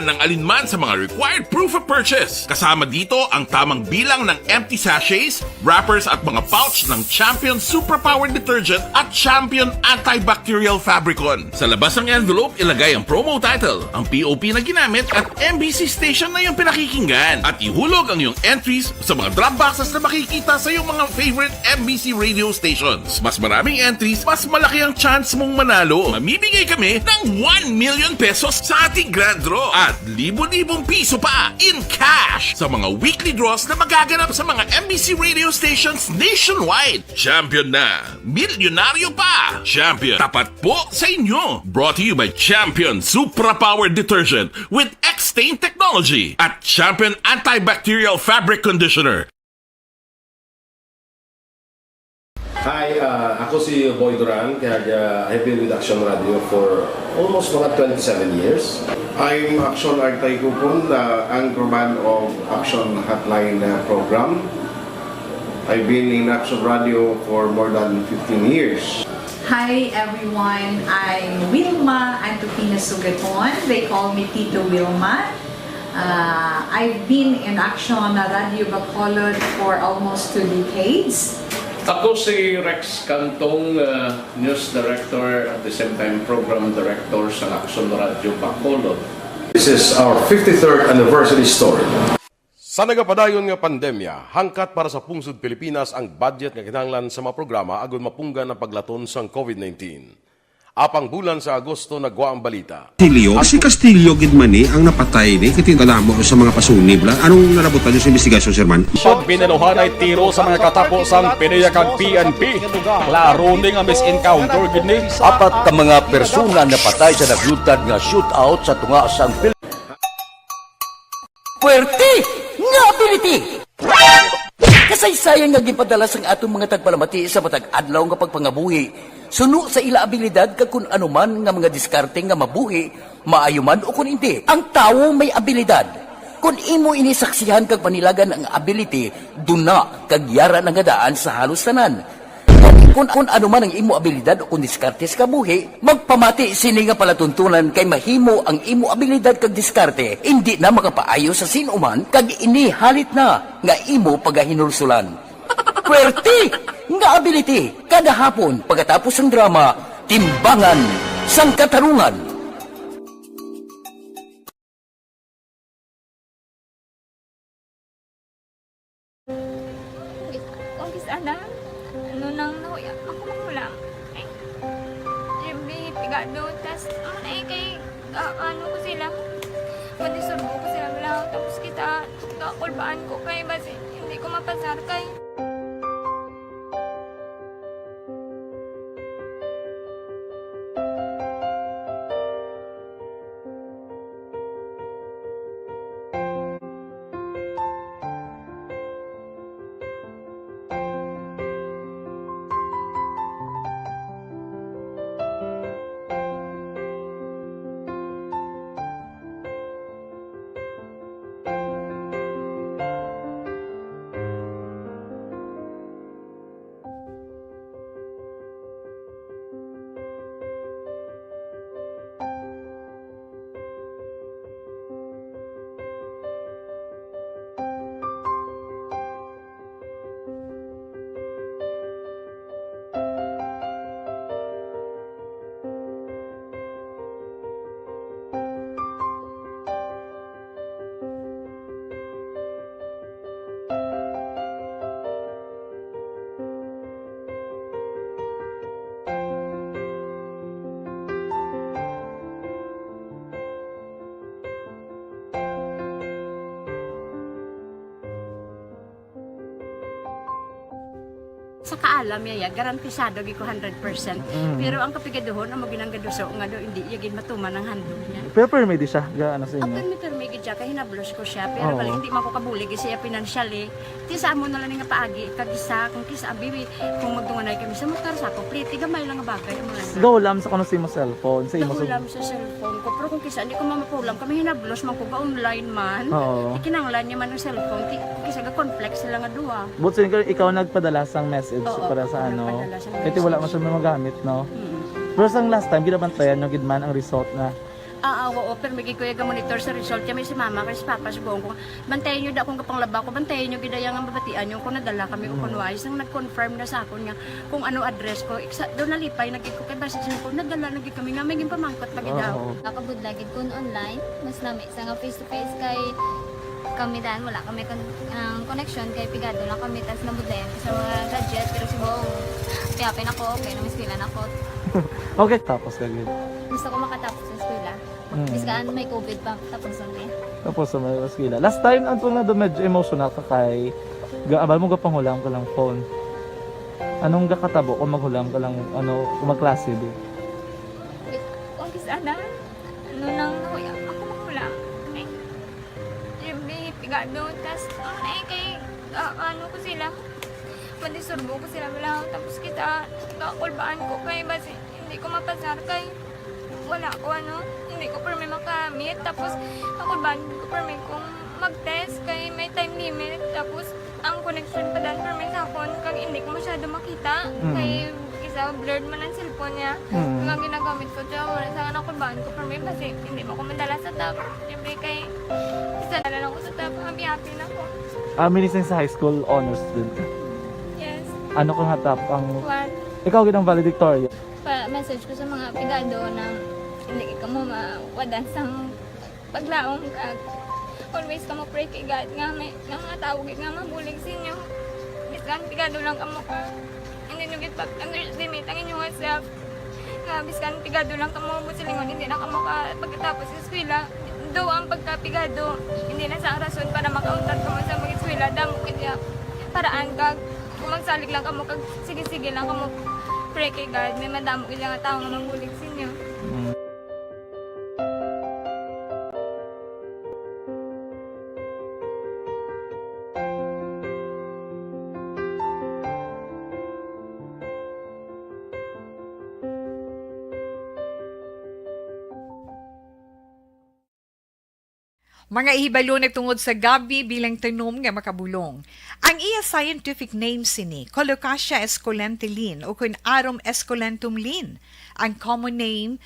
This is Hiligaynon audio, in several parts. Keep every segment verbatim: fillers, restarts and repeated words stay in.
ng alinman sa mga required proof of purchase. Kasama dito ang tamang bilang ng empty sachets, wrappers at mga pouch ng Champion Superpower Detergent at Champion Antibacterial Fabricon. Sa labas ng envelope, ilagay ang promo title, ang P O P na ginamit at M B C station na iyong pinakikinggan. At ihulog ang iyong entries sa mga drop boxes na makikita sa iyong mga favorite M B C radio stations. Mas maraming entries, mas malaki ang chance mong manalo. Mamimigay kami ng one million pesos sa ating grand draw at libo-libong piso pa in cash sa mga weekly draws na magaganap sa mga M B C radio stations nationwide. Champion na! Milyonaryo pa! Champion, tapat po sa inyo! Brought to you by Champion Supra Power Detergent with X-Stain Technology at Champion Antibacterial Fabric Conditioner. Hi, ah, ako si Boy Duran, kag ah, I've been with Action Radio for almost mga twenty-seven years. I'm Action Artay Kupon, the anchorman of Action Hotline uh, program. I've been in Action Radio for more than fifteen years. Hi everyone, I'm Wilma Antupina Sugaton. They call me Tito Wilma. Uh, I've been in Action Radio Bacolod for almost two decades. Ako si Rex Cantong, uh, News Director at the same time Program Director sa Action Radio Bacolod. This is our fifty-third anniversary story. Sa nagapadayon nga pandemya, hangkat para sa pungsod Pilipinas ang budget nga kinahanglan sa mga programa agud mapunggan ang paglaton sang COVID nineteen. Apang bulan sa Agosto nagwa ang balita. Castillo? Si Castillo gid man ni ang napatay ni kay tindala mo sa mga pasuni bla. Anong nalabutan niyo sa investigasyon, Sir Man? Pag binaluhanay tiro sa mga katapo sang PDEA kag P N P, klaro ni nga mis-encounter gid ni. Apat ka mga persona napatay sa naglutad nga shootout sa tunga sang Pil- Puwerte nga ability! Kasaysayan nga ginpadala sang aton mga tagpalamati sa matag adlaw nga pagpangabuhi suno sa ila abilidad kag kun ano man nga mga diskarte nga mabuhi, maayo man ukon indi. Ang tawo may abilidad. Kon imo ini saksihan kag panilagan ang ability, duna kag yara na nga daan sa halos tanan. Kon, kon ano man ang imo abilidad ukon diskarte sa kabuhi, magpamati sini nga palatuntunan kay mahimo ang imo abilidad kag diskarte indi na makapaayo sa sin-o man kag ini halit na nga imo pagahinulsolan. Puwerte nga ability! Kada hapon, pagkatapos sang drama, Timbangan sang Katarungan. Kung kis-a na, ano nang nahuya ako makulang. Ay, Jimmy, pigado, tas, ano na eh, kay, ah, ano ko sila, manisurbo ko sila lang, tapos kita, kakulbaan ko kay, basi, hindi ko mapasar kay. Sa kaalam niya, ya, garantisado gid ko hundred percent. Mm. Pero ang kapigaduhon, amo ginang gaduso nga do, hindi iya gid matuman ang handog niya. Pero permi di siya, ga, ano sa inyo? Ang permi, permi gid siya, kay hinablos ko siya. Pero Oo. Bali, hindi man ko kabulig siya financially. Ti sa amo na lang nga paagi, kag isa, kung kisa, abi, kung magtunganay kami sa motor, sa ako, pliti, gamay lang nga bagay, amo lang. Gahulam sa kuno sa imo cellphone, sa imo sa Gahulam sa cellphone ko. Pero kung kisa, hindi ko mamapulam, kami hinablos man ko, ga-online man. Oo. Ikinanglan niya man ang cellphone, ti, kung kisa, ga-conflict sila nga duha. But so, ikaw, ikaw nagpadala sang message Oo, para sa ako ano. Nagpadala sang message. Kaya wala man siya magamit, no? Mm. Pero sang last time, ginabantayan nyo gid man ang result na Ah, ah, oo, pero may gid ko iya ga-monitor sa result. Kaya may si mama, kay si papa, si buong ko, "Bantayan niyo da akong gapanglaba ko, bantayan niyo gid iya nga mabatian niyo kung nadala kami o kung Mm. wala." Isang nag-confirm na sa akon nga kung ano address ko. Iksa, daw nalipay na gid ko kay basi siya ko, "Nadala na gid kami nga may ginpamangkot pa gid daw." Oo. Nakabudlay gid kun online, mas nami sa nga face to face kay kami dan, wala kami kon-, ang connection kay pigado lang kami, tas nabudlayan ko sa mga gadget, pero si buong, happy-happy na ko, okay na, may eskwela na ko. Okay, tapos ka gid. Gusto ko makatapos sa eskwela. Mm. Bisan may covid pa, tapos ang day. Tapos sa may eskwela. Last time, ang tunga do medyo emotional ka kay ga-, abal mo gapanghulam ka lang phone. Anong gakatabo kung maghulam ka lang, ano, kung magklase, di? Kung kis-a na, ano nang nahuya, ako maghulam. Eh, yung may pigado, tas, ano na eh, kay, ah, ano ko sila, madisturbo ko sila, wala. Tapos kita, kakulbaan ko kay basi, hindi ko mapasar kay, wala ko, ano, hindi ko permi makamit. Tapos, kakulbaan ko permi kung mag-test kay may time limit. Tapos, ang connection pa dan permi sa akon, kag hindi ko masyado makita. Mm. Kay, isa, blurred man ang cellphone niya. Mm. Ang ginagamit ko, siya, wala sa akin, nakulbaan ko permi, basi, hindi mo ko madala sa top. Siyempre, kay, isa na lang ako sa top, happy-happy na ko. Ah, minising sa high school, honors student ka? Yes. Ano ka nga top ang One. Ikaw gid ang valedictorian? Pa-message ko sa mga pigado na hindi ka mo mawadan sang paglaom, kag always ka mo pray kay God nga may, nga mga tawo gid nga mabulig sa inyo. Bisan pigado lang kamo ka, hindi nyo gid pag-underestimate ang inyong self. Nga bisan pigado lang kamo, buot silingon, hindi na kamo ka pagkatapos sa eskwela. Do ang pagkapigado, hindi na sa rason para makauntat kamo sa mag-eskwela. Damo gid nga paraan, kag kung magsalig lang kamo, kag sige-sige lang kamo pray kay God, may madamo gid nga tawo nga mabulig sa inyo. Mm. Mga ihibalo na tungod sa gabi bilang tanom nga makabulong. Ang iya scientific name sini, Colocasia esculenta Lin, o kun Arum esculentum Lin. Ang common name,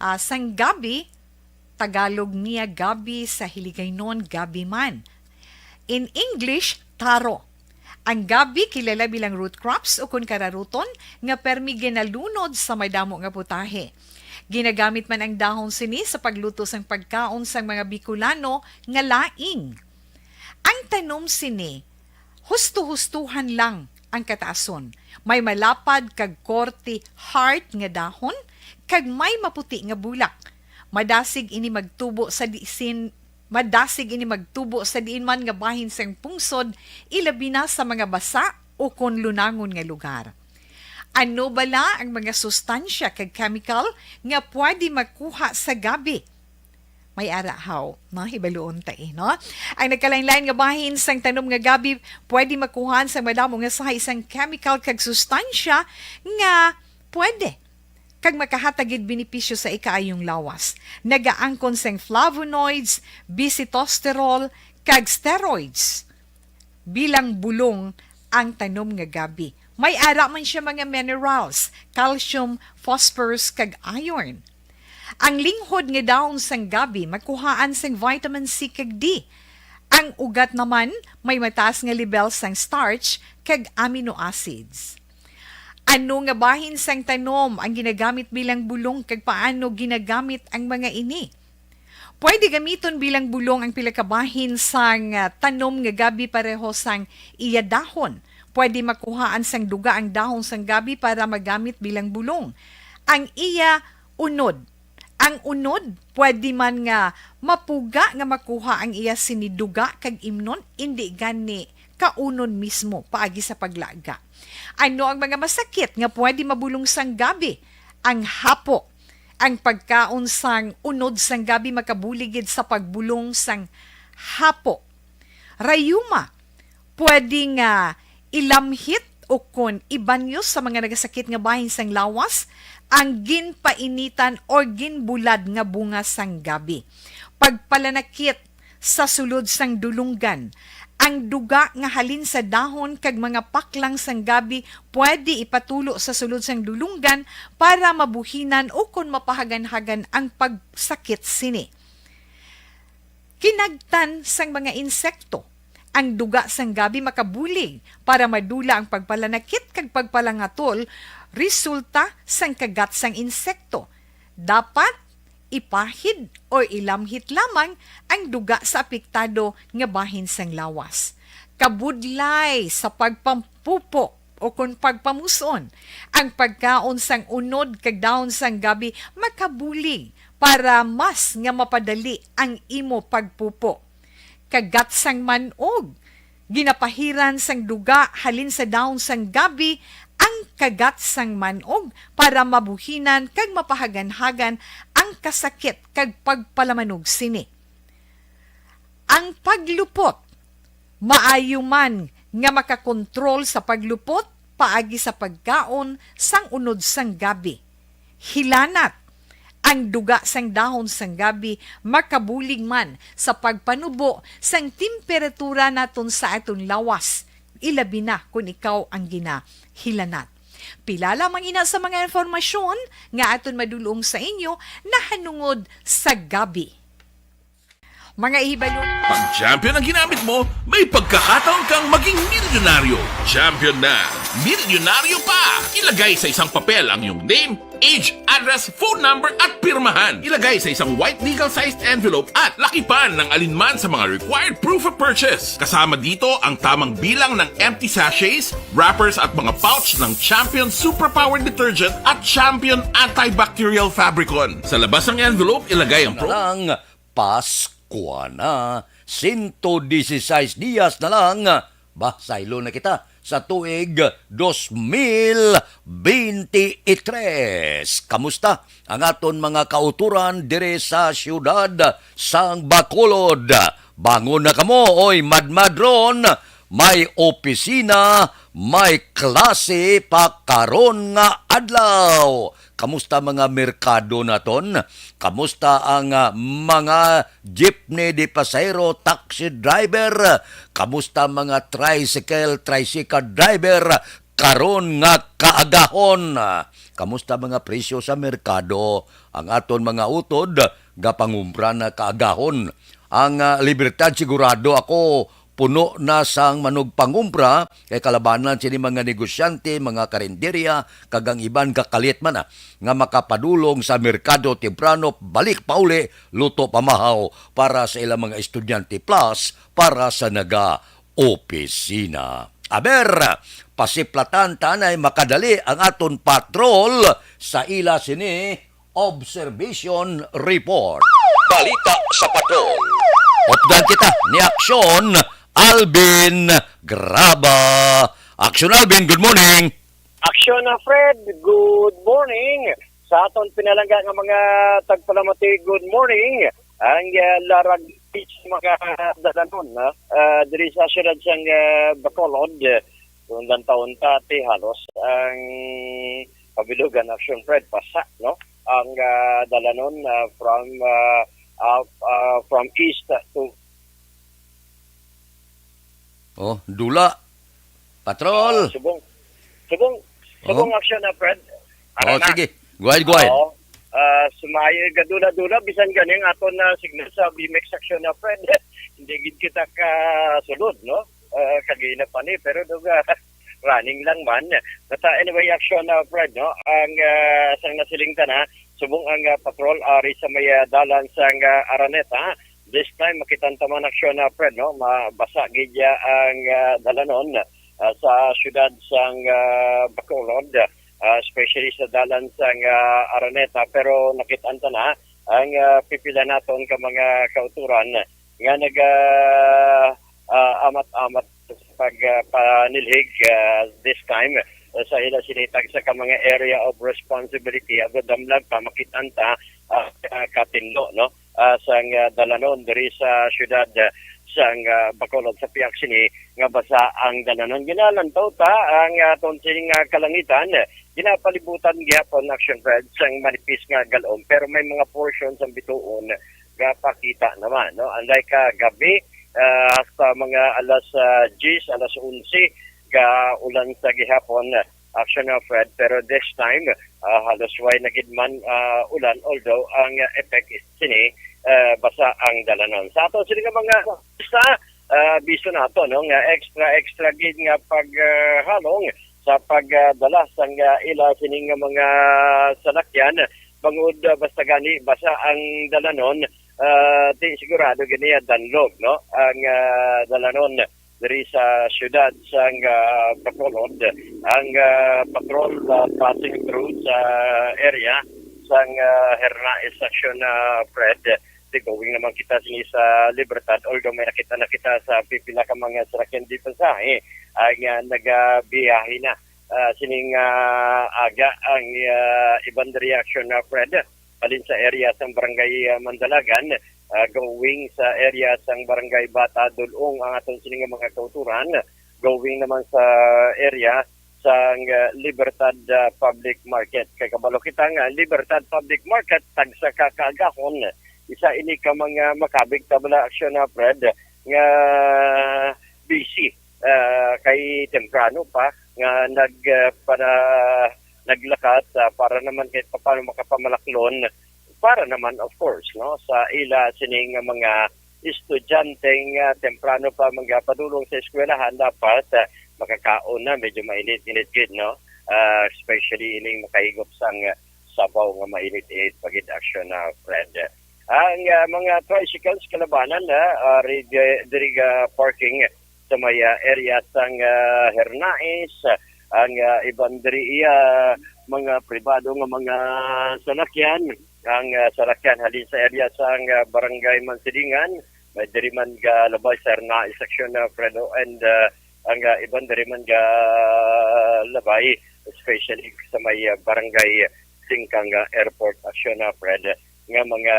ah, sang gabi, Tagalog niya gabi, sa Hiligaynon gabi man. In English, taro. Ang gabi kilala bilang root crops o kun kararuton nga permi ginalunod sa madamo nga putahe. Ginagamit man ang dahon sini sa pagluto sang pagkaon sang mga Bicolano nga laing. Ang tanom sini, husto-hustohan lang ang kataason. May malapad kag korte heart nga dahon, kag may maputi nga bulak. Madasig ini magtubo sa disin, madasig ini magtubo sa diin man nga bahin sang pungsod, ilabi na sa mga basa o kon lunangon nga lugar. Ano bala ang mga sustansya kag chemical nga pwede makuha sa gabi? May ara haw, no? Hibaluon ta, eh, no? Ang nagkalain-lain nga bahin sang tanom nga gabi pwede makuhaan sang madamo nga sahi sang chemical kag sustansya nga pwede kag makahatag gid benepisyo sa ikaayong lawas. Nagaangkon sang flavonoids, bisitosterol, kag steroids. Bilang bulong ang tanom nga gabi. May ara man siya mga minerals, calcium, phosphorus, kag iron. Ang linghod nga dahon sang gabi makuhaan sang vitamin C kag D. Ang ugat naman may mataas nga lebel sang starch kag amino acids. Ano nga bahin sang tanom ang ginagamit bilang bulong, kag paano ginagamit ang mga ini? Pwede gamiton bilang bulong ang pila ka bahin sang, ah, tanom nga gabi pareho sang iya dahon. Pwede makuhaan sang duga ang dahon sang gabi para magamit bilang bulong. Ang iya unod. Ang unod, pwede man nga mapuga nga makuha ang iya sini duga kag imnon, indi gani kaunon mismo paagi sa paglaga. Ano ang mga masakit nga pwede mabulong sang gabi? Ang hapo. Ang pagkaon sang unod sang gabi makabulig gid sa pagbulong sang hapo. Rayuma, pwede nga ilamhit o kon ibanyos sa mga nagasakit nga bahin sang lawas ang ginpainitan or ginbulad nga bunga sang gabi. Pagpalanakit sa sulod sang dulonggan, Ang duga nga halin sa dahon kag mga paklang sang gabi pwede ipatulo sa sulod sang dulonggan para mabuhinan o kon mapahaganhagan ang pagsakit sini. Kinagtan sang mga insekto. Ang duga sang gabi makabulig para madula ang pagpalanakit kag pagpalangatol resulta sang kagat sang insekto. Dapat ipahid o ilamhit lamang ang duga sa apektado nga bahin sang lawas. Kabudlay sa pagpampupo o kon pagpamuson, ang pagkaon sang unod kag dahon sang gabi makabulig para mas nga mapadali ang imo pagpupo. Kagat sang man-og. Ginapahiran sang duga halin sa dahon sang gabi ang kagat sang man-og para mabuhinan kag mapahaganhagan ang kasakit kag pagpalamanog sini. Ang paglupot. Maayo man nga makakontrol sa paglupot paagi sa pagkaon sang unod sang gabi. Hilanat. Ang duga sang dahon sang gabi makabulig man sa pagpanubo sang temperatura naton sa aton lawas, ilabi na kon ikaw ang ginahilanat. Pila lamang ina sa mga informasyon nga aton madulong sa inyo nahanungod sa gabi. Mga ihibalo. Pag Champion ang ginamit mo, may pagkakataon kang maging milyonaryo. Champion na, milyonaryo pa! Ilagay sa isang papel ang iyong name, age, address, phone number, at pirmahan. Ilagay sa isang white legal-sized envelope at lakipan ng alinman sa mga required proof of purchase. Kasama dito ang tamang bilang ng empty sachets, wrappers, at mga pouch ng Champion Superpower Detergent at Champion Antibacterial Fabricon. Sa labas ng envelope, ilagay ang pro- Lang, Pasko na. Sento dieciséis dias na lang. Ba, saylo na kita sa tuig dos mil bente y tres. Kamusta ang aton mga kauturan dire sa siyudad sang Bacolod? Bangon na kamo, oy, madmadron. May opisina, may klase pa karon nga adlaw. Kamusta mga merkado naton? Kamusta ang, ah, mga jeepney de pasahero, taxi driver? Kamusta mga tricycle, tricycle driver karon nga kaagahon? Kamusta mga presyo sa merkado? Ang aton mga utod gapangumpra na kaagahon. Ang, ah, Libertad, sigurado ako, puno na sang manugpangumpra, kay kalabanan sini mga negosyante, mga karinderya, kag ang iban kakalit man, ah, nga makapadulong sa merkado temprano, balik pauli, luto pamahaw para sa ilang mga estudyante, plus para sa naga-opisina. Aber, pasiplatan ta anay makadali ang aton patrol sa ila sini Observation Report. Balita sa Patrol. Updan kita ni Aksyon Alvin Graba. Aksyon Alvin, good morning. Aksyon, ah, Fred, good morning. Sa aton pinalangga nga mga tagpalamati, good morning. Ang, ah, larag sa mga dalanon, ah, ah, diri sa siyudad sang, ah, Bacolod, undan taon ta, ti halos ang kabilugan, Aksyon Fred, pasa, no? Ang, ah, dalanon, ah, from, ah, ah, ah, from east to Oh, dula. Patrol. Ah, subong, subong, Oh. Subong, Aksyon, ah, Fred. Oh, Ara na. Sige. Go ahead, go ahead. Oo. Ah, sumayo, gadula-dula, bisan gani ang aton na signal sa B M X, Aksyon, ah, Fred. Hindi gid kita kasulod, no? Ah, kagina pa ni, pero duga, running lang man. But, ah, anyway, Aksyon, ah, Fred, no? Ang, ah, sang nasiling ta na, subong ang, ah, patrol ari sa may, ah, dalan sang, ah, Araneta. This time, makita ta man, Aksyon, ah, Fred, no? Mabasa gid ya ang, ah, dalanon, ah, sa siyudad sang, ah, Bacolod, ah, especially sa dalan sang, ah, Araneta. Pero nakit-an ta na ang, ah, pipila naton ka mga kauturan nga naga, ah, amat-amat sa pag, ah, panilhig, ah, this time, ah, sa ila sinitag sa ka mga area of responsibility. Agod damlag pa, makit-an ta, ah, ah, katinlo, no? Ah, sang, ah, dalanon diri sa siyudad, ah, sang, ah, Bacolod. Sa pihak sini nga basa ang dalanon, ginalantaw ta ang aton sining, ah, kalangitan. Ginapalibutan gihapon, Aksyon Fred, sang manipis nga galom, pero may mga portion sang bituon nga pakita naman, no? Unlike, ah, gabi, ah, hasta mga alas, ah, diyes, alas onse, ga ulan sa gihapon, Action, ah, Fred, pero this time, ah, halos way na gid man, ah, ulan, although ang, ah, effect is sini, ah, basa ang dalanon. Sa ato sini nga mga sa, ah, biso nato, no, nga extra, extra gid nga paghalong sa pagdala sang, ah, ila sini nga mga salakyan, bangod, ah, basta gani basa ang dalanon, ah, di sigurado gani, ah, danlog, no, ang, ah, dalanon diri sa siyudad sang, ah, Bacolod, ang, ah, patrol, ah, passing through sa area sang, ah, Hernaez section, ah, Fred. Di going naman kita sini sa Libertad, although may nakita na kita sa pipila ka mga sasakyan di pasahe ang, ah, nagabiyahe na, ah, sining, ah, aga ang, ah, iban reaction na, Fred. Halin sa area sang Barangay, ah, Mandalagan, ah, going sa area sang Barangay Bata Dulong ang aton sini nga mga kauturan, going naman sa area sang, ah, Libertad, ah, Public Market. Kay kabalo kita nga Libertad Public Market, tagsa ka kaagahon, isa ini ka mga makabig tabla aksyon na, Fred, nga busy, ah, kay temprano pa nga nag, ah, para naglakat, ah, para naman kahit papaano makapamalaklon, para naman, of course, no, sa ila sining mga estudyante nga temprano pa magapadulong sa eskwelahan, dapat, ah, makakaon na, medyo mainit-init gid, no? Ah, especially ining makahigop sang sabaw nga mainit-init pa gid, aksyon na, Fred. Ang, ah, mga tricycles kalabanan na, ah, ri-, diri ga parking sa may, ah, area sang, ah, Hernaez, ang, ah, iban diri iya mga pribado nga mga salakyan, ang, ah, salakyan halin sa area sang, ah, Barangay Mansilingan, may diri man ga labay sa Hernaez section, ah, Fredo, and, ah, ang, ah, iban diri man ga labay, especially sa may, ah, Barangay Singkang, ah, Airport aksyon na, Fred, nga mga,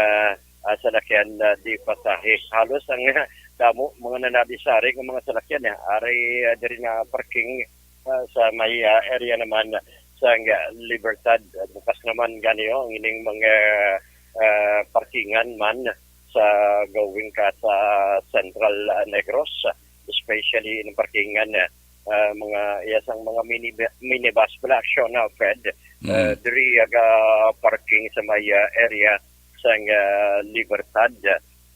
ah, salakyan na di pasahe. Halos ang, ah, damo mga nanadisari nga mga salakyan, eh, ari, ah, diri na parking, ah, sa may, ah, area naman sa, ah, Libertad. Ah, bukas naman gani, oh, ang ining mga, ah, parkingan man sa going ka sa Central, ah, Negros, especially in parkingan, ah, ah, mga iya sang mga mini-, minibus pala, aksyon na, Fred. Ah, Mm. Diri aga parking sa may, ah, area sang, ah, Libertad,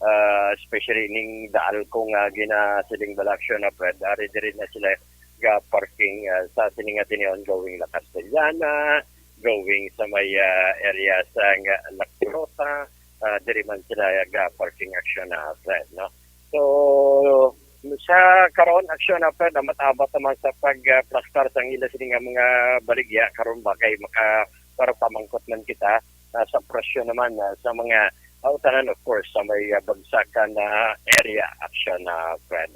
ah, especially ning Daalco nga ginasiling bala, aksyon na, Fred. Ari diri na sila ga parking, ah, sa sining nga tinihon going La Castellana, going sa may, ah, area sang La Grota, ah, diri man sila ga parking, aksyon na, Fred, no? So, sa karon, aksyon na, Fred, ang matabat naman sa pagplastar sang ila sini nga mga baligya karon ba kay maka-, para pamangkot man kita, ah, sa presyo naman, ah, sa mga, ah, utanan, of course, sa may, ah, bagsakan na area, aksyon na, Fred.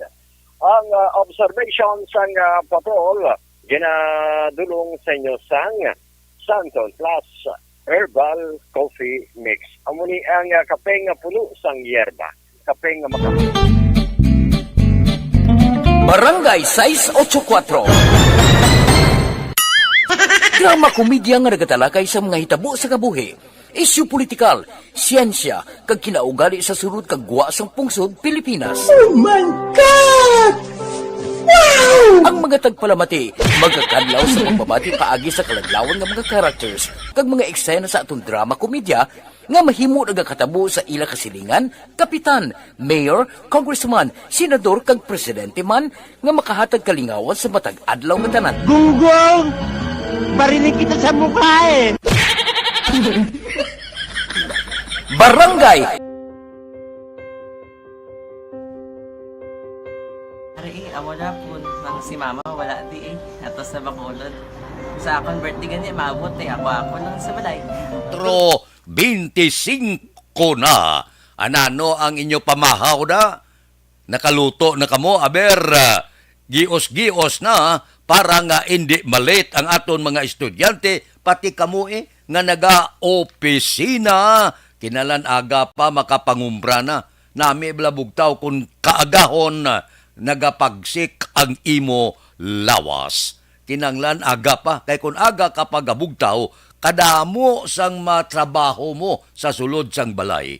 Ang, ah, observation sang, ah, patrol ginadulong sa inyo sang Santon Plus Herbal Coffee Mix. Amo ni ang, ah, kape nga puno sang yerba. Kape nga maka- Barangay sais ocho kuatro. Drama komedya nga nagatalakay sa mga hitabo sa kabuhi, isyu politikal, siyensya, kag kinaugali sa sulod kag gwa sang pungsod Pilipinas. Oh my God! Wow! Ang mga tagpalamati magakadlaw sa pagbabati paagi sa kaladlawan nga mga characters kag mga eksena sa aton drama komedya nga mahimo nagakatabo sa ila kasilingan, kapitan, mayor, congressman, senador, kag presidente man nga makahatag kalingawan sa matag adlaw nga tanan. Gunggong! Barinig kita sa mukha eh! Barangay. Ari, eh, amo na po, nang si mama wala di eh. Ato sa Bacolod. Sa akon birthday gani, maabot eh. Ako, ako lang sa balay. Tro, twenty-five na. Anano ang inyo pamahaw da? Nakaluto na kamo? Aber, ah, gios-gios na para nga indi malit ang aton mga estudyante, pati kamo, eh, nga naga-opisina. Kinahanglan aga pa makapangumbra na. Nami bala bugtaw kon kaagahon nagapagsik ang imo lawas. Kinahanglan aga pa, kay kon aga ka pagabugtaw, kadamo sang matrabaho mo sa sulod sang balay.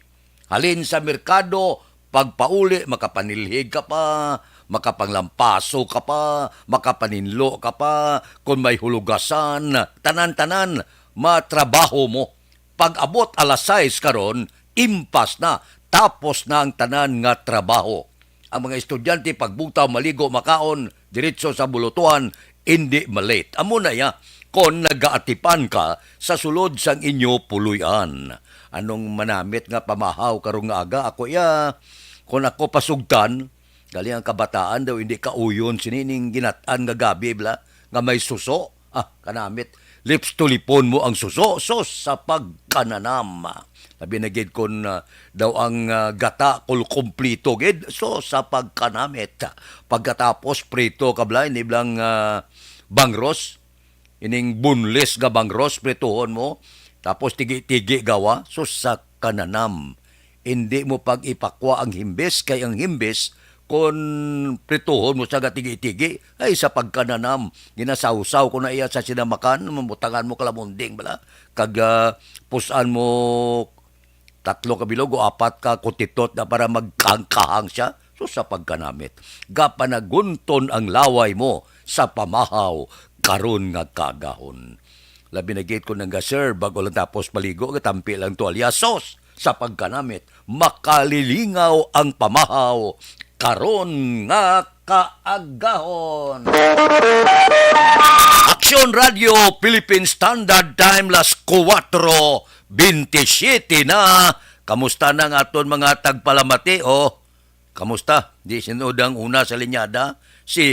Halin sa merkado, Pagpauli, makapanilhig ka pa, makapanglampaso ka pa, makapaninlo ka pa, kung may hulugasan, tanan-tanan, matrabaho mo. Pag-abot alas sais karon, impas na, tapos na ang tanan nga trabaho. Ang mga estudyante, pagbutaw, maligo, makaon, diretso sa bulutuhan, indi malate. Amo na ya, kon nagaatipan ka sa sulod sang inyo puloy-an. Anong manamit nga pamahaw karong nga aga? Ako ya, kon ako pasugtan, gali ang kabataan daw, hindi kauyon sini ning ginat-an nga gabi, bala, nga may suso. Ah, kanamit. Lips to lipon mo ang suso, sus, sa pagkananam. Labi na gid kon, ah, daw ang, ah, gata kul kumplito gid, sus, sa pagkanamit. Pagkatapos, prito ka, bala, ini bala nga, ah, bangros, ining boneless nga bangros, prituhon mo, tapos tigi-tigi gawa, sus, sa kananam. Indi mo pag-ipakwa ang himbis, kay ang himbis, kon prituhon mo sa gatigi-tigi, ay, sa pagkananam, ginasawsaw ko na iya sa sinamakan, mamutangan mo kalamunding, bala, kag, ah, pusan mo tatlo ka bilog o apat ka kutitot na para magkahang-kahang siya. So, sa pagkanamit, gapanagunton ang laway mo sa pamahaw karon nga kaagahon. Labi na gid kung nangga-serve, bago lang tapos maligo, gatampi lang tuwalya. Sos! Sa pagkanamit, makalilingaw ang pamahaw karon nga kaagahon. Aksyon Radio Philippine Standard Time, las kuwatro bentisiete na. Kamusta na ang aton mga tagpalamati? O, kamusta? Di sinod ang una sa linyada, si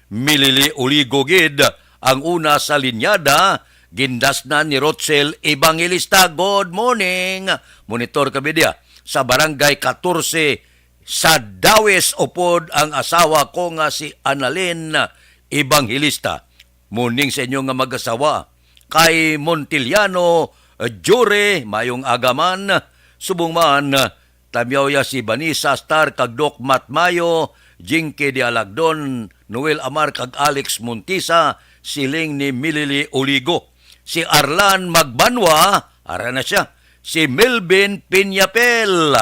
Milili Uligo gid ang una sa linyada. Gindasnan ni Rochelle Evangelista. Good morning. Monitor kami diya sa Barangay katorse sa Dawis, upod ang asawa ko nga si Annalyn Evangelista. Morning sa inyo nga mag-asawa. Kay Montiliano, eh, Jure, mayong aga man. Subong man, eh, tamyaw ya si Vanessa Star kag Doc Matt Mayo, Jinky de Alagdon, Noel Amar kag Alex Montisa, siling ni Milili Oligo. Si Arlan Magbanwa, ara na siya. Si Melvin Piñapel,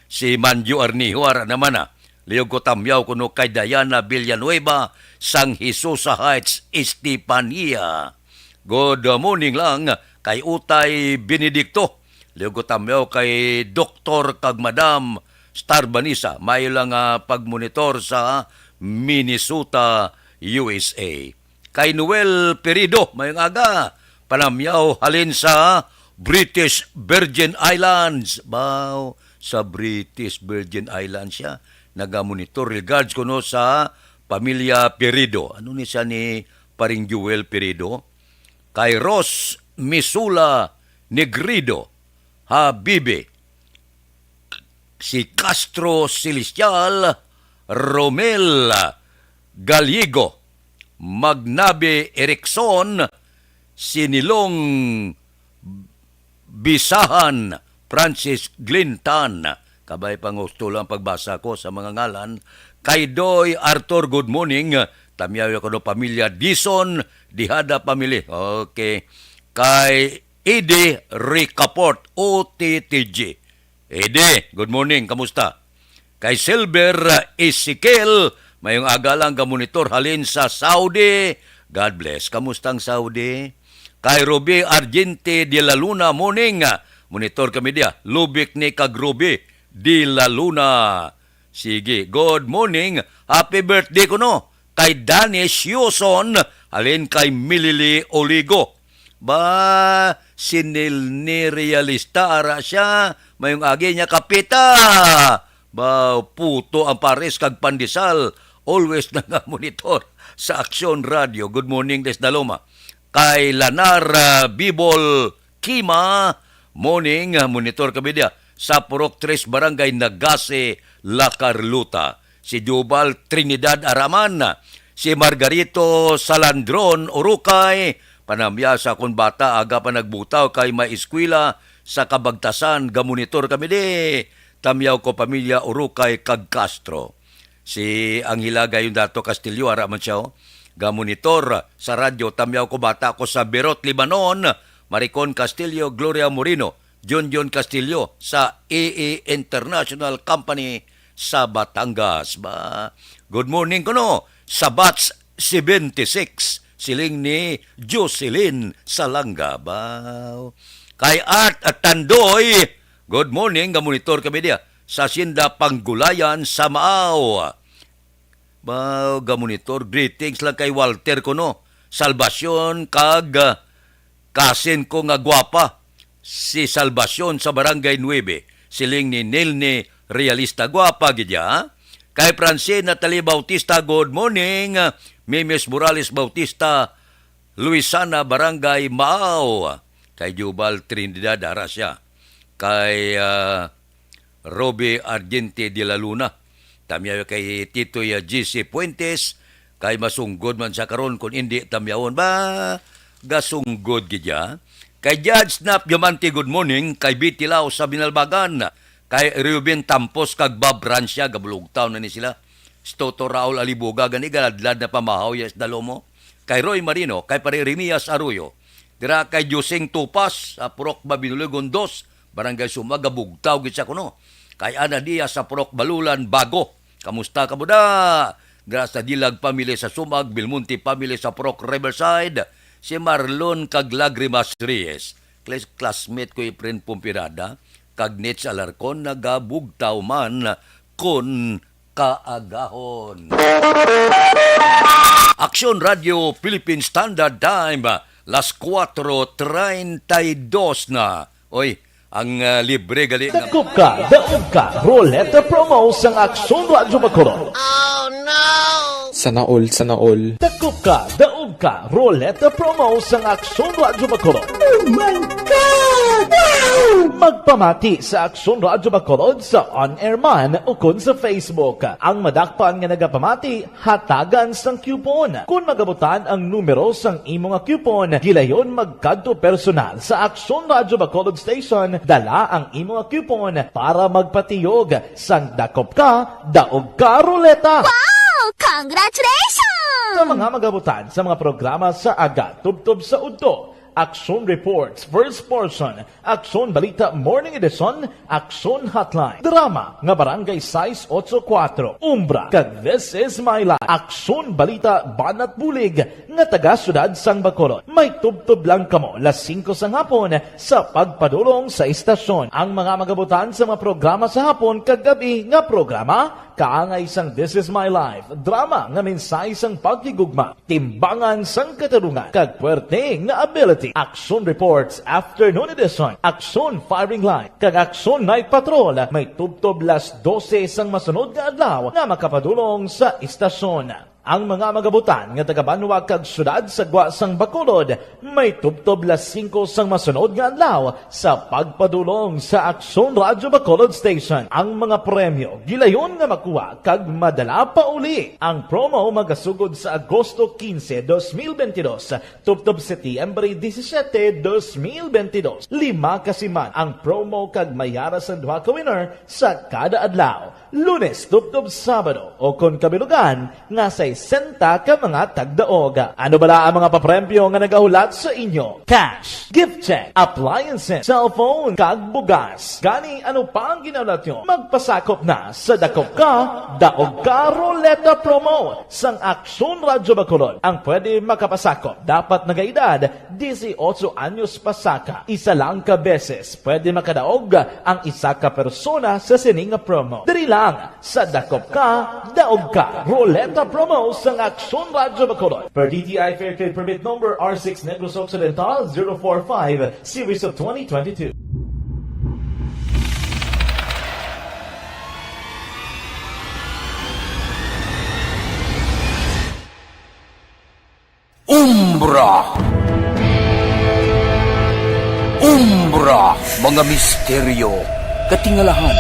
si Manjo Arnijo, ara naman na. Liyog ko tamyaw kuno kay Diana Villanueva sang Hisusa Heights, Estefania. Good morning lang kay Utay Benedicto. Liyog ko tamyaw kay Doktor kag Madam Star Vanessa. May lang, ah, pagmonitor sa Minnesota, U S A. Kay Noel Perido, mayong aga. Panamyaw halin sa British Virgin Islands. Baw, sa British Virgin Islands siya. Nagamonitor. Regards kuno sa pamilya Perido. Ano ni siya ni Paring Joel Perido? Kay Ros Misula Negrido, Habibi, si Castro Celestial, Romel Gallego, Magnabe Erickson, si Nilong Bisahan, Francis Glintan, kabay pa nga gusto lang pagbasa ko sa mga ngalan. Kay Doy Arthur, good morning. Tamyaw ako no pamilya Dison, Dihada family. Okay. Kay Eddie Ricaport, O T T G. Eddie, good morning. Kamusta? Kay Silver, uh, Ezekiel, mayong aga lang, gamonitor halin sa Saudi. God bless. Kamusta ang Saudi? Kay Ruby Argente de la Luna, morning. Monitor kami diya. Lubic ni kag Ruby de la Luna. Sige, good morning. Happy birthday kuno kay Danny Siuson, halin kay Milili Oligo. Ba, si Nilni Realista, ara siya, mayong agi niya, kapita. Ba, puto ang pares kag pandesal. Always na nga monitor sa Aksyon Radio. Good morning, Des Daloma. Kay Lanar, ah, Bibol Kima, morning, ah, monitor kami diya sa Purok Tres, Barangay Nagase, La Carlota. Si Jubal Trinidad Araman, si Margarito Salandron Urukay, panamya sa akon bata, aga pa nagbutaw kay may eskwela sa Kabagtasan, gamonitor kami di. Tamyaw ko pamilya Urukay kag Castro. Si Angela Gayondato Castillo, ara man siya, oh. Gamonitor sa radyo, tamyaw ko bata ko sa Beirut, Lebanon, Maricon Castillo, Gloria Moreno, Junjun Castillo sa A A International Company sa Batangas. Ba, good morning kuno sa batch seventy-six, siling ni Jocelyn Salanga. Ba, kay Art at Tandoy, good morning, ga-monitor kami diya sa Hacienda Panggulayan sa Maao. Ba, ga-monitor, greetings lang kay Walter kuno, Salvacion, kag, ah, kasin ko nga gwapa, si Salvacion sa Barangay Nuebe, siling ni Nelny Realista. Gwapa gid ya, ha? Kay Francine Natalie Bautista, good morning. Mimis Morales Bautista, Luisana, Barangay Maao. Kay Jubal Trinidad, ara siya. Kay, ah, Roby Argente de la Luna. Tamyaw kay Titoy, ah, G C Fuentes, kay masunggod man siya karon, kun indi tamyawon ba, gasunggod gid ya. Kay Judge Snap Diamante, good morning. Kay Betty Lau sa Binalbagan, kay Reuben Tampos kag Bob Rancia, gabulugtaw na ni sila. Si Toto Raul Alibuga, gani galadlad na pamahaw ya sa Dalomo. Kay Roy Marino, kay Pare Remias Arroyo. Dira kay Josing Tupas, sa Purok Babinulugon dos, Barangay Sumag, gabugtaw gid siya kuno. Kay Ana Diaz sa Purok Balulan, Bago. Kamusta kamo da? Gra sa Dilag family sa Sumag, Belmonte family sa Purok Riverside, si Marlon kag Lagrimas Reyes. Klas-, classmate ko, Efren Pompirada, kag Nitz Alarcon, nagabugtaw man kon kaagahon. Aksyon Radio Philippine Standard Time, las cuatro treinta y dos na. Oy, ang, ah, libre gali nga Dakop ka, daog ka, Roleta Promo sang Aksyon Radyo Bacolod. Sana all, sana all. Dakop ka, daog ka, Roleta Promo sang Aksyon Radyo Bacolod. Oh my God! Wow! Magpamati sa Aksyon Radyo Bacolod sa on-air man ukon sa Facebook. Ang madakpan nga nagapamati, hatagan sang coupon. Kon magabutan ang numero sang imo nga coupon, gilayon magkadto personal sa Aksyon Radyo Bacolod Station, dala ang imo nga coupon para magpatiyog sang dakop ka, daog ka, Roleta. Wow! Congratulations! Sa mga magabutan sa mga programa sa aga, tubtob sa udto, Aksyon Reports, First Portion, Aksyon Balita Morning Edition, Aksyon Hotline, drama nga Barangay sais otso kuwatro, Umbra, kag This Is My Life, Aksyon Balita Banat Bulig nga taga Siyudad sang Bacolod. May tubtob lang kamo las singko sang hapon sa pagpadulong sa istasyon. Ang mga magabutan sa mga programa sa hapon kag gab-i nga programa, kaangay sang This Is My Life, drama nga mensahe sang paghigugma, timbangan sang katarungan, kag puwerte nga ability. Aksyon Reports Afternoon Edition, Aksyon Firing Line, kag Aksyon Night Patrol may tubtob las dose sang masunod nga adlaw nga makapadulong sa istasyon. Ang mga magabutan nga taga-banwa kag siyudad sa gwa sang Bacolod may tubtob las singko sang masunod nga adlaw sa pagpadulong sa Aksyon Radyo Bacolod Station. Ang mga premyo gilayon nga makuha kag madala pauli. Ang promo magasugod sa Agosto quince, dos mil veintidós, tubtob Setyembre disisiete, dos mil veintidós. Lima ka siman ang promo kag may ara sang duha ka winner sa kada adlaw, Lunes tubtob Sabado, o kon kabilugan nga sesenta ka mga tagdaog. Ano bala ang mga papremyo nga nagahulat sa inyo? Cash, gift check, appliances, cellphone, kag bugas. Gani, ano pa ang ginahulat nyo? Magpasakop na sa Dakop Ka, Daog Ka Roleta Promo sang Aksyon Radyo Bacolod. Ang pwede makapasakop dapat nagaedad disiotso anyos pasaka. Isa lang ka beses pwede makadaog ang isa ka persona sa sini nga promo. Diri lang sa Dakop Ka, Daog Ka Roleta Promo sang Aksyon Radyo Bacolod. Per D T I Fair Trade Permit Number R six Negros Occidental zero four five, Series of twenty twenty-two. Umbra. Umbra, mga misteryo, katingalahan,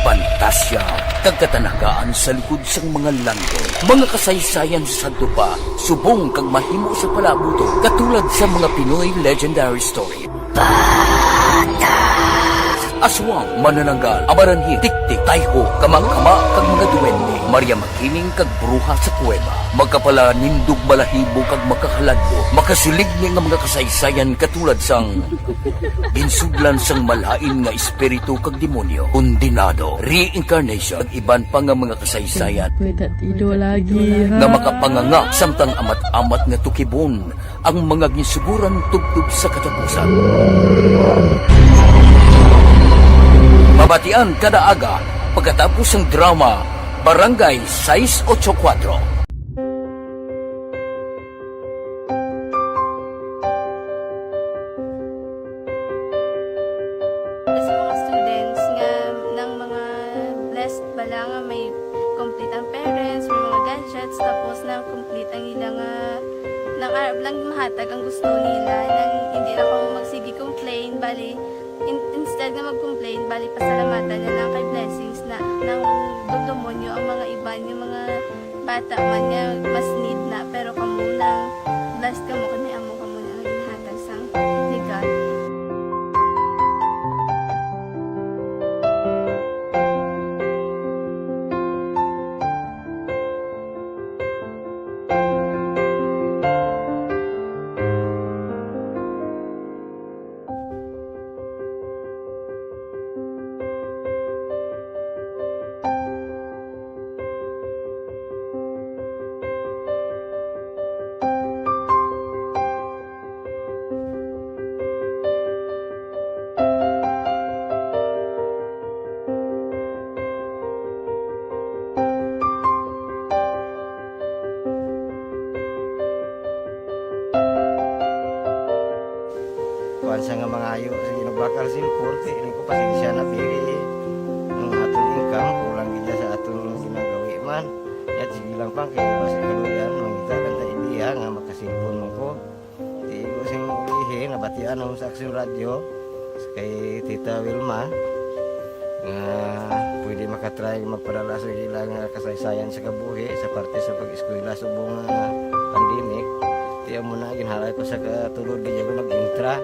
pantasya, kag katanagaan sa likod sang mga langgit. Mga kasaysayan sa sadto pa, subong kag mahimo sa palabuton, katulad sa mga Pinoy legendary story. Aswang, manananggal, amaranhit, tiktik, tayho, kamangkama, kag mga duwende. Maria Makining kag Bruha sa Kuweba. Makapalanindog balahibo kag makahaladlo, makasiligni nga mga kasaysayan katulad sang ginsudlan sang malain nga espiritu kag demonyo, kondenado, reincarnation, kag iban pa nga mga kasaysayan May tatido lagi, ha? nga makapanganga samtang amat-amat nga tukibon ang mga ginsuguran tubtob sa katapusan. Mabatian kada aga pagkatapos sang drama Barangay sais ocho kuwatro. Sa mga students nga nang mga blessed bala nga may complete ang parents, may mga gadgets, tapos na complete ang ila nga nang arab lang mahatag ang gusto nila, nang hindi na ko magsige complain, bali in, instead nga mag-complain, bali pasalamatan na lang kay blessings na nang dugdumonyo ang mga iban nga mga bata man nga mas need na, pero kamo nang blessed kamo kay may amo kamo nga ginhatag sang ni God. Kuwan siya nga mangayo sa ginabakal cellphone, kay ini ko pasensya na, pili ang aton income, kulang gid sa aton ginagawi man. Yat, sige lang pa, kay basi kaluyan, mangita lang ta ideya nga makasilpon man ko. Tigo sing ulihi, nabatian ako sa Aksyon Radyo, kay Tita Wilma, nga pwede makatry magpadala sa ila nga kasaysayan sa kabuhi sa parte sa pag-eskwela subong nga pandemic. Ti amo na, ginhalay ko sa katulod, di ako nag-intra.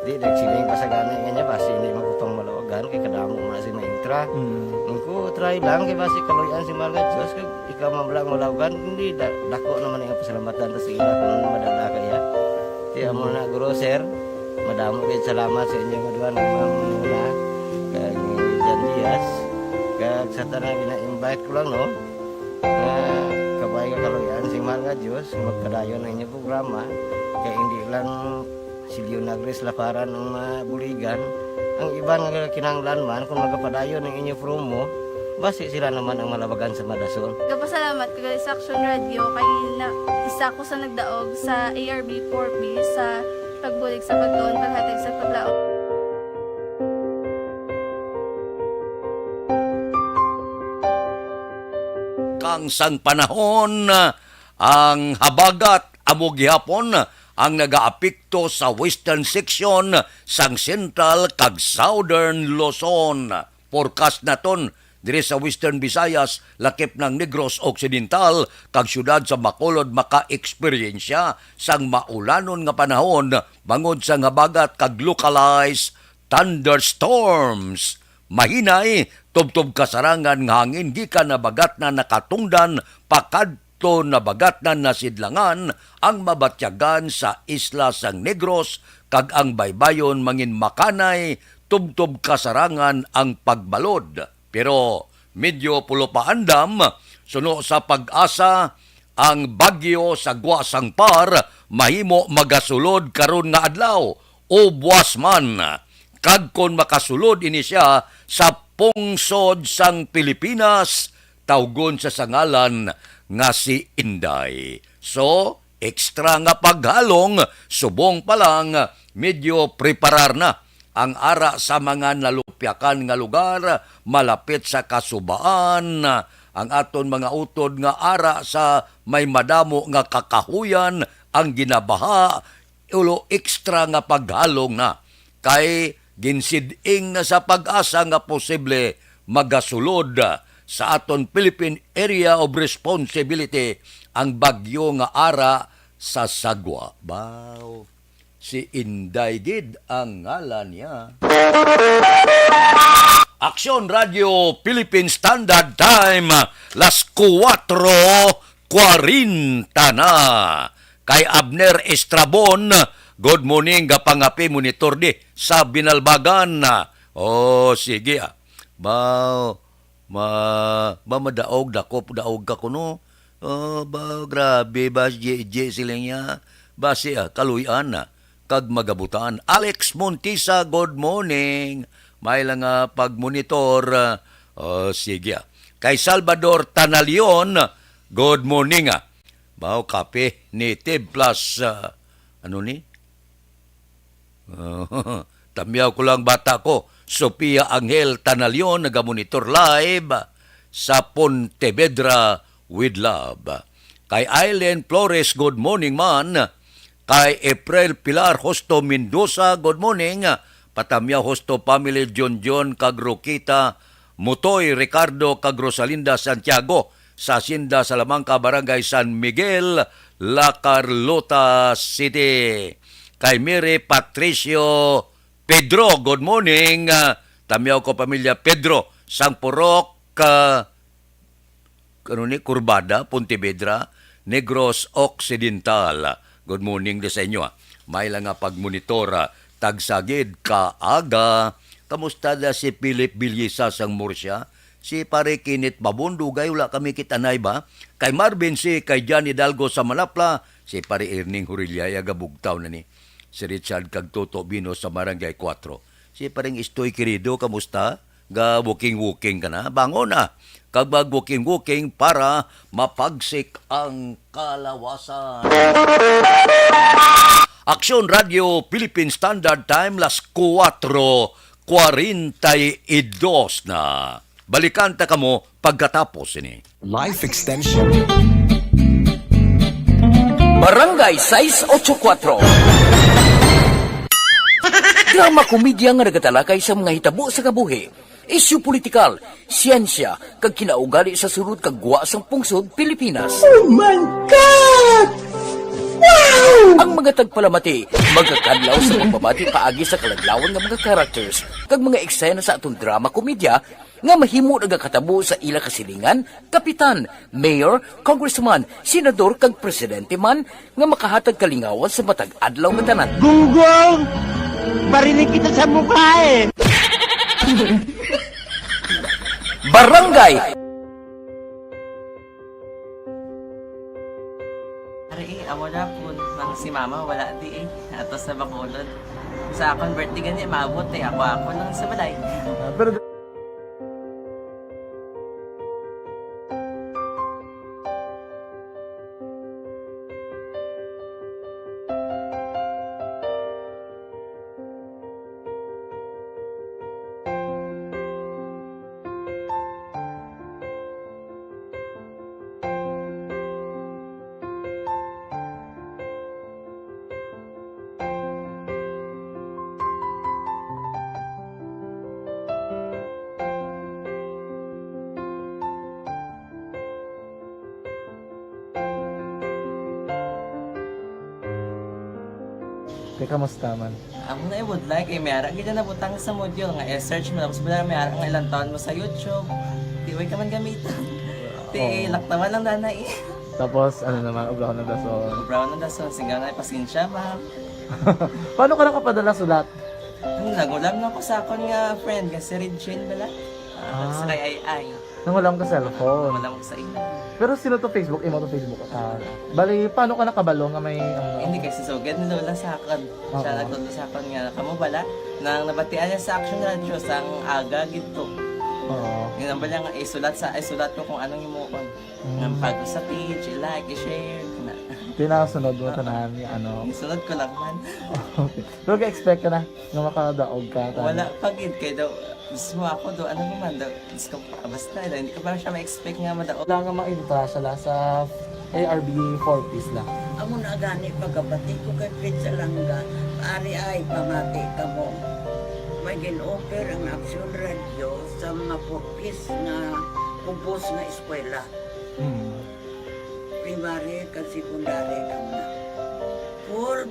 Di, nagsiling pa sa gani nga niya, basi hindi man ko pang malawagan, kay kadamo man na si maintra. Mm. Ang ko, try lang, kay basi kaluyan si Mahal nga Diyos, kag ikaw man lang malawagan, hindi, da-, dako naman ang pasalamatan ta sa ila kung madala kaya. Ti amo na, guro, sir, madamo gid salamat sa inyo nga duha nga mga muna, kag ni Jan Diaz, kag sa tanan gina-invite ko lang, no, nga kabay nga kaluyan sing Mahal nga Diyos, nga magpadayon ang inyong programa, kay hindi lang si Leonagris Laparan ang mabuligan, ang iban nga kinahanglan man, kung magapadayon ang inyo promo, basi sila naman ang malabagan sa madason. Gapasalamat ko gali sa Aksyon Radyo kay na, isa ko sa nagdaog sa A R B four B sa pagbulig sa pagtuon, paghatag sa paglaom. Kang sang panahon, ang habagat amo gihapon ang nagaapekto sa western section sang Central kag Southern Luzon. Forecast naton diri sa Western Visayas, lakip ng Negros Occidental, kag siyudad sa Bacolod makaeksperyensya sang maulanon nga panahon bangod sang habagat kag localized thunderstorms. Mahinay, tubtob kasarangan nga hangin gikan habagatnan nakatungdan pakadto habagatnan nasidlangan ang mabatyagan sa isla sang Negros, kag ang baybayon mangin makanay, tubtob kasarangan ang pagbalod. Pero medyo pulo pa andam, suno sa PAGASA, ang bagyo sa Guasangpar mahimo magasulod karon nga adlaw o buas man. Kag kon makasulod ini siya sa pungsod sang Pilipinas, tawgon sa sangalan nga si Inday. So, extra nga paghalong, subong pa lang, medyo preparar na ang ara sa mga nalupyakan nga lugar malapit sa kasubaan, ang aton mga utod nga ara sa may madamo nga kakahuyan ang ginabaha, ulo extra nga paghalong na, kay ginsid-ing na sa PAGASA nga posible magasulod sa aton Philippine Area of Responsibility ang bagyo nga ara sa sagwa. Baw. Si Inday gid ang ngalan niya. Aksyon Radio Philippine Standard Time, las kuwatro kwarenta na. Kay Abner Estrabon, good morning, gapangape monitor di sa Binalbagan. Oh, sige, ah. Ba, ma, ba madaog, dakop, daog ka kuno? Oh, ba, grabe ba, J J, sila niya? Basi, ah, kaluy-an na kag magabutan. Alex Montisa, good morning. May lang nga pagmonitor, ah, oh, sige, ah. Kay Salvador Tanalion, good morning, ah. Mao kape, native plus, ah, ano ni? Tamyaw ko lang, bata ko. Sofia Angel Tanalion, nagamonitor live sa Pontevedra with love. Kay Aileen Flores, good morning man. Kay April Pilar Hosto Mendoza, good morning. Patamyaw Hosto family, John John kag Roquita, Mutoy Ricardo kag Rosalinda Santiago sa Hacienda Salamanca, Barangay San Miguel, La Carlota City. Kay Mary Patricio Pedro, good morning. Ah, tamyaw ko, pamilya Pedro, sang Purok, ah, ano ni, Curbada, Pontevedra, Negros Occidental. Good morning di sa inyo, ah. May lang nga pagmonitor, ah, tagsagid kaaga. Kamusta da si Philip Bilyisa sang Murcia? Si Pare Kenneth Babon, dugay wala kami kitanay ba? Kay Marvin C, kay John Hidalgo sa Malapla, si Pare Erning Hurilla, ya gabugtaw na ni. Si Richard kag Toto Bino sa Barangay Kuwatro. Si Pareng Istoy Querido, kamusta? Ga-walking-walking ka na? Bangon na. Kag mag-walking-walking para mapagsik ang kalawasan. Aksyon Radio Philippine Standard Time, las kuwatro kwarenta y dos na. Balikan ta kamo pagkatapos ini. Life extension. Barangay sais ocho kuwatro. Drama komedya nga nagatalakay sa mga hitabo sa kabuhi, isyu politikal, siyensya, kag kinaugali sa sulod kag gwa sang pungsod Pilipinas. Oh my God! Wow! Ang mga tagpalamati magakadlaw sa pagpamati paagi sa kaladlawan nga mga characters kag mga eksena sa aton drama komedya nga mahimo nagakatabo sa ila kasilingan, kapitan, mayor, congressman, senador, kag presidente man nga makahatag kalingawan sa matag adlaw nga tanan. Gunggong! Barinig kita sa mukha eh! Barangay Ari, eh, amo na po. Nang si mama, wala di eh. Ato sa Bacolod. Sa akon birthday gani, maabot eh. Ako, ako lang sa balay. Ah, pero Te, kamusta man? Amo na, I would like, eh, may ara gid na nabutang sa module nga i-search mo, tapos wala, may ara nga ilang taon mo sa YouTube. Di, way ka man gamiton. Ti, oo, laktawan lang dana eh. Tapos, ano naman, ubraw na dason. Ubraw na dason, singgaw na, pasensya, ma'am. Paano ka nakapadala sulat? Ano, nag-ulam na ako sa akon nga friend, nga si Regine bala. Ah, ah, sa kay Ai Ai. Nangulam ka cellphone. Wala ko sa imo. Pero sino to Facebook? Imo to Facebook account. Bali, paano ka nakabalo nga may, ano? Hindi, kay si Sugad ni Lola sa akon. Siya, oo, nagtudlo sa akon nga, kamo bala, nang nabatian niya sa Action Radio, sang aga gid to. Oo. Yun ang bala nga, isulat sa, isulat ko kung anong himuon. Mm. Nga pag sa page, i-like, i-share, na. Tinasunod mo, oo, tanan, ano? Isunod ko lang man. Okay. Pero ga-expect ka na nga makadaog ka, tanan? Wala pa gid, kay daw, mismo ako do, ano ko man do, Diyos ko, basta, hindi ko pa siya ma-expect nga madaog. Wala nga ma-entra siya la sa A R B four Ps la. Amo na gani, pagkabati ko kay Fred Salanga, ari ay pamati kamo. May gin-offer ang Action Radio sa mga four Ps nga kubos nga eskwela. Hmm. Primary kag secondary kamo na. Four,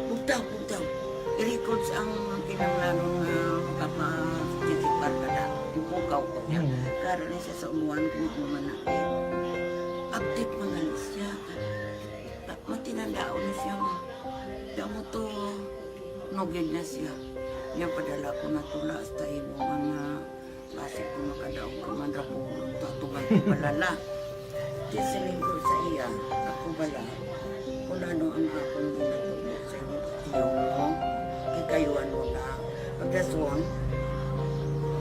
bugtaw, bugtaw. I-records ang kinahanglanon nga makapa-, participar ka na. Bukaw ko niya. Mm. Karon ni siya sa umuan ko nga umana. Abtik man na siya. Ta-, matinandaon na siya nga. Kaya mo to, nugid na siya. Niya padala ko na tula hasta imo nga basi ko makadaog ka man ra ko, tatuman ko palala. Di siling ko sa iya, ako bala, kung ano ang akong ginatubo sa imo, tiyo mo, kikayuan mo na. Pagdason,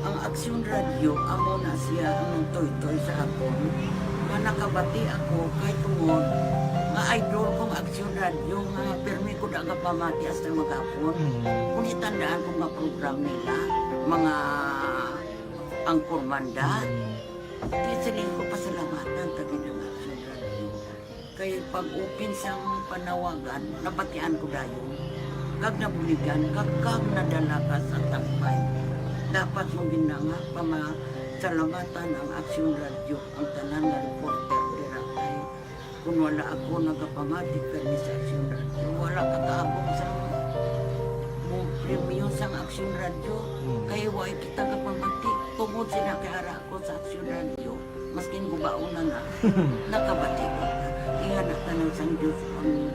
ang Aksyon Radyo, amo na siya ang nagtoytoy sa akon, nga nakabati ako kay tungod nga idol kong Aksyon Radyo, nga pirmi ko da nga pamati hasta maghapon. Mm. Kung itandaan ko nga program nila, mga Anchorman da. Mm. Di siling ko pasalamatan ta gid ang Aksyon Radyo. Kay pag-open sang panawagan, nabatian ko dayon. Kag nabuligan, kag, kag nadala ka sa tambay. Dapat mo gid na nga pamasalamatan ang Aksyon Radyo, ang tanan nga reporter dira kay Kung wala ako nagapamati kani sa Aksyon Radyo, wala ka kaabot sa mo premyo sang Aksyon Radyo. Mm. Kay wa kita kapamati. Tungod sila kay ara ako sa Aksyon Radyo, maskin gubaon na na, nakabati ko. Ingana tanan sang Diyos ang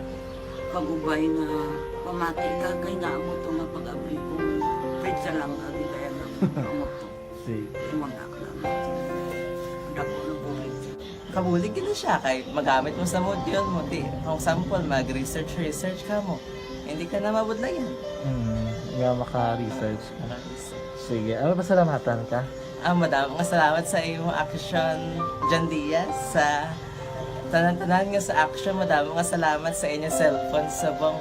pag-ubay nga pamati ka, kay nga amo to nga pag-abri ko, pwede sa lang agi kaya nga amo to. Sige. Imo na ka. Dako na bulig. Kabulig gid na siya kay magamit mo sa module mo. Di, for example, mag-research, research ka mo. Hindi ka na mabudlayan. Mm, nga maka-research ka. Maka-research. Sige, ano, pasalamatan ka? Ah, madamo nga salamat sa imo, Action John Diaz, sa tanan-tanan nga sa Action. Madamo nga salamat sa inyo cellphone subong.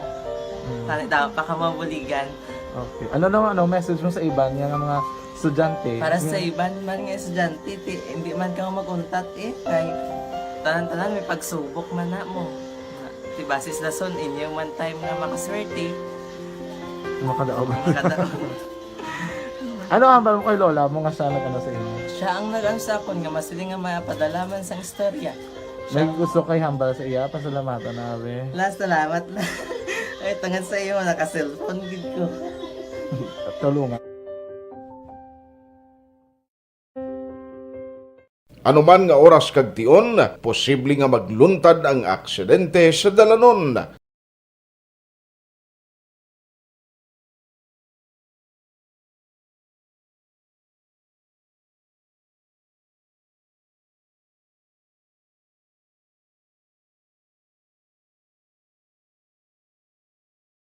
Mm. Tani daw pa ka mabuligan. Okay. Ano naman, ano, message mo sa iban nga mga estudyante? Para sa iban man nga estudyante, ti, hindi man ka mag-untat, eh, kay tanan-tanan may pagsubok man na mo. Ti, basis lason, inyo man time nga makaswerte. Makadaog. Makadaog. Ano ang hambal mo kay lola mo nga siya nag-ano sa imo? Siya ang nag-ano sa akon nga masiling nga mapadala man sang istorya. May gusto kay hambal sa iya, pasalamatan na, abi. La, salamat na. Ay, tungod sa imo, naka-cellphone gid ko. Tulungan. Ano man nga oras kag tion, posible nga magluntad ang aksidente sa dalanon.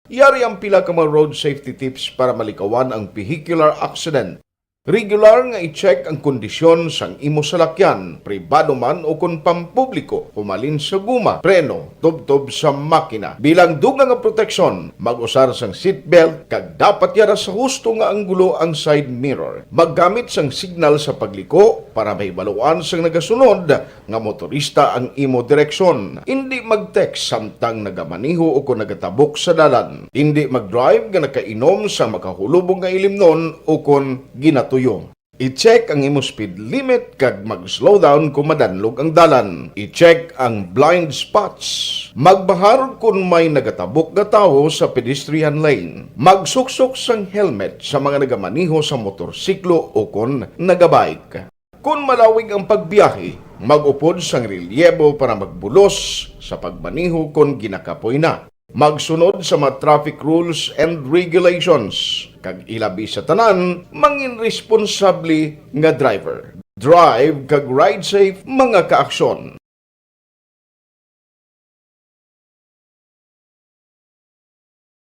Yari ang pila ka mga road safety tips para malikawan ang vehicular accident. Regular nga i-check ang kondisyon sang imo salakyan, pribado man o kon pampubliko, humalin sa guma, preno, tubtob sa makina. Bilang dugang nga proteksyon, mag-usar sang seatbelt kag dapat yara sa husto nga anggulo ang side mirror. Maggamit sang signal sa pagliko para mahibaluan sang nagasunod nga motorista ang imo direksyon. Indi mag-text samtang nagamaneho o kon nagatabok sa dalan. Indi mag-drive nga nakainom sa makahulubong nga ilimnon o kon ginatuyo. I-check ang imo speed limit kag mag-slow down kon madanlog ang dalan. I-check ang blind spots. Magbahar kon may nagatabok nga tawo sa pedestrian lane. Magsuksok sang helmet sa mga nagamaneho sa motorsiklo o kon nagabike. Kon malawig ang pagbiyahe, mag-upod sang relyebo para magbulos sa pagmaneho kon ginakapoy na. Magsunod sa mga traffic rules and regulations, kag ilabi sa tanan, mangin responsable nga driver. Drive kag ride safe, mga kaaksyon.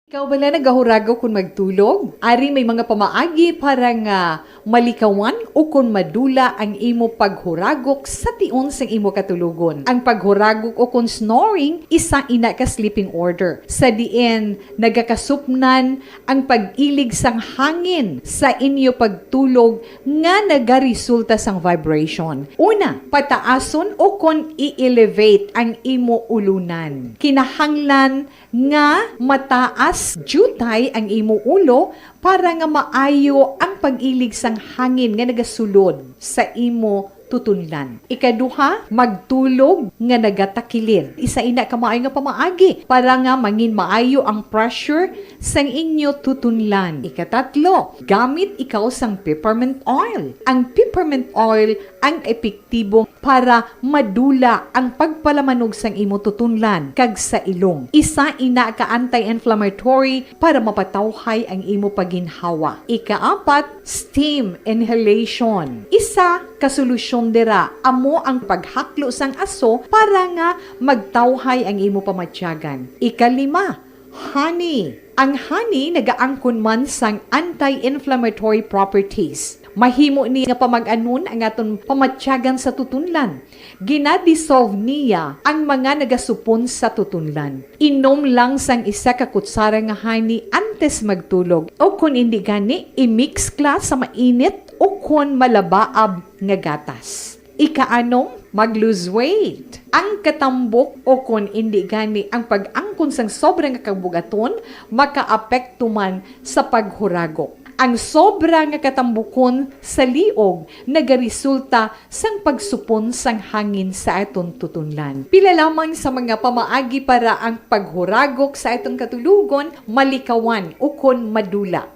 Ikaw bala nagahuragok kon magtulog? Ari may mga pamaagi para nga malikawan o kon madula ang imo paghuragok sa tion sang imo katulogon. Ang paghuragok o kon snoring, isa ina ka sleeping order, sa diin nagakasupnan ang pag-ilig sang hangin sa inyo pagtulog nga nagaresulta sang vibration. Una, pataason o kon i-elevate ang imo ulunan. Kinahanglan nga mataas diutay ang imo ulo para nga maayo ang pag-ilig sang hangin nga nagasulod sa imo tutunlan. Ikaduha, magtulog nga nagatakilid. Isa ina ka maayo nga pamaagi para nga mangin maayo ang pressure sang inyo tutunlan. Ikatatlo, gamit ikaw sang peppermint oil. Ang peppermint oil ang epektibo para madula ang pagpalamanog sang imo tutunlan kag sa ilong. Isa ina ka anti-inflammatory para mapatawhay ang imo paginhawa. Ikaapat, steam inhalation. Isa ka solusyon dira amo ang paghaklo sang aso para nga magtawhay ang imo pamatyagan. Ikalima, honey. Ang honey nagaangkon man sang anti-inflammatory properties. Mahimo ni nga pamag-anon ang aton pamatyagan sa tutunlan. Gina-dissolve niya ang mga nagasupon sa tutunlan. Inom lang sang isa ka kutsara nga honey antes magtulog, o kon indi gani, i-mix ka sa mainit o kon malabaab nga gatas. Ikaanom, mag-lose weight. Ang katambok o kon indi gani ang pag-angkon sang sobra nga kabugaton makaapekto man sa paghuragok. Ang sobra nga katambukon sa liog nagaresulta sang pagsupon sang hangin sa aton tutunlan. Pila lamang sa mga pamaagi para ang paghuragok sa aton katulogon malikawan ukon madula.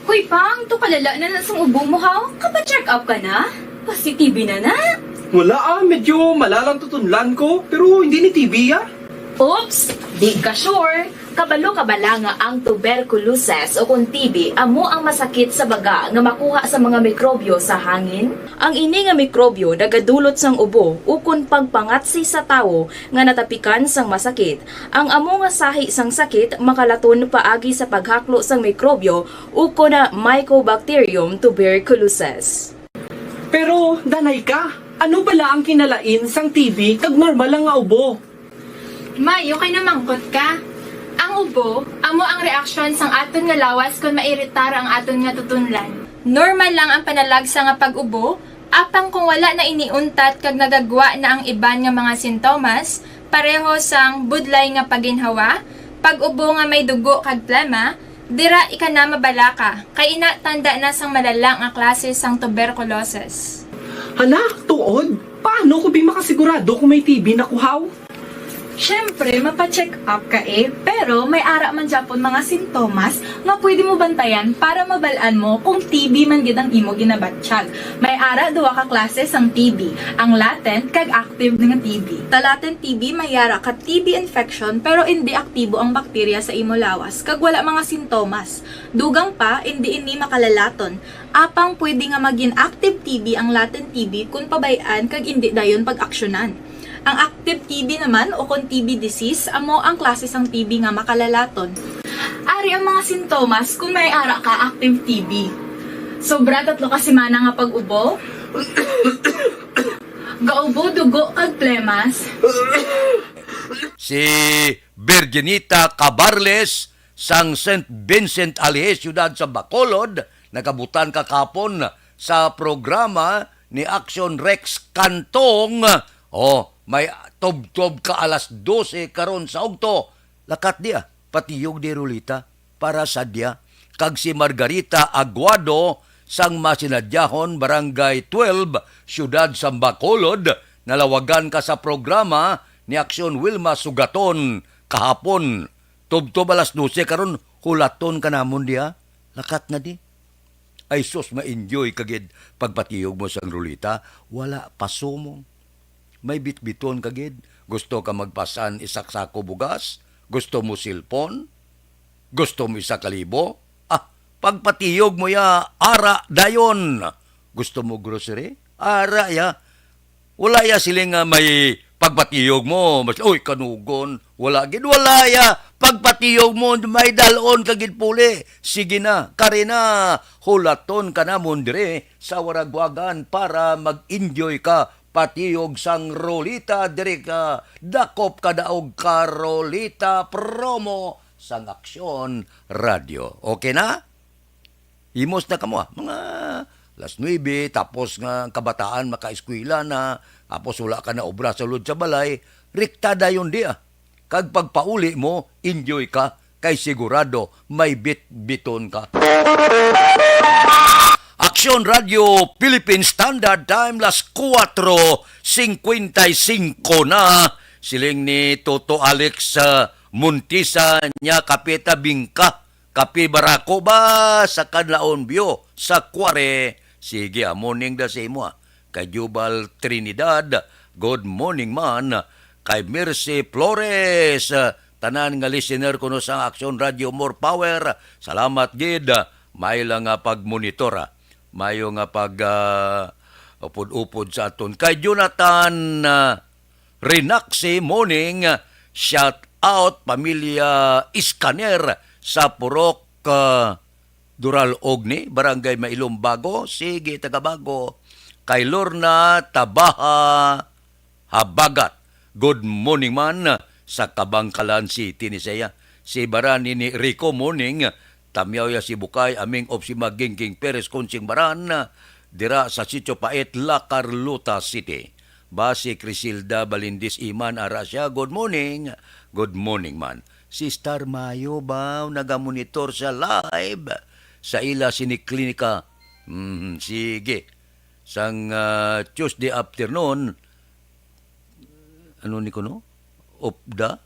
Hoy, Pang, to kalala na na sang ubo mo, haw? Kapa-check up ka na? Pasi-T B na na? Wala ah, medyo malalang tutunlan ko, pero hindi ni T B ah. Oops! Di ka sure? Kabalo ka bala nga ang tuberculosis o kon T B amo ang masakit sa baga nga makuha sa mga mikrobyo sa hangin? Ang ini nga mikrobyo nagadulot sang ubo ukon pagpangatsi sa tawo nga natapikan sang masakit. Ang amo nga sahi sang sakit makalaton paagi sa paghaklo sang mikrobyo ukon na Mycobacterium tuberculosis. Pero, danay ka, ano bala ang kinalain sang T B kag normal lang nga ubo? May, okay na mangkot ka. Ang ubo, amo ang reaksyon sang aton nga lawas kon mairitar ang aton nga tutunlan. Normal lang ang panalagsa nga pag-ubo, apang kung wala na ini untat kag nagagwa na ang iban nga mga sintomas, pareho sang budlay nga paginhawa, pag-ubo nga may dugo kag plema, dira ika na mabalaka, kay ina tanda na sang malala nga klase sang tuberculosis. Hala, tuod? Paano ko bi makasigurado kung may T B na ko, haw? Siyempre, mapa-check up ka eh, pero may ara man gyapon mga sintomas nga pwede mo bantayan para mabal-an mo kung T B man gid ang imo ginabatyag. May ara duha ka klase sang T B, ang latent kag active nga T B. Sa latent T B, may ara ka T B infection pero indi aktibo ang bakterya sa imo lawas kag wala mga sintomas. Dugang pa, indi ini makalalaton. Apang pwede nga magin active T B ang latent T B kon pabay-an kag indi dayon pag-aksyonan. Ang active T B naman o kon T B disease amo ang klase sang T B nga makalalaton. Ari ang mga sintomas kon may ara ka active T B. Sobra tatlo ka semana nga pag-ubo. Gaubo, dugo, kag plemas. Si Virginita Cabarles sang Saint Vincent Alihis, siyudad sa Bacolod, nakabutan ka kahapon sa programa ni Action Rex Cantong. Oh, may tubtob ka alas dose karon sa ugto. Lakat di ah, patiyog di Rolita, para sa dia. Kag si Margarita Aguado sang Masinadyahon, Barangay twelve, Siyudad sa Bacolod, nalawagan ka sa programa ni Aksyon Wilma Sugaton kahapon. Tubtob alas dose karon, hulaton ka namon diha. Lakat na di. Ay sus, ma-enjoy ka gid pagpatiyog mo sang Rolita. Wala pa sumong. May bitbiton ka gid. Gusto ka magpasan isa ka sako bugas? Gusto mo cellphone? Gusto mo isa ka libo? Ah, pagpatiyog mo ya, ara dayon. Gusto mo grocery? Ara ya. Wala ya siling nga may pagpatiyog mo. Mas, uy, kanugon. Wala gid, wala ya. Pagpatiyog mo, may dalon ka gid puli. Sige na, kari na. Hulaton ka namon dire sa Waragwagan para mag-enjoy ka. Patiyog sang Rolita dire ka. Dakop ka daog ka Rolita promo sang Aksyon Radio. Okay na? Himos na kamo, ah. Mga alas nuebe, tapos nga ang kabataan makaeskwela na, tapos wala ka na obra sulod sa balay, rekta dayon di, ah. Kag pagpauli mo, enjoy ka. kay sigurado may bitbiton ka. Aksyon Radio Philippine Standard Time, las kuwatro singkwenta y singko na. Siling ni Toto Alex, ah, Montisa niya, "Kape ta bingka, kape barako ba sa Kanlaon View, sa Kuware?" Sige, ah, morning da sa imo, ah. Kay Jubal Trinidad, "Good morning man." Kay Mercy Flores, ah, "Tanan nga listener kuno sa Aksyon Radio, more power. Salamat gid." May lang nga pagmonitor, ah. Mayo nga pag, ah, upod-upod sa aton. Kay Jonathan, ah, Rinaxi, morning, ah, shout out pamilya Iskaner sa Purok, ah, Dural Ogni, Barangay Mailombago. Sige, taga Bago. Kay Lorna Tabaha Habagat, "Good morning man sa Kabangkalan City ni saya. Si Baran ni Rico, morning. Tamyaw ya si Bukay, aming of si Magingking Perez Consing Baran, dira sa Sitio Pait, La Carlota City." Ba si Crisilda Balindis Iman, ara siya, "Good morning." Good morning man. Si Star Mayo ba, nagamonitor sa live sa ila sini klinika? Mhm, sige. Sang, ah, Tuesday afternoon, ano ni kuno? Upda?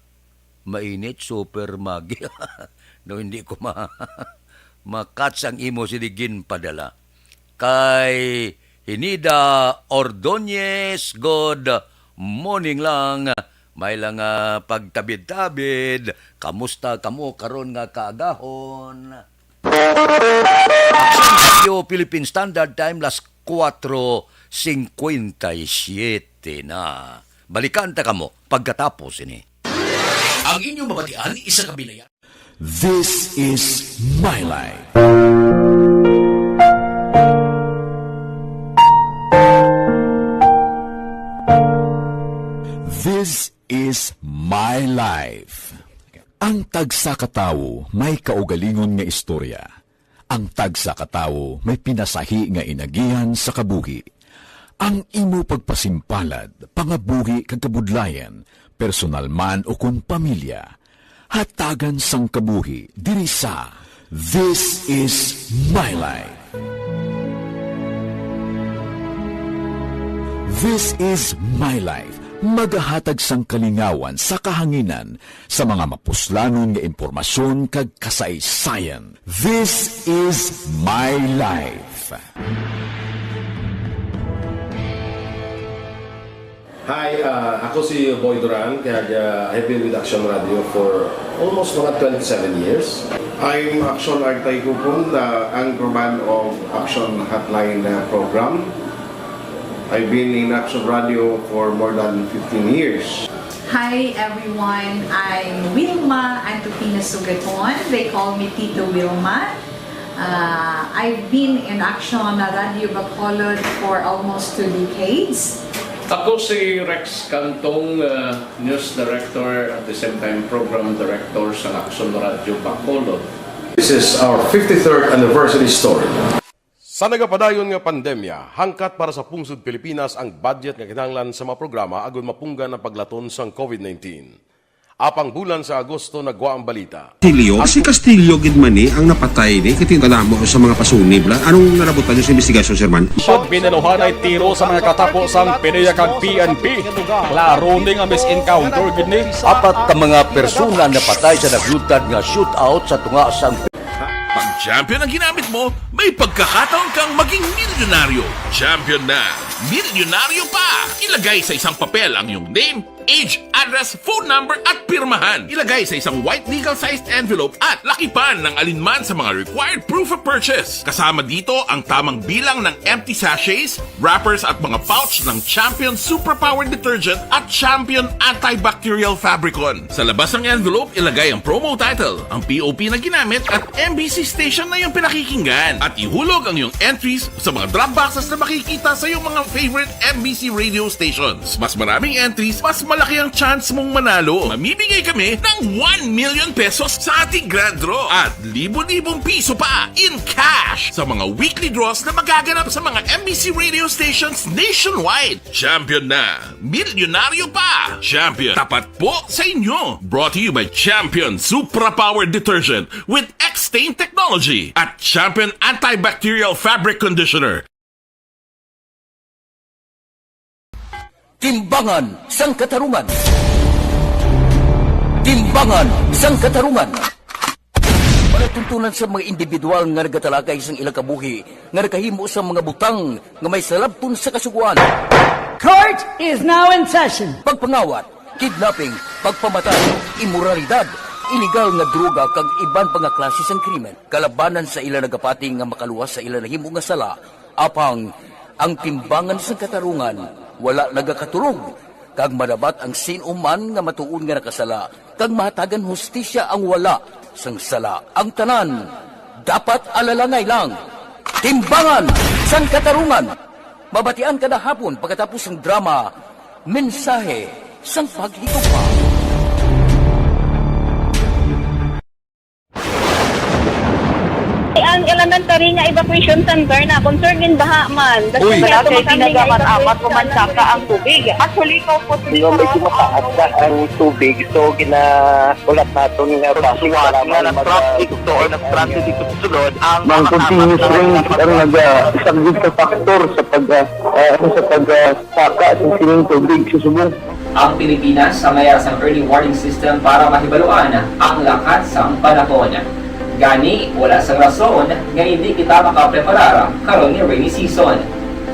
Mainit, super magi. No, hindi ko ma-, ma-catch ang imo sini ginpadala. Kay Hinida Ordonez, "Good morning lang. May lang, ah, pagtabid-tabid. Kamusta kamo karon nga kaagahon?" Aksyon Radio Philippine Standard Time, las kuwatro singkwenta y siyete na. Balikan ta kamo pagkatapos ini. Ang inyong mabatian, isa ka bilayan. This is my life. This is my life. Ang tagsa ka tawo may kaugalingon nga istorya. Ang tagsa ka tawo may pinasahi nga inagihan sa kabuhi. Ang imo pagpasimpalad, pangabuhi kag kabudlayan, personal man o kon pamilya, hatagan sang kabuhi diri sa This Is My Life. This Is My Life, magahatag sang kalingawan sa kahanginan sa mga mapuslanon nga impormasyon kag kasaysayan. This Is My Life. Hi, ah, ako si Boy Duran, kag, ah, I've been with Action Radio for almost mga twenty-seven years. I'm Action Artay Kupon, the anchorman of Action Hotline, ah, program. I've been in Action Radio for more than fifteen years. Hi everyone, I'm Wilma Antupina Sugaton. They call me Tito Wilma. Uh, I've been in Action Radio Bacolod for almost two decades. Ako si Rex Cantong, uh, news director, at the same time program director sa Action Radio Bacolod. This is our fifty-third anniversary story. Sa nagapadayon nga pandemya, hangkat para sa pungsod Pilipinas ang budget nga kinahanglan sa mga programa agud mapunggan ang paglaton sang COVID nineteen. Apang bulan sa Agosto nagwa ang balita. Castillo, si Castillo gid man ni ang napatay ni, kay kadamo sa mga pasunib la. Anong nalabutan niyo sa investigasyon, Sir Man? Pag binaluhanay tiro sa mga katapo sang PDEA kag P N P. Klaro ni nga misencounter gid ni. Apat ka mga persona napatay sa nagluntad nga shootout sa tunga sang Pag champion ang ginamit mo, may pagkakataon kang maging milyonaryo. Champion na, milyonaryo pa! Ilagay sa isang papel ang iyong name, age, address, phone number, at pirmahan. Ilagay sa isang white legal-sized envelope at lakipan ng alinman sa mga required proof of purchase. Kasama dito ang tamang bilang ng empty sachets, wrappers, at mga pouch ng Champion Superpower Detergent at Champion Antibacterial Fabricon. Sa labas ng envelope, ilagay ang promo title, ang P O P na ginamit, at M B C station na iyong pinakikinggan. At ihulog ang iyong entries sa mga drop boxes na makikita sa iyong mga favorite M B C radio stations. Mas maraming entries, mas malaki ang chance mong manalo. Mamimigay kami ng one million pesos sa ating grand draw at libo-libong piso pa in cash sa mga weekly draws na magaganap sa mga M B C radio stations nationwide. Champion na! Milyonaryo pa! Champion, tapat po sa inyo! Brought to you by Champion Supra Power Detergent with X-Stain Technology at Champion Antibacterial Fabric Conditioner. Timbangan sang Katarungan. Timbangan sang Katarungan. Palatuntunan sa mga individual nga nagatalakay sang ilang kabuhi nga nakahimo sang mga butang nga may salabton sa kasugoan. Court is now in session. Pagpangawat, kidnapping, pagpamatay, imoralidad, iligal nga droga kag iban pa nga klase sang krimen kalabanan sa ila nagapati nga makaluwas sa ila nahimo nga sala. Apang ang timbangan sang katarungan wala nagakatulog, kag madabat ang sin-o man nga matuod nga nakasala, kag mahatagan hustisya ang wala sang sala. Ang tanan dapat alalangay lang. Timbangan sang Katarungan, mabatian kada hapon pagkatapos sang drama, Mensahe sang Paghigugma. Ang elementary nga evacuation center na concern gin baha man. Uy! Wala kay tinaga man amat ko man saka ang tubig. Actually, ko po dito. Medyo mataas na ang tubig. So, gina-, ulat naton nga bus. Suwat nga na-traffic to or na-stranded dito sa sulod ang mga continuous rain ang nag-saglit sa factor sa pag, ah, ah, sa pag, ah, saka sa sining tubig sa subong. Ang Pilipinas ang mayara sang early warning system para mahibaluan ang lakat sang panahon. Gani, wala sang rason nga indi kita makapreparar karon nga rainy season.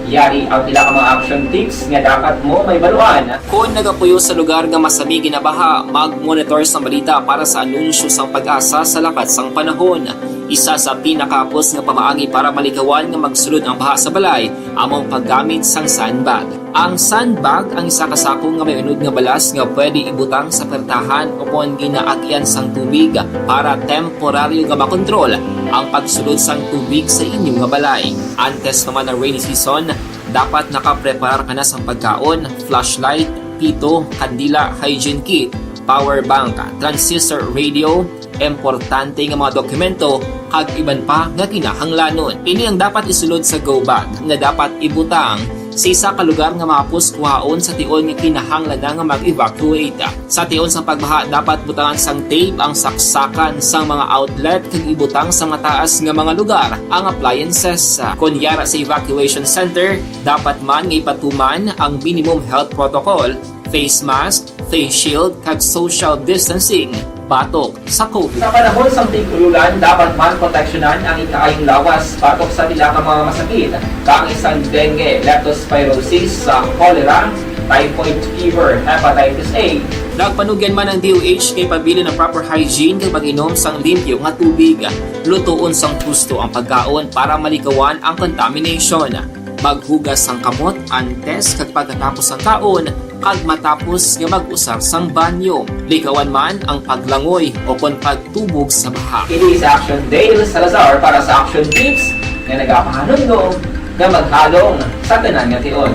Yari ang pila ka mga action tips nga dapat mo mahibaluan. Kon nagapuyo sa lugar nga masami ginabaha, mag-monitor sang balita para sa anunsyo sang PAGASA sa lakat sang panahon. Isa sa pinakahapos nga pamaagi para malikawan nga magsulod ang baha sa balay amo ang paggamit sang sandbag. Ang sandbag ang isa ka sako nga may unod nga balas nga pwede ibutang sa pertahan ukon ginaagyan sang tubig para temporaryo nga makontrol ang pagsulod sang tubig sa inyo nga balay. Antes pa man ang rainy season, dapat nakapreparar ka na sang pagkaon, flashlight, pito, kandila, hygiene kit, power bank, transistor radio, importante nga mga dokumento, kag iban pa nga kinahanglanon. Ini ang dapat isulod sa go bag nga dapat ibutang sa isa ka lugar nga mahapos kuhaon sa tion nga kinahanglan na nga mag-evacuate. Sa tion sang pagbaha, dapat butangan sang tape ang saksakan sang mga outlet kag ibutang sa mataas nga mga lugar ang appliances. Kon yara sa evacuation center, dapat man nga ipatuman ang minimum health protocol, face mask, face shield, kag social distancing batok sa COVID. Sa panahon sang tig-ululan, dapat man proteksyonan ang ikaayong lawas batok sa pila ka mga masakit, kaangay sang dengue, leptospirosis, sa cholera, typhoid fever, hepatitis A. Nagpanugyan man ang D O H kay pabilin ang proper hygiene kag pag-inom sang limpyo nga tubig. Lutoon sang husto ang pagkaon para malikawan ang contamination. Maghugas sang kamot antes kag pagkatapos sang kaon, kag matapos nga mag-usar sang banyo. Likawan man ang paglangoy o kon pagtubog sa baha. Ini si Action Dale Salazar para sa Action Tips nga nagapahanumdom nga maghalong sa tanan nga tion.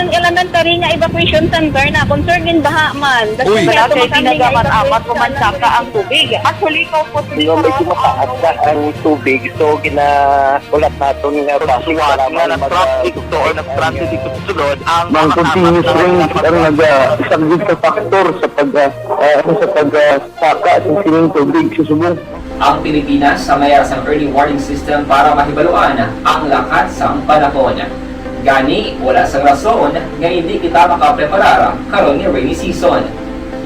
Ang elementary nga evacuation center na concern gin baha man. Uy! Wala kay tinaga man amat ko man saka ang tubig. Actually, ko po. Medyo mataas na ang tubig. So, gina-, ulat naton nga bus. Suwat nga na-traffic to or na-stranded dito sa sulod ang mga continuous rain ang nagasaglit sa factor sa pag, ah, ah, sa pag, ah, saka sa sining tubig sa subong. Ang Pilipinas ang mayara sang early warning system para mahibaluan ang lakat sang panahon. Gani, wala sang rason nga indi kita makapreparar karon nga rainy season.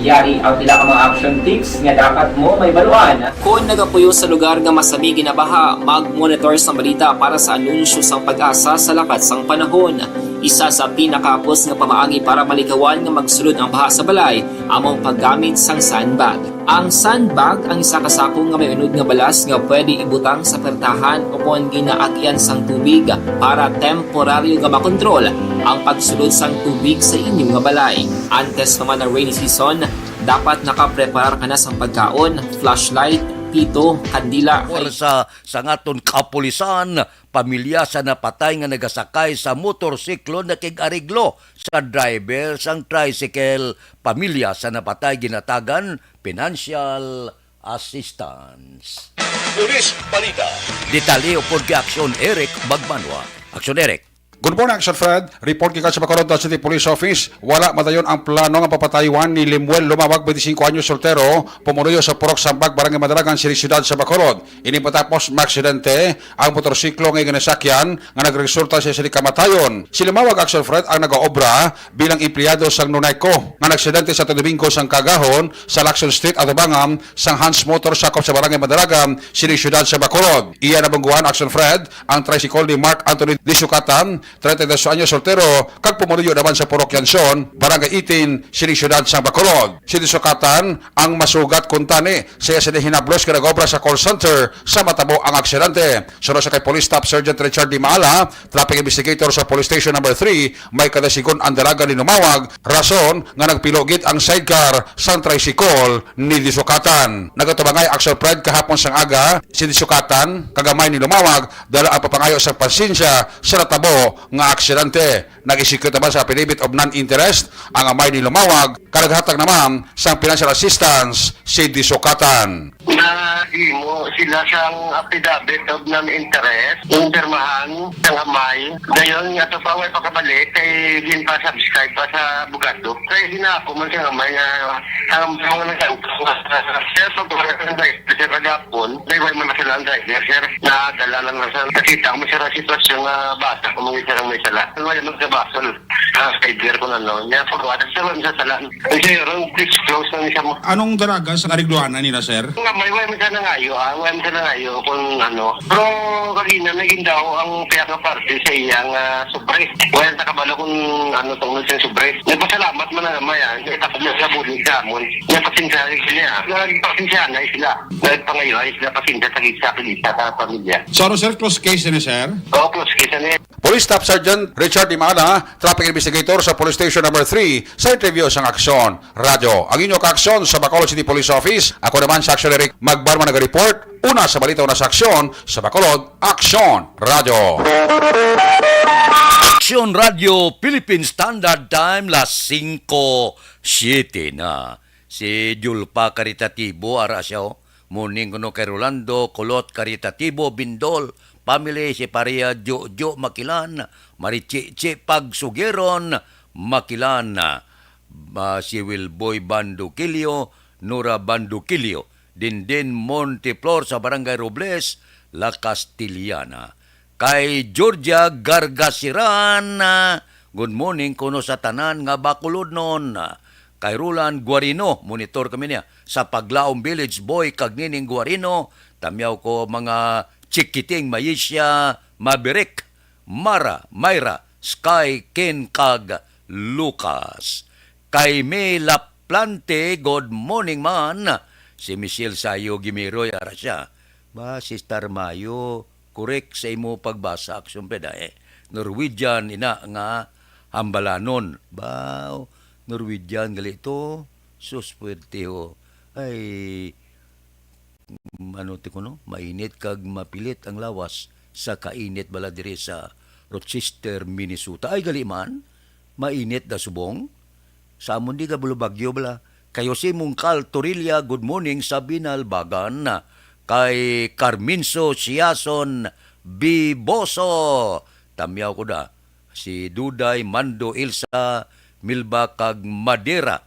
Yari ang pila ka mga action tips nga dapat mo mahibaluan. Kon nagapuyo sa lugar nga masami ginabaha, mag-monitor sang balita para sa anunsyo sang PAGASA sa lakat sang panahon. Isa sa pinakahapos nga pamaagi para malikawan nga magsulod ang baha sa balay amo ang paggamit sang sandbag. Ang sandbag ang isa ka sako nga may unod nga balas nga pwede ibutang sa pertahan ukon ginaagyan sang tubig para temporaryo nga makontrol ang pagsulod sang tubig sa inyo nga balay. Antes pa man ang rainy season, dapat nakapreparar ka na sang pagkaon, flashlight, Ito, Kandila. Pwersa sang aton kapulisan, pamilya sa napatay nga nagasakay sa motorsiklo nakig-ariglo sa driver sang tricycle. Pamilya sa napatay ginatagan financial assistance. Police Balita. Detalye upod kay Aksyon Eric Magbanwa. Aksyon Eric. Good morning, Action Fred. Report gikan sa Bacolod City Police Office. Wala madayon ang plano nga papataywan ni Lemuel Lumawag, twenty-cinco anyos, soltero, pumuloyo sa Purok Sambag, Barangay Madalagan, City, Siyudad sa Bacolod. Ini matapos maaksidente ang motorsiklo nga ginasakyan nga nagresulta sa isa ni kamatayon. Si Lumawag, Action Fred, ang nagaobra bilang empleyado sang Nunayco nga naaksidente sa Domingo sang kagahon sa Lacson Street, atubangan sang Hans Motor, sakop sa Barangay Madalagan, City, Siyudad sa Bacolod. Iya nabungguan, Action Fred, ang tricycle ni Mark Anthony Disukatan, treinta y dos anyos, soltero, kag pumuluyo naman sa Purok Yansyon, Barangay eighteen, City, Siyudad sang Bacolod. Si Disukatan ang masugat kuntani sa iya sini hinablos nga nag-obra sa call center sa matabo ang aksidente. Suno sa kay Police Staff Sergeant Richard Dimala, traffic investigator sa Police Station Number three, may kadasigon ang dalaga ni Lumawag, rason nga nagpilugit ang sidecar sang tricycle ni Disukatan. Nagatubangay, Action Fred, kahapon sang aga si Disukatan kag amay ni Lumawag dala ang papangayo sa pasensya sa natabo nga aksidente. Nag-execute naman sa affidavit of non-interest ang amay ni Lumawag, kag naghatag naman sang financial assistance si Disukatan. Nahimo sila sang affidavit of non-interest, pirmahan sang amay. Dayon nga sa paway pakabalik kay ginpa-subscribe pa sa abogado. Kay ginako man sang amay nga ang mga nagkanta, sir, pag wala ng driver, sir, kagapon, may way man sila ang driver, sir. Nadala lang na sa nakita mo, sir, ang sitwasyon nga bata, kung mga sir ang may sala. Wala man sa basol. Ah, driver ko na, no? Niya, pag wala, sir, wala sa sala. Ang sir, ang disclose ng isa mo. Anong dalaga sa karigluanan nila, sir? Nga, may way man siya nangayo, ah. Way man siya nangayo kung ano. Pero kagina, naging daw ang kaya nga parte sa iyang, ah, sobre. Wala sa kabalo kung ano tungod sa sobre. Nagpasalamat man na naman yan. Kaya tapos na sa bulig sa amon. Niya, pasensya rin sila. Nagpasensya na sila. Nagpangayo ay sila pasensya sa gisa, sa gisa sa pamilya. So, ano, sir, close case na, sir? Oo, close case na. Police Staff Sergeant Richard Dimala, traffic investigator sa Police Station Number three, sa interview sang Aksyon Radyo. Ang inyo kaaksyon sa Bacolod City Police Office, ako naman sa Aksyon Eric Magbanwa naga-report. Una sa balita, una sa aksyon, sa Bacolod, Aksyon Radyo. Aksyon Radyo, Philippine Standard Time, las singko siete na. Si Julpa Karitatibo, ara siya, oh. Morning kuno kay Rolando Kulot Karitatibo, Bindol family, si Paria Jojo Makilan, Marichichi Pagsugiron Makilan, ah, si Wilboy Bandukilio, Nora Bandukilio, Dindin Monteflor sa Barangay Robles, La Castellana. Kay Georgia Gargasiran, ah, good morning kuno sa tanan nga Bacolodnon. Kay Roland Guarino, monitor kami niya. Sa Paglaom Village, Boy kag Nining Guarino, tamyaw ko mga Chikiting Mayisya, Maverick, Mara, Myra, Sky, Ken kag Lucas. Kay May Laplante, good morning man. Si Michelle Sayo Gimiroy, ara siya. Ba, Sister Mayo, correct sa imo pagbasa, aksyon peda, eh. Norwegian ina nga hambalanon. Ba, Norwegian gali to. Sus, puwerte, oh. Ay, mm, ano ti kuno? Mainit kag mapilit ang lawas sa kainit bala diri sa Rochester, Minnesota. Ay, gali man. Mainit da subong. Sa amon di ka bulubagyo bala. Kayo si Mungkal Torilla, good morning sa Binalbagan. Kay Carmenzo Siason Biboso. Tamyaw ko da. Si Duday, Mando, Ilsa, Milba, kag Madera.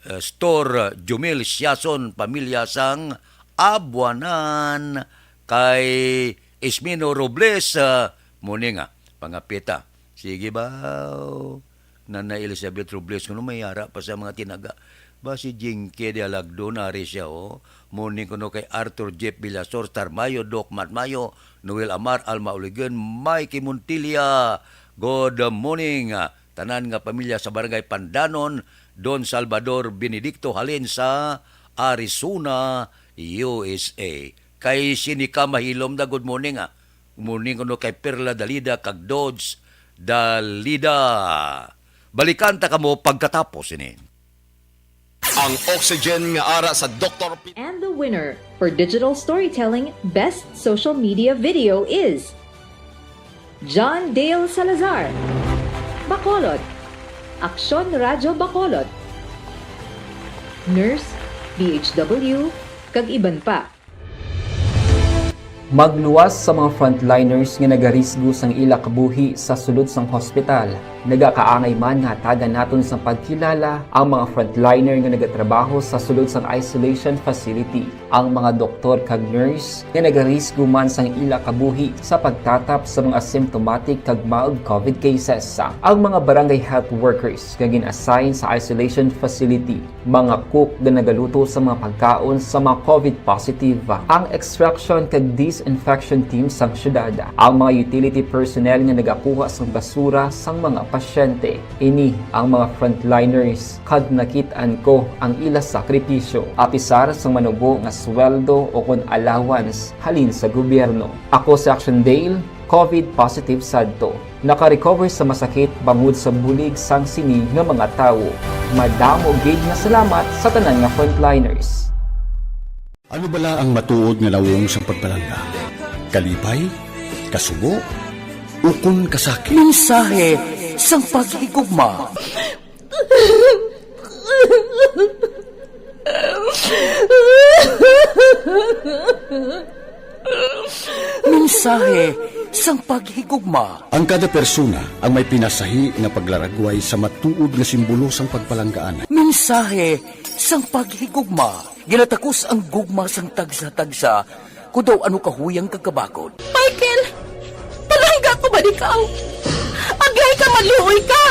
Eh, Store, Jumil Siason, pamilya sang Abuanan, kay Ismino Robles, ah, muni nga, pangapita. Sige ba, Nanay Elizabeth Robles, kuno may ara pa sa mga tinaga. Ba si Jinky de Alagdo, nari siya, oh. Muni kuno kay Arthur Jeff Villasor, Star Mayo, Doc Matt Mayo, Noel Amar, Alma Uligan, Mikey Montilla. Good morning, ah, tanan nga pamilya sa Barangay Pandanon, Don Salvador Benedicto, halin sa Arizona, U S A. Kay Sinica Mahilom da, good morning, ah. Good morning kuno kay Perla Dalida kag Dodge Dalida. Balikan ta kamo pagkatapos ini. Ang Oxygen nga ara sa Doktor P- And the winner for digital storytelling best social media video is John Dale Salazar, Bacolod, Aksyon Radyo Bacolod, Nurse, D H W, kag iban pa. Magluwas sa mga frontliners nga nagarisgo sang ila kabuhi sa sulod sang hospital. Nagakaangay man nga hatagan naton sang pagkilala ang mga frontliner nga nagatrabaho sa sulod sang isolation facility, ang mga doktor kag nurse nga nagarisgo man sang ila kabuhi sa pagtatap sa mga asymptomatic kag mild covid cases, ang mga barangay health workers nga gin-assign sa isolation facility, mga cook nga nagaluto sa mga pagkaon sa mga covid positive, ang extraction kag disinfection team sang syudad, ang mga utility personnel nga nagakuha sang basura sang mga pasyente. Ini ang mga frontliners, kag nakit-an ko ang ila sakripisyo, apisar sang manubo nga sweldo o kon allowance halin sa gobyerno. Ako si Action Dale, covid positive sadto. Naka-recover sa masakit bangod sa bulig sang sini nga mga tawo. Madamo gid nga salamat sa tanan nga frontliners. Ano bala ang matuod nga nawong sang pagpalangga? Kalipay? Kasubo? Ukon kasakit? Mensahe sang paghigugma. Mensahe sang paghigugma. Ang kada persona ang may pinasahi nga paglaragway sa matuod nga simbolo sang pagpalanggaan. Mensahe sang paghigugma. Ginatakos ang gugma sang tagsa-tagsa, kon daw ano kahuyang kag kabakod. Michael, palangga ko man ikaw. Agihay ka, maluoy ka.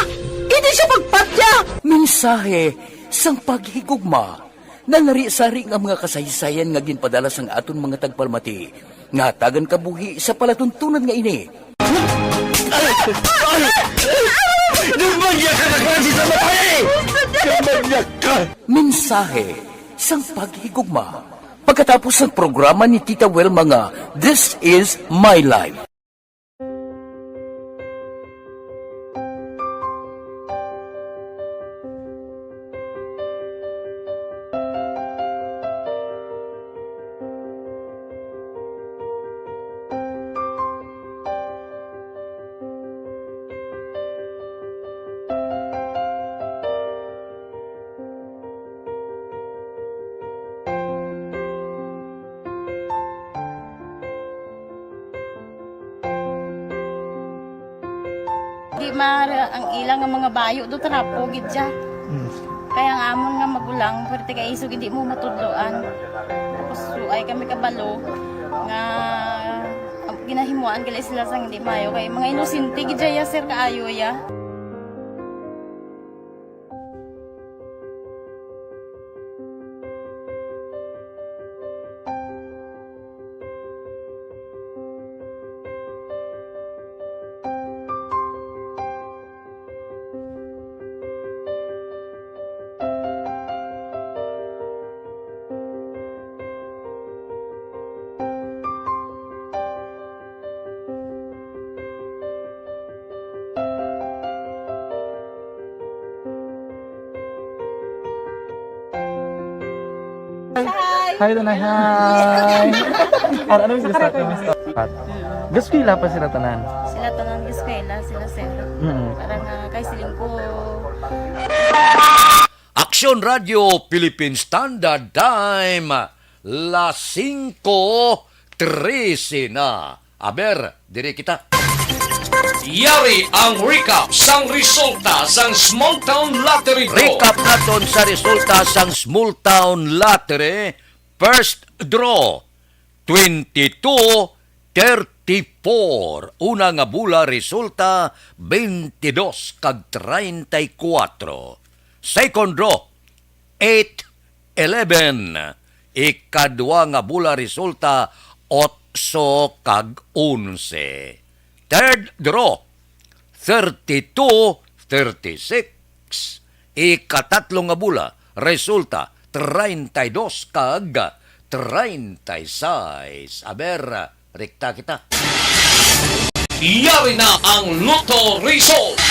Hindi siya pagpatya. Mensahe sang paghigugma. Nalarisari nga mga kasaysayan nga ginpadala sang aton mga tagpalamati nga hatagan kabuhi sa palatuntunan nga ini. Demonyo ka, nagpasi sa matay! Demonyo ka! Mensahe sang paghigugma. Pagkatapos sang programa ni Tita Wilma nga This Is My Life. Di maara ang ila nga mga bayo do, trapo gid siya. Mm. Kaya ang amon nga magulang, pwerte kay isog hindi mo matudloan. Tapos, so, ay kami kabalo nga ginahimuan gali sila sang hindi maayo. Kay mga inosente gid siya, sir, kaayo ya. Hi! Hi, Tanay. Hi! Ar-, ano yung gusto? Ano yung gusto? Gaskwela pa sila tanan. Sila tanan gaskwela, sila sir. Mm. Parang, ah, kay siling ko. Aksyon Radyo Philippine Standard Time, las singko trese na. Aber, diri kita. Yari ang recap sang resulta sang Small Town Lottery Draw. Recap naton sa resulta sang Small Town Lottery First Draw, twenty-two thirty-four. Una nga bula resulta, twenty-dos kag treinta y cuatro. Second Draw, eight eleven. Ikadwa nga bula resulta, otso kag onse. Third Draw, thirty-two thirty-six. Ikatatlo nga bula resulta, treinta y dos kag treinta y seis. Aber, rekta kita. Yari na ang Lotto result.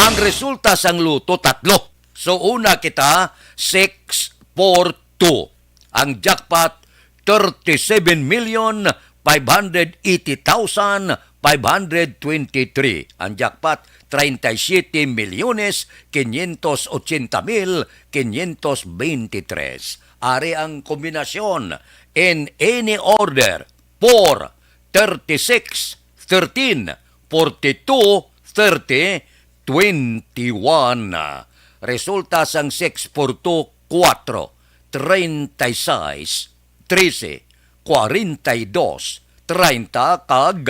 Ang resulta sang Lotto, tatlo. So, una kita, six four two. Ang jackpot, thirty-seven million five hundred eighty thousand five hundred twenty-three. Ang jackpot, treinta y siete milyones quinientos ochenta mil quinientos veintitrés. Ari ang kombinasyon in any order, four, thirty-six, thirteen, forty-two, thirty, twenty-one. Resulta sang six, four, two, four, treinta y seis, trese, kwarenta y dos, treinta, kag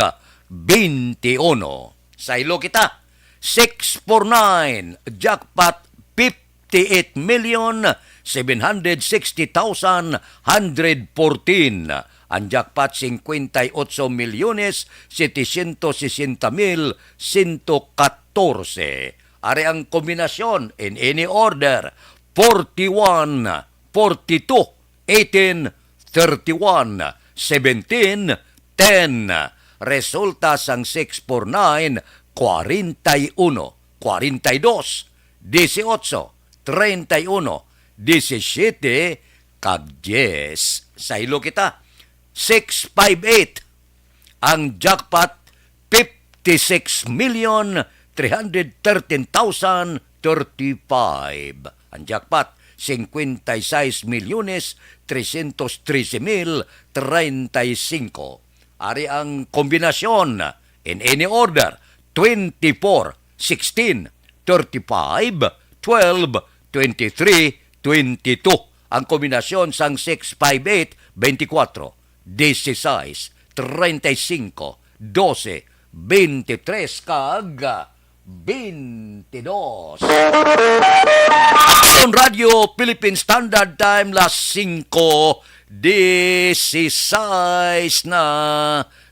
twenty-one. Saylo kita. Six four nine, jackpot fifty-eight million seven hundred sixty thousand hundred fourteen. Ang jackpot, cincuenta y ocho milyones setecientos sesenta mil ciento catorce. Ari ang kombinasyon in any order, forty-one, forty-two, eighteen, thirty-one, seventeen, ten. Resulta sang six four nine, kwarenta y uno, kwarenta y dos, dieciocho, treinta y uno, diecisiete, kag dies. Saylo kita. Six five eight. Ang jackpot, fifty-six million three hundred thirteen thousand thirty-five. Ang jackpot, cincuenta y seis milyones trescientos trece mil treinta y cinco. Ari ang kombinasyon, in any order, twenty-four, sixteen, thirty-five, twelve, twenty-three, twenty-two. Ang kombinasyon sang six five eight, twenty-four, dieciséis, treinta y cinco, doce, veintitrés, kag veintidós. Aksyon Radio Philippine Standard Time, las singko dieciséis na.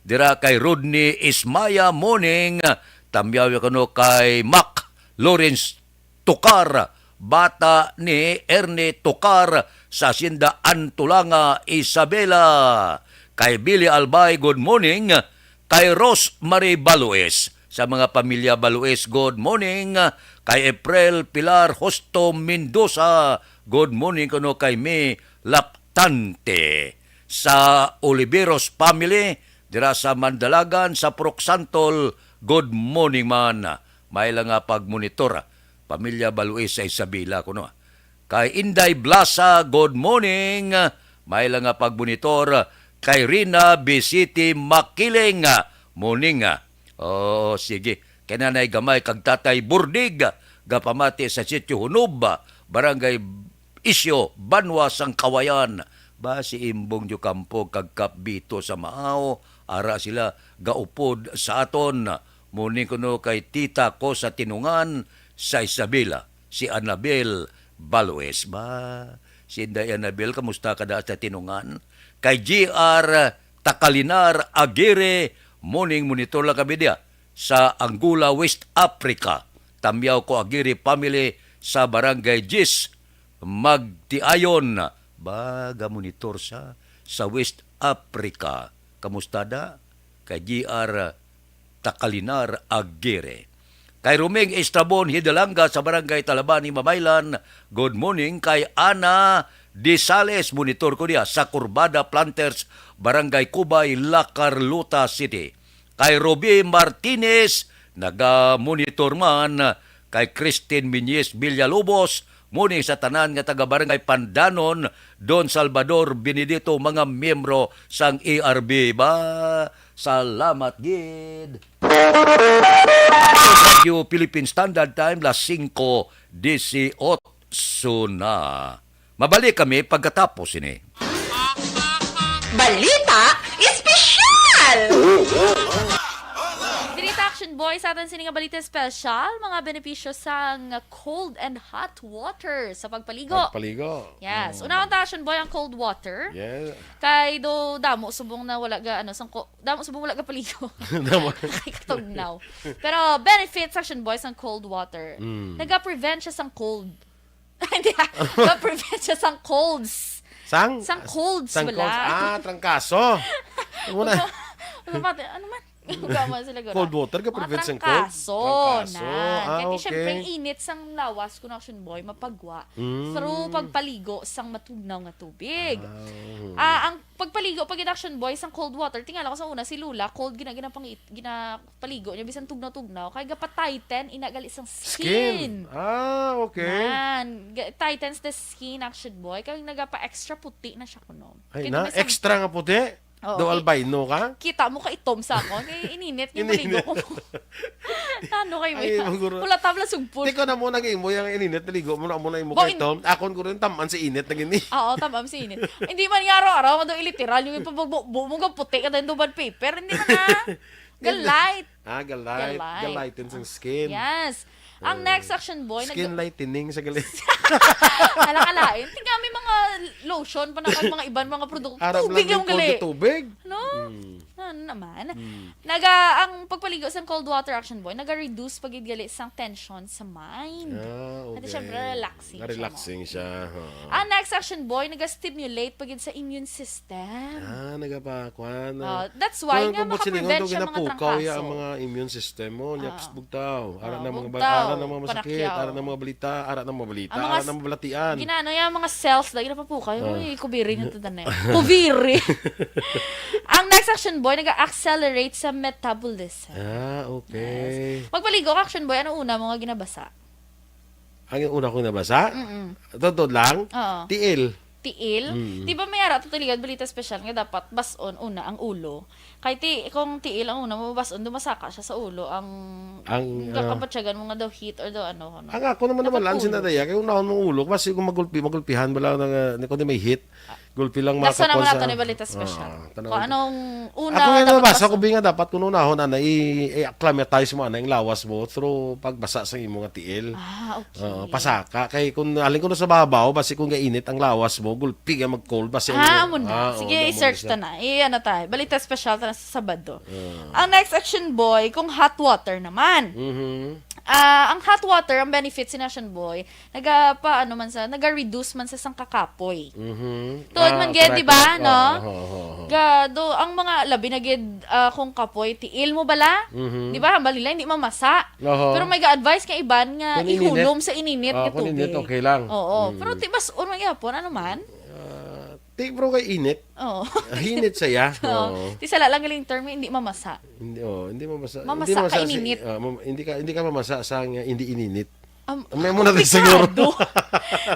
Dira kay Rodney Ismaya, morning. Tamyaw kuno kay Mac Lawrence Tocar, bata ni Ernie Tocar sa Hacienda Antulanga, Isabela. Kay Billy Albay, good morning. Kay Rosemary Baloes, sa mga pamilya Baloes, good morning. Kay April Pilar Hosto Mendoza, good morning kuno kay May Laptante. Sa Oliveros family, dira sa Mandalagan, sa Purok Santol, good morning man. May lang nga pagmonitor, pamilya Baloes sa Isabela kuno. Kay Inday Blasa, good morning. May lang nga pagmonitor. Kay Rina Bisiti Makiling, morning. Oh, sige. Kay Nanay Gamay kag Tatay Burdig, gapamati sa Sitio Hunob, Barangay Isyo, Banwa sang Kawayan. Ba, si Imbong Diocampo kag Kap Bito sa Maaw, ara sila gaupod sa aton. Morning kuno kay tita ko sa Tinungan, sa Isabela, si Annabel Baloes. Ba, si Inday Annabel, kamusta ka da sa Tinungan? Kay G R Takalinar Aguirre, morning, monitor lang kami diya sa Angola, West Africa. Tamyaw ko Aguirre family sa Barangay Jis, Magtiayon. Baga monitor sa, sa West Africa. Kamusta da? Kay G R Takalinar Aguirre. Kay Roming Estrabon Hidalanga sa Barangay Talabani, Mamaylan, good morning. Kay Ana Disales, monitor ko diya sa Curbada Planters, Barangay Cubay, La Carlota City. Kay Ruby Martinez, naga-monitor man. Kay Christine Miñez Villalobos, morning sa tanan nga taga Barangay Pandanon, Don Salvador Benedito, mga miyembro sang A R B. Ba, salamat gid. Radio Philippine Standard Time, las singko dieciocho na. Mabalik kami pagkatapos ini. Balita Espesyal! Diri ta, Action Boy, sa aton sini nga balita espesyal, mga benepisyo sang cold and hot water sa pagpaligo. Pagpaligo. Yes. Mm. Unahon ta, Action Boy, ang cold water. Yeah. Kay do damo subong na wala ga, ano, sang ko-, damo subong wala ga paligo. Damo. Ay, katugnaw. Pero benefits, Action Boy, sang cold water. Mm. Naga-prevent siya sang cold. Hindi, ah. Ga-prevent siya sang colds. Sang? Sang colds, sang wala. Colds. Ah, trangkaso. Ano na? Ano man? Ano man? Gamay sila gura. Cold water ka Mga prevent sang cold? Trangkaso Trangkaso. na. Ah, Kaya di, okay. syempre, ang init sang lawas, kun Action Boy, mapagwa Mm. through pagpaligo sang matugnaw nga tubig. Ah, oo. Ah, ang pagpaligo pag Action Boy sang cold water, tingala ko sa una, si Lola, cold gina-, ginapangit-, ginapaligo niya, bisan tugnaw-tugnaw, kay gapa-tighten, ina gali sang skin. Skin. Ah, okay. Nan, ga-, tightens the skin, Action Boy, kay nagapa-extra puti na siya kuno. Ay, Kay na, di ba sa extra nga puti? Oo, Daw ki-, albino ka? kita mo ka itom sa akon. Kay ininit nga Ininit. maligo ko. Ano kayo Ay, yan? Maguro. Wala tabla sugpon. Tiko na mo nag-imo yung ininit, naligo mo na mo na imo Bo, kay in- Tom. Akon ko rin, taman si init na gini. Oo, taman si init. Hindi man nga araw-araw, nga daw iliteral, yung ipabugbo mo, nga puti ka dahil duban paper. Hindi man na. Hindi. Galite. Ah, galite. Galite. Galite sa skin. Yes. Ang Eh, next Action Boy, nag- skin lightening sa gali. Alakalain. Tingnan, may mga lotion pa na kag mga iban mga produkto. Arap Tubig lang lang yung gali. Tubig. No? Mm. Ano naman? Mm. Naga, ang pagpaligo sa cold water, Action Boy, naga-reduce pa gid gali sang tension sa mind. Ah, At okay. syempre, relaxing siya, Relaxing no? siya, oo. Ang next, Action Boy, naga-stimulate pa gid sa immune system. Ah, nagapa-, kwan, ah. Oh, that's why Kwan, nga kung buot silingon, makaprevent daw siya mga ginapukaw ya ang trangkaso. mga immune system mo, nya, Ah. pst, bugtaw. Ara Ah, na mga ba-, bugtaw, ara na mga masakit, panakyaw. ara na mga balita, ara na mga balita, Ang mga ara s-, na mga balatian. ginano ya, mga cells, lagi na papukaw. Ah. Uy, kubiri nga to, tanay. Kubiri. Ang next, Action Boy, nag-accelerate sa metabolism. Ah, okay. Yes. Magpaligo ka, Action Boy, ano una mo nga ginabasa? Ang una kong nabasa? Mm-mm. Totoo lang? Oo. Tiil. Tiil? Mm. Di ba may ara to, Tiligan, balita special nga dapat bas-on una ang ulo? Kay ti-, kung tiil ang una mo bas-on, dumasaka siya sa ulo. Ang, Ang, ah, kakabatyagan mo nga daw heat or daw ano, ano. Ang ako naman Dapat naman lang ulo. sinadaya, kay unahon mong ulo, kasi kung magulpi, magulpihan, wala na nga, ni, kundi may heat. Gulpi lang Nasa makakuha naman sa nato ni balita special. Ah, tanaw Kung ko. anong una Ako nga dapat nabasa ko, basa. Bi, nga dapat kung unahon, ana, i-, i-acclimatize mo, ana, yung lawas mo through pagbasa sa imo nga tiil. Ah, okay. Oo, pasaka. Kay kung halin ko na sa babaw, basi kung gainit ang lawas mo, gulpi nga mag-cold, basi ang Ah, imo amo na. Ah, oo, Sige, amo na i-search siya. ta na. I-, ano tayo, balita special ta na sa Sabado. Ah. Ang next, Action Boy, kung hot water naman. Mhm. Ah, ang hot water, ang benefits ni Action Boy, naga pa, ano man sa, naga-reduce man sa sang kakapoy. Mhm. Tuod Ah, man gid, correct, di ba, correct. no? Oo, oo, oo, oo. Ga, do, ang mga labi na gid, ah, kung kapoy, tiil mo bala? Mhm. Di ba, hambal nila, hindi mamasa. Oho. Pero may ga-advise nga iban nga Kung ininit. ihulom sa ininit Ah, nga kung ininit, tubig. okay lang. Oo. Mm. Pero ti bas-on man gyapon, ano man? Ah, ti, bro, kay init. Oo. Init saya. Oo. Oo. Ti sala lang galing term, hindi mamasa. Hindi, oh, hindi mamasa. Mamasa Hindi mamasa ka si, ininit. ah, mam-, hindi ka, hindi ka mamasa sa nga hindi ininit. Am-, May muna tayo siguro. Komplikado.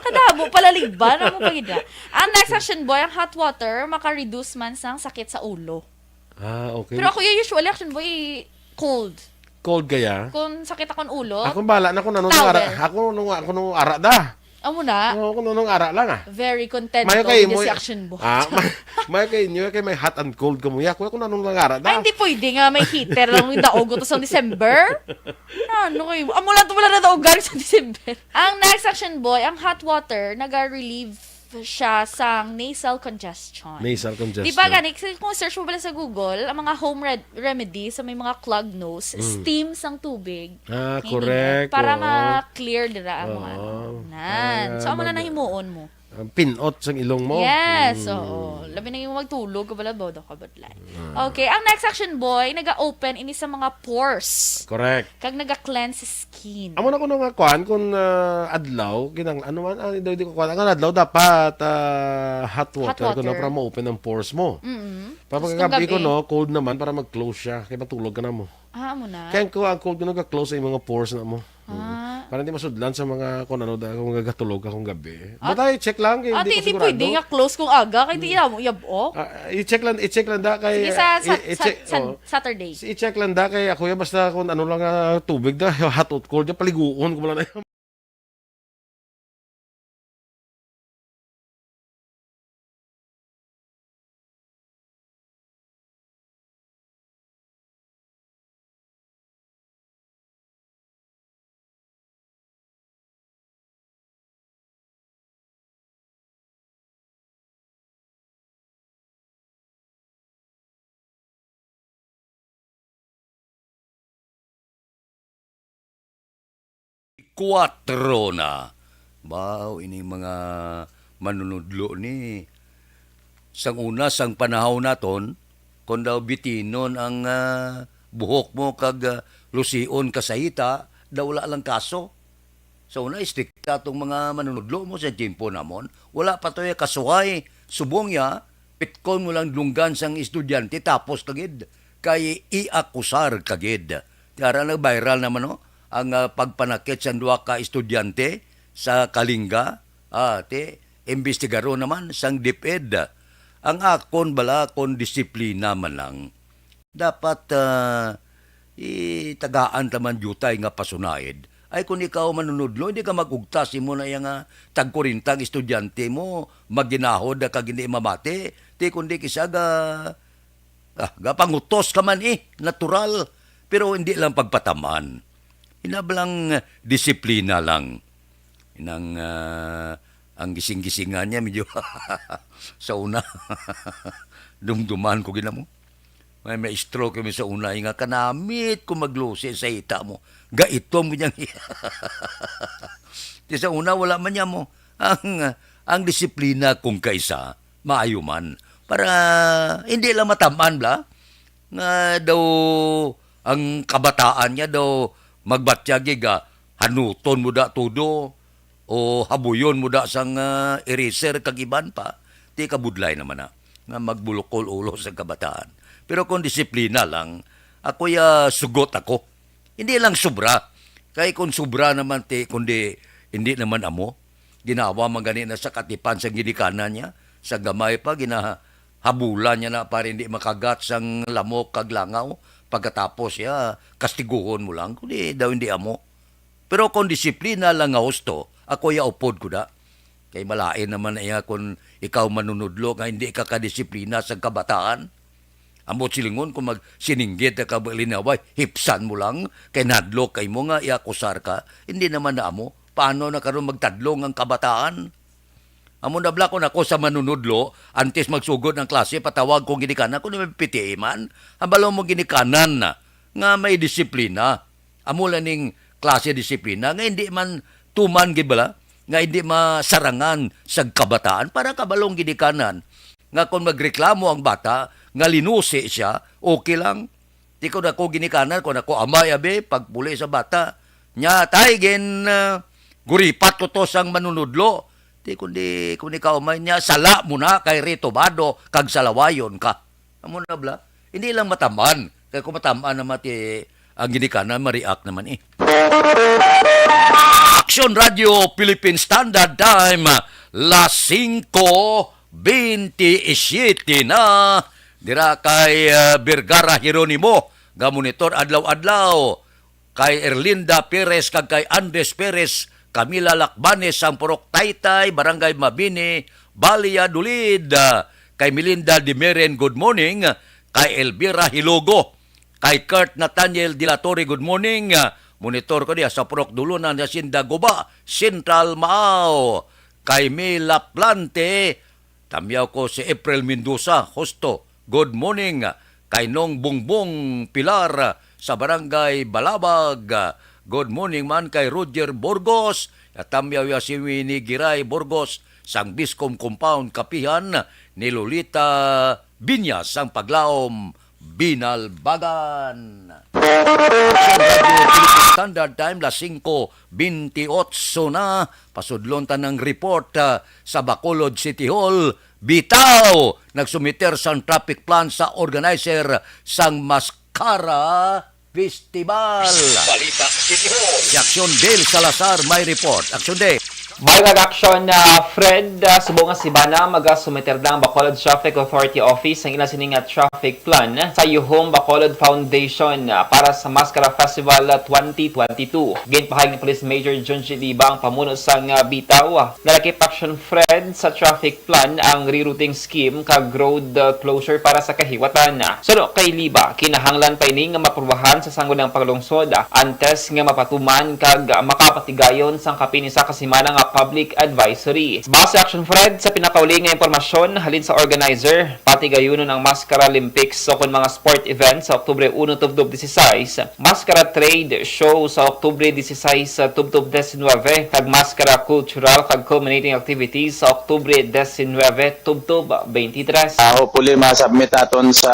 Kadamo pala ligban, amo pa gid na. Ang next, Action Boy, ang hot water maka-reduce man sang sakit sa ulo. Ah, okay. Pero ako, usually, Action Boy, cold. Cold kaya? Kung sakit akong ulo, Ako bala na kung anong towel. ara, ako nung, ako nung ara da. Amo na. Oo, kung anong ara lang, ah. Very content Mayo daw kay niya mo si Action Boy. Ah, may, may kay inyo kay may hot and cold ka mo. Ya, kuya, kung anong lang ara da. Ay, hindi pwede nga may heater lang yung daog to sa December. Na, ano kayo? Amo lang to wala na daogan sa December. Ang next, Action Boy, ang hot water, naga-relieve siya sa nasal congestion. Nasal congestion. Di ba gani, kasi kung search mo pala sa Google, ang mga home red-, remedy sa may mga clog nose, Mm. steam sang tubig. Ah, Ininit correct. Para Oo. ma-clear dira ang mga Oo. ano. Nan. Para So, amo na mag- nahimuon mo. Ang pinot sang ilong mo. Yes, Mm. oo. Labi na yung magtulog ka pala, bodo ka, budlay. Ah. Okay, ang next, Action Boy, naga-open ini sa mga pores. Correct. Kag naga-cleanse skin. Amo na kuno nga kuan, kung, ah, adlaw, kinang-, ano man, ah, di, di ko kuan. Ang adlaw dapat, ah, hot Hot water, kuno water. para ma-open ang pores mo. Mm-mm. Tapos kung Pagkagabi gabi? kuno, cold naman para mag-close siya, kay matulog ka na mo. Ah, amo na. Kaya ko, ang cold kuno ga-close sa imong pores na mo. Ah. Mm. Para hindi masudlan sa mga, kung ano, da-, kung gagatulog ka kung gabi. At But I check lang, kay Ate, hindi ko hindi sigurado. pwede nga close kung aga, kay di Mm. mo yab-ok. Ah, i-check lang, i-check lang da kay, Sige, sa, sa, i-, i-check, sa, sa oh. Saturday. Si i-check lang da kay ako ya, basta kung ano lang nga tubig da, hot or cold, ya paliguon ko lang na. Kuwatro na. Baw, ini mga manunudlo ni. Sang una, sang panahon naton, kon daw bitinon ang, ah, buhok mo kag, ah, lusion ka sa hita, daw wala lang kaso. Sa una, istrikta tong mga manunudlo mo sa tiyempo namon. Wala pa to ya kasuhay. Subong ya, pitkon mo lang dunggan sang estudyante, tapos kagid. Kay iakusar kagid. Tiara nag-viral naman, no? Ang, ah, pagpanakit sang duha ka estudyante sa Kalinga. Ah, ti, imbestigaron naman sang DepEd. Ang akon bala kon disiplina man lang. Dapat, ah, itagaan ta man diutay nga pasunaid. Ay, kung ikaw manunudlo, hindi ka mag-ugtas, imo na iya nga tagkurintang estudyante mo, maginahod na kag hindi mamati. Ti kundi kisa ga, ah, gapangutos ka man eh, natural. Pero hindi lang pagpataman. Hinablang disiplina lang. Nang, ah, ang gising-gisingan niya, medyo sa una, dumduman ko gina mo. May, may stroke kami sa una, nga kanamit ko maglusi sa hita mo. Gaitom ko niyang Ti sa una, wala man niya mo. Ang, ang disiplina kung kaisa, maayo man. Para hindi lang matamaan bla. Nga daw ang kabataan niya daw magbatyagi ga hanuton mo da todo o habuyon mo da sang, ah, eraser kag iban pa. Ti kabudlay naman na nga magbulukol ulo sa kabataan. Pero kung disiplina lang, ako ya sugot ako. Hindi lang sobra. Kay kung sobra naman ti, kundi hindi naman amo. Ginawa man gani na sa katipan sa ginikanan niya. Sa gamay pa, ginahabulan niya na para hindi makagat sang lamok kag langaw. Pagkatapos siya, kastiguhon mo lang. Kundi daw hindi amo. Pero kung disiplina lang nga husto, ako ya upod ko da. Kay malain naman na iya kung ikaw manunudlo nga hindi ka kadisiplina sa kabataan. Ambot silingon kung magsininggit na ka, linaway, hipsan mo lang, kay nadlok kay mo nga iakusar ka, hindi naman na amo. Paano na karon magtadlong ang kabataan? Amo na bla, kung ako sa manunudlo, antes magsugod ang klase, patawag kong ginikanan, kung may P T A man, habalo mo ginikanan na, nga may disiplina. Amo lang ning klase disiplina nga hindi man tuman gid bala, nga hindi masarangan sa kabataan para kabalong ginikanan nga kung magreklamo ang bata nga linusi siya, okay lang. Di ko na ko ginikanan, kung ako amay abi, pagpuli sa bata, nya tay gin, ah, guripat ko to sang manunudlo. Di kundi, kung ikaw amay niya, sala mo na kay ritubado kag salawayon ka. Amo na bla. Hindi lang mataman. Kay kung mataman naman ti ang ginikanan, ma-react naman eh. Action Radio Philippine Standard Time, las singko bintisiete na. Dira kay, ah, Vergara Jeronimo, ga monitor adlaw-adlaw. Kay Erlinda Perez kag kay Andres Perez, Camila Lacbanes sang Purok Taytay, Barangay Mabini, Valladolid. Kay Melinda Dimeren, good morning. Kay Elvira Hilogo, kay Kurt Nathaniel de la Torre, good morning. Monitor ko diya sa Purok Dulunan, Hacienda Guba, Central Maao. Kay May Laplante, tamyaw ko si April Mendoza, husto, good morning. Kay Nong Bongbong Pilar sa Barangay Balabag, good morning man. Kay Roger Burgos, tamyaw ya si Winnie Giray Burgos sang Biscom Compound, kapihan ni Lolita Binyas sang Paglaom, Binalbagan. Action Radio Philippine Standard Time, las singko bintiocho na. Pasudlon ta ng report, ah, sa Bacolod City Hall. Bitaw, nagsumiter sang traffic plan sa organizer sang Mascara Festival. Balita City Hall. Si Action Dale Salazar may report. Action Dale. May reaction na Fred, ah, subong nga si Bana, magasumiter na ang Bacolod Traffic Authority Office ang ila sini nga traffic plan sa Yuhom Bacolod Foundation, ah, para sa Mascara Festival, ah, twenty twenty-two. Ginpahayag ni Police Major Junji Liba ang pamuno sang, ah, Bitaw. Nalakip Action Fred sa traffic plan ang rerouting scheme kag road, ah, closure para sa kahiwatan. Suno kay Liba, kinahanglan pa ini nga maprubahan sa sangguniang panglungsod, ah, antes nga mapatuman kag, ah, makapatigayon sang kapin isa ka semana nga Public Advisory. Base, Action Fred, sa pinakauli nga impormasyon halin sa organizer, patigayunon ang Mascara Olympics o kon mga sport events sa Oktubre uno tubtob dieciséis, Mascara Trade Show sa Oktubre dieciséis tubtob diecinueve, kag Mascara Cultural kag Culminating Activities sa Oktubre diecinueve tubtob twenty-three. Ah, hopefully, ma-submit naton sa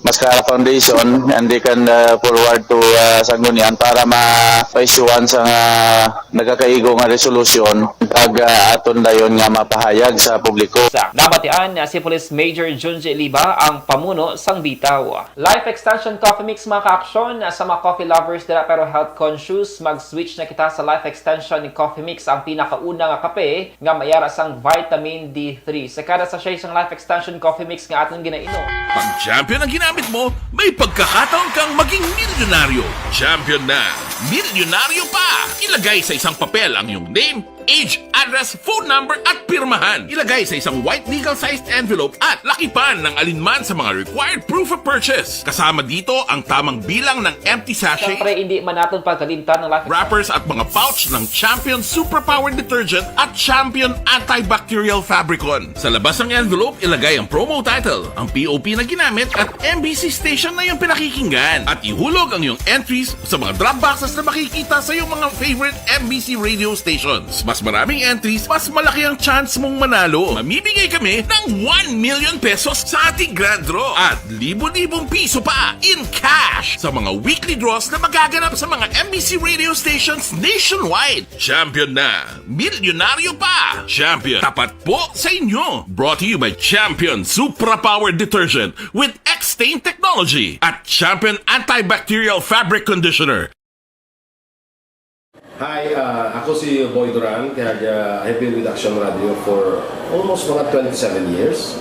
Mascara Foundation, and they can, uh, forward to, uh, Sangguniang para ma-issuean sa, uh, nagakaigo nga resolusyon, kag, uh, aton dayon nga mapahayag sa publiko. Sa nabatian, si Police Major Junji Liba ang pamuno sang bitaw. Life Extension Coffee Mix, mga kaaksyon, sa mga coffee lovers dira pero health conscious, mag-switch na kita sa Life Extension Coffee Mix, ang pinakauna nga kape nga may ara sang vitamin D three. Sa kada sachet sang Life Extension Coffee Mix nga aton ginainom. Pag Champion ang ginamit mo, may pagkakataon kang maging milyonaryo. Champion na, milyonaryo pa! Ilagay sa isang papel ang iyong name, age, address, phone number, at pirmahan. Ilagay sa isang white legal-sized envelope at lakipan ng alinman sa mga required proof of purchase. Kasama dito ang tamang bilang ng empty sachet, Siyempre, hindi man naton pagkalimtan ang Life wrappers at mga pouch ng Champion Superpower Detergent at Champion Antibacterial Fabricon. Sa labas ng envelope, ilagay ang promo title, ang P O P na ginamit, at M B C station na iyong pinakikinggan. At ihulog ang iyong entries sa mga drop boxes na makikita sa iyong mga favorite M B C radio stations. Mas maraming entries, mas malaki ang chance mong manalo. Mamimigay kami ng one million pesos sa ating grand draw at libo-libong piso pa in cash sa mga weekly draws na magaganap sa mga M B C radio stations nationwide. Champion na! Milyonaryo pa! Champion, tapat po sa inyo! Brought to you by Champion Supra Power Detergent with X-Stain Technology at Champion Antibacterial Fabric Conditioner. Hi, ah, ako si Boy Duran, kag, ah, I've been with Action Radio for almost mga twenty-seven years.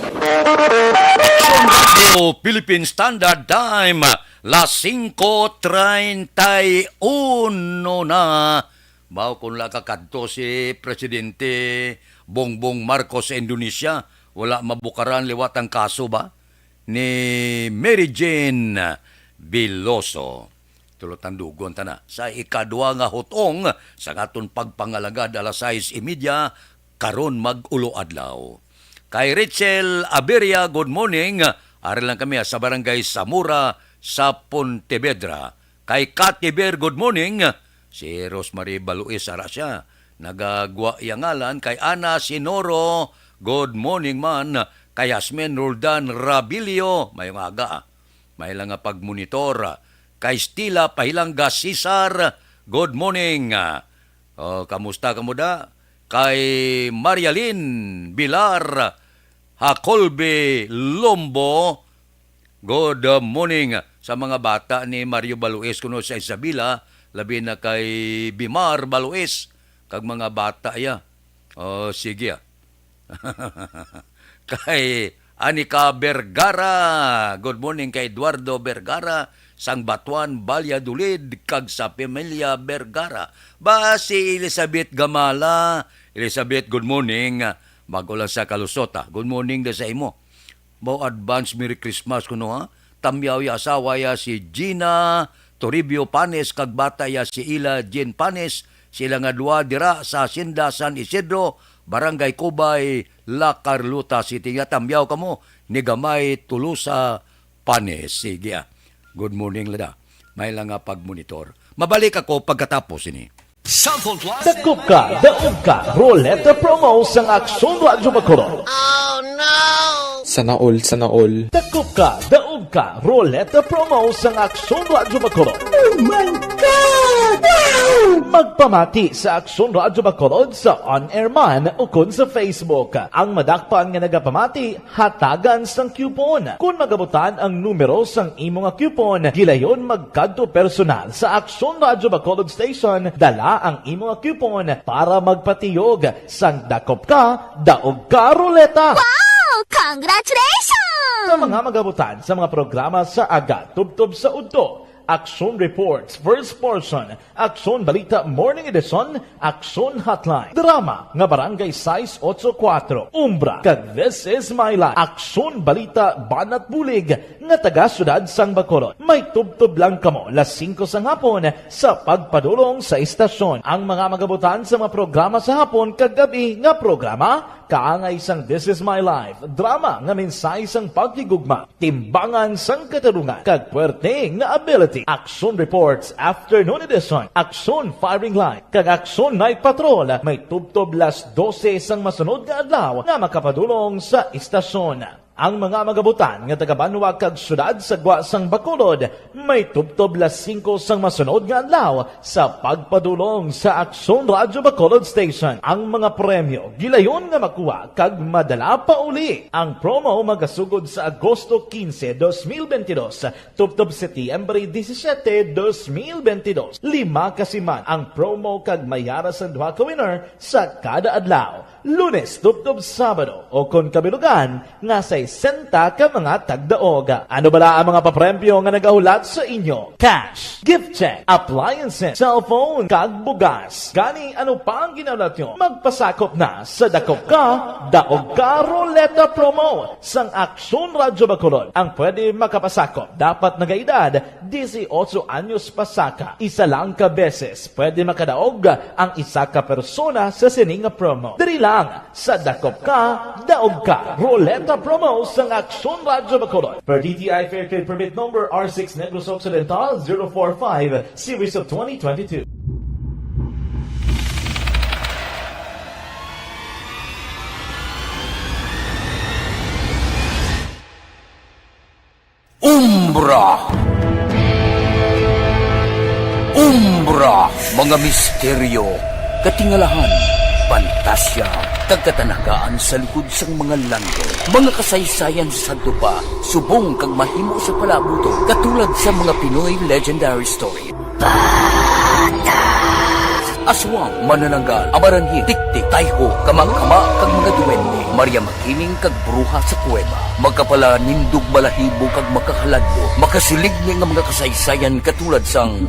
O Philippine Standard Time, las singko treinta y uno na. Mao kon la kakadto si Presidente Bongbong Marcos sa Indonesia, wala mabukaran liwat ang kaso ba ni Mary Jane Veloso. Tulo tandugon ta na sa ikadwa nga hutong sa aton pagpangalagad, alas sais y media, karon mag-ulo adlaw. Kay Rachel Aberia, good morning. Ari lang kami, ah, sa Barangay Zamora sa Pontevedra. Kay Cathy Ber, good morning. Si Rosemary Baluis, ara siya. Nagagwa iya ngalan. Kay Ana Sinoro, good morning man. Kay Jasmine Roldan Rabilio, mayong aga, ah. May lang nga pagmonitor. Kay Stila Pahilanga Cesar, good morning. Oh, kamusta kamo da? Kay Marialin Bilar Hakolbe Lombo, good morning. Sa mga bata ni Mario Baluis kuno sa Isabela, labi na kay Bimar Baluis, kag mga bata iya. Oh, sige, ah. Kay Anika Vergara, good morning kay Eduardo Vergara, sang Batuan, Valladolid, kag sa pamilya Vergara. Ba, si Elizabeth Gamala, Elizabeth, good morning. Bag-o lang sa kalusot, ah. Good morning da sa imo. Mao advance Merry Christmas kuno, ha. Tamyaw ya asawa ya si Gina Toribio Panes kag bata ya si Ila Jean Panes, sila nga duha dira sa Hacienda San Isidro, Barangay Cubay, La Carlota City. Nga tamyaw kamo ni Gamay Tolosa Panes. Sige, ah. Good morning, lada. May lang nga pagmonitor. Mabalik ako pagkatapos ini. Cellphone Plus. Dakop ka, daog ka, Roleta Promo sang Aksyon Radyo Bacolod. Sana all, sana all. Dakop ka, daog ka, Roleta Promo sang Aksyon Radyo Bacolod. Oh my God! Wow! Magpamati sa Aksyon Radyo Bacolod sa on-air man ukon sa Facebook. Ang madakpan nga nagapamati, hatagan sang coupon. Kon magabutan ang numero sang imo nga coupon, gilayon magkadto personal sa Aksyon Radyo Bacolod Station, dala ang imo nga coupon para magpatiyog sang Dakop Ka, Daog Ka Roleta. Wow! Congratulations! Sa mga magabutan sa mga programa sa aga tubtob sa udto, Aksyon Reports, First Portion, Aksyon Balita Morning Edition, Aksyon Hotline, drama nga Barangay sais otso kuwatro, Umbra, kag This Is My Life, Aksyon Balita Banat Bulig, nga taga Siyudad sang Bacolod. May tubtob lang kamo las singko sang hapon sa pagpadulong sa istasyon. Ang mga magabutan sa mga programa sa hapon kag gab-i nga programa, kaangay sang This Is My Life, drama nga mensahe sang paghigugma, timbangan sang katarungan, kag puwerte nga ability. Action Reports Afternoon Edition, Action Firing Line, kag Action Night Patrol may tubtob las dose sang masunod nga adlaw nga makapadulong sa istasyon. Ang mga magabutan nga taga-banwa kag siyudad sa gwa sang Bacolod may tubtob las singko sang masunod nga adlaw sa pagpadulong sa Aksyon Radyo Bacolod Station. Ang mga premyo gilayon nga makuha kag madala pa uli. Ang promo magasugod sa Agosto quince, dos mil veintidós, tubtob Setyembre disisiete, dos mil veintidós. Lima ka siman ang promo kag may ara sang duha ka winner sa kada adlaw, Lunes tubtob Sabado, o kon kabilugan nga sesenta ka mga tagdaog. Ano bala ang mga papremyo nga nagahulat sa inyo? Cash, gift check, appliances, cellphone, kag bugas. Gani, ano pa ang ginahulat nyo? Magpasakop na sa Dakop Ka, Daog Ka Ruleta Promo sang Aksyon Radyo Bacolod. Ang pwede makapasakop dapat nagaedad disiotso anyos pasaka. Isa lang ka beses pwede makadaog ang isa ka persona sa sini nga promo. Diri lang sa Dakop Ka, Daog Ka Ruleta Promo sang Aksyon Radyo Bacolod. Per D T I Fair Trade Permit Number R six Negros Occidental zero four five, Series of twenty twenty-two. Umbra. Umbra, mga misteryo, katingalahan, pantasya, kag katanagaan sa likod sang mga landong. Mga kasaysayan sa sadto pa, subong kag mahimo sa palaabuton, katulad sa mga Pinoy legendary story. Aswang, manananggal, amaranhit, tiktik, tayho, kamangkama, kag mga duwende, Maria Makiling, kag bruha sa kuweba. Makapalanindog balahibo kag makahaladlok, makasiligni nga mga kasaysayan katulad sang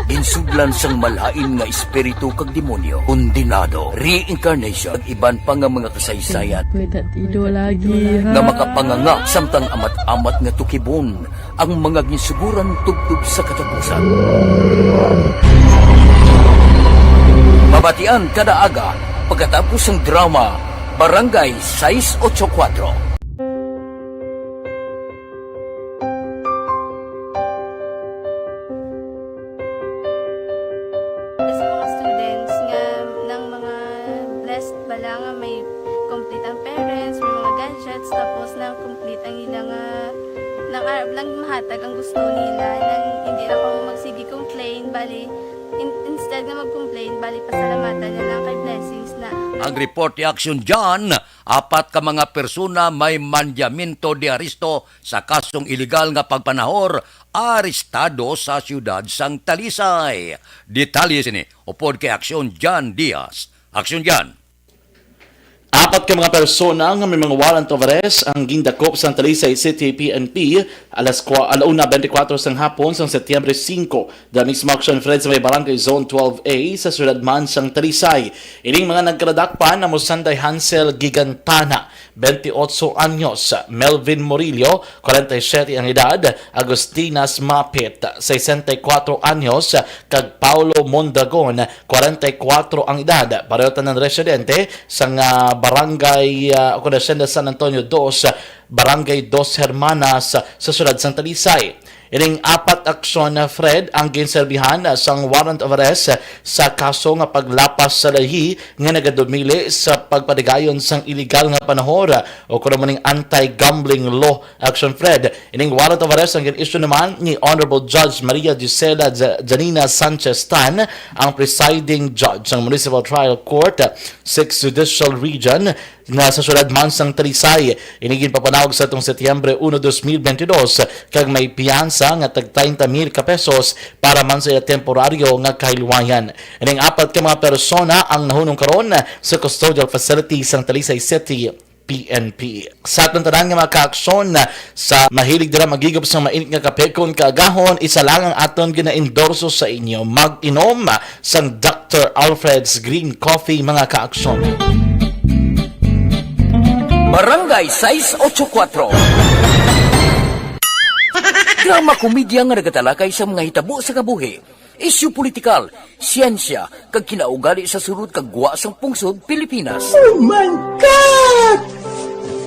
ginsudlan sang malain nga espiritu kag demonyo, kondenado, reincarnation, kag iban pa nga mga kasaysayan May tatido lagi, ha? nga makapanganga samtang amat-amat nga tukibon ang mga ginsuguran tubtob sa katapusan. Mabatian kada aga pagkatapos sang drama Barangay sais otso kuwatro. Sa mga students nga nang mga blessed bala nga may complete ang parents, may mga gadgets, tapos nang complete ang ila nga, nang arab lang mahatag ang gusto nila, nang hindi na kamo magsige complain, bali, in-, instead nga mag-complain, bali, pasalamatan na lang kay blessings na. Ang report ni Action John, apat ka mga persona may mandamiento de arresto sa kasong iligal nga pagpanahor arestado sa siyudad sang Talisay. Detalye sini upod kay Aksyon Jan Diaz. Aksyon Jan. Apat ka mga persona nga may mga warrant of arrest ang gindakop sang Talisay City P N P alas kwa-, ala una bente kuwatro sang hapon sang Setyembre singko. The mismo action, Fred, sa may Barangay Zone twelve A sa siyudad man sang Talisay. Ining mga nagkadakpan amo sanday Hansel Gigantana, bente otso anyos, Melvin Murillo, kwarenta y siyete ang edad, Agustina Smapit, sesenta y kuwatro anyos, kag Paulo Mondragon, kwarenta y kuwatro ang edad. Pareho tanan residente sang, ah, barangay, ah, o kon Hacienda San Antonio dos, Barangay Dos Hermanas sa siyudad sang Talisay. Ining apat aksyon, Fred, ang ginserbihan sang warrant of arrest sa kaso nga paglapas sa lahi nga nagadumili sa pagpatigayon sang iligal nga panahor o kuno man ning anti-gambling law. Action, Fred. Ining warrant of arrest ang gin-issue naman ni Honorable Judge Maria Gisela Ja-, Janina Sanchez Tan, ang presiding judge sang Municipal Trial Court, Sixth Judicial Region, nga sa siyudad man sang Talisay. Ini ginpapanawag sa atong Setyembre uno, dos mil bentidós, kag may piyansa nga tag treinta mil ka pesos para man sa iya temporaryo nga kahilwayan. Ining apat ka mga persona ang nahunong karon sa custodial facility sang Talisay City P N P. Sa aton tanan nga mga kaaksyon, sa mahilig dira maghigop sang mainit nga kape kon kaagahon, isa lang ang aton ginaendorso sa inyo. Mag-inom sang Doctor Alfred's Green Coffee, mga kaaksyon. Barangay sais ocho kuwatro. Drama komedya nga nagatalakay sa mga hitabo sa kabuhi, isyu politikal, siyensya, kag kinaugali sa sulod kag gwa sang pungsod Pilipinas. Oh my God!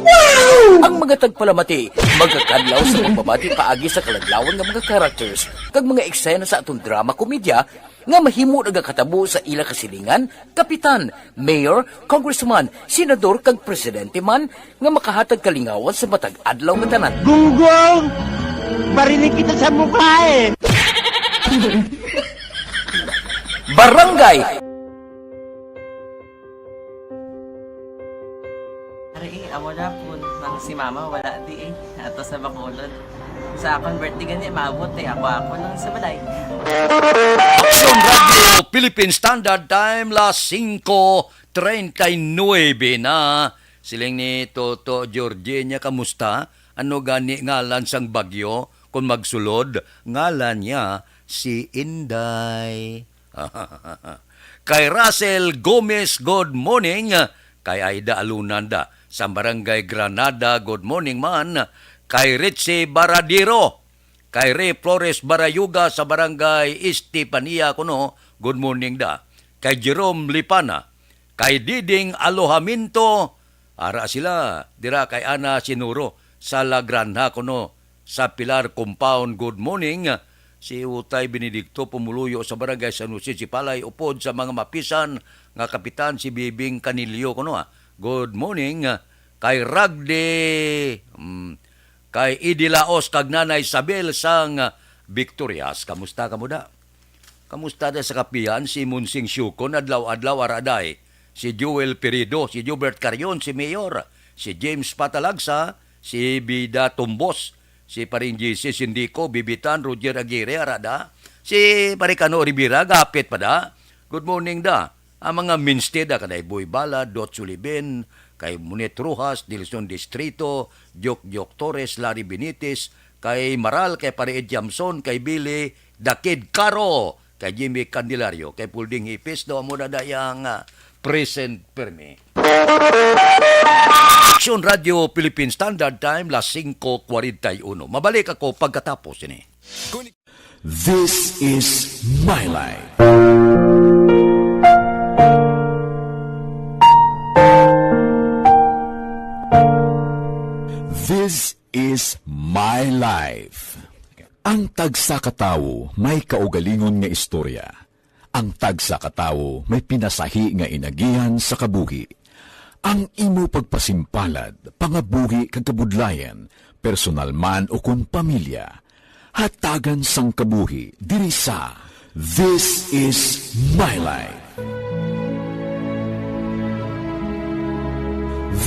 Wow! Ang mga tagpalamati magakadlaw sa pagbabati paagi sa kaladlawan nga mga characters kag mga eksena sa aton drama komedya nga mahimo nagakatabo sa ila kasilingan, kapitan, mayor, congressman, senador, kag presidente man nga makahatag kalingawan sa matag adlaw nga tanan. Gunggong! Bariling kita sa mukha eh! Barangay! Ari, eh, amo na po. Nang si mama, wala di eh. Ato sa Bacolod. Sa akon birthday gani, maabot eh. Ako, ako lang sa balay. Aksyon Radio Philippine Standard Time, las singko treinta y nuebe na. Siling ni Toto Georgina, kamusta? Ano gani ngalan sang bagyo? Kung magsulod, ngalan niya si Inday. Kay Russell Gomez, good morning. Kay Aida Alunanda sa Barangay Granada, good morning man. Kay Richie Baradiro, kay Ray Flores Barayuga sa Barangay Estefania kuno, good morning da. Kay Jerome Lipana, kay Diding Alohaminto, ara sila, dira kay Ana Sinuro sa La Granja kuno, sa Pilar Compound, good morning. Si Utay Benedicto Pumuluyo sa Barangay San Jose, si Palay, upod sa mga mapisan nga kapitan, si Bibing Canillo kuno, ah. Good morning, ah, kay Ragde, mm, kay Idi Laos kag Nanay Isabel sang Victorias. Kamusta kamo da? Kamusta da sa kapihan si Monsing Siukon adlaw-adlaw, araday? Si Joel Perido, si Jobert Carion, si Mayor, si James Patalagsa, si Bida Tumbos, si Paring J C Sindico, Bibitan, Roger Aguirre, arada? Si Pare Cano Rivera, gapit pa da? Good morning da. Ang mga minstida kanay Boy Bala, Dot Sulibin, kay Munet Rojas, Dilson Distrito, Jok Jok Torres, Larry Benitez, kay Maral, kay Pare Ed Jamson, kay Billy, The Kid Caro, kay Jimmy Candelario, kay Pulding Hipis, daw amo na dayang, ah, present permi. Aksyon Radio Philippine Standard Time, las singko kwarenta y uno. Mabalik ako pagkatapos ini. This is my life. This is my life. Ang tagsa ka tawo may kaugalingon nga istorya. Ang tagsa ka tawo may pinasahi nga inagihan sa kabuhi. Ang imo pagpasimpalad, pangabuhi kag kabudlayan, personal man ukon pamilya, hatagan sang kabuhi diri sa This Is My Life.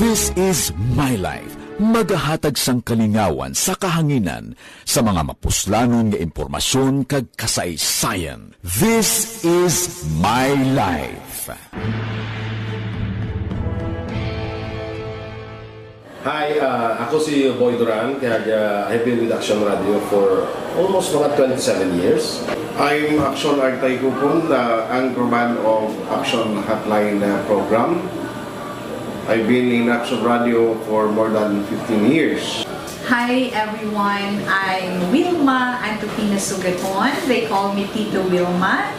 This Is My Life, magahatag sang kalingawan sa kahanginan sa mga mapuslanon nga impormasyon kag kasaysayan. This Is My Life. Hi, ah, ako si Boy Duran, kag, ah, I've been with Action Radio for almost mga twenty-seven years. I'm Action Artay Kupon, the anchorman of Action Hotline, uh, program. I've been in Action Radio for more than fifteen years. Hi everyone, I'm Wilma Antupina Sugaton. They call me Tito Wilma.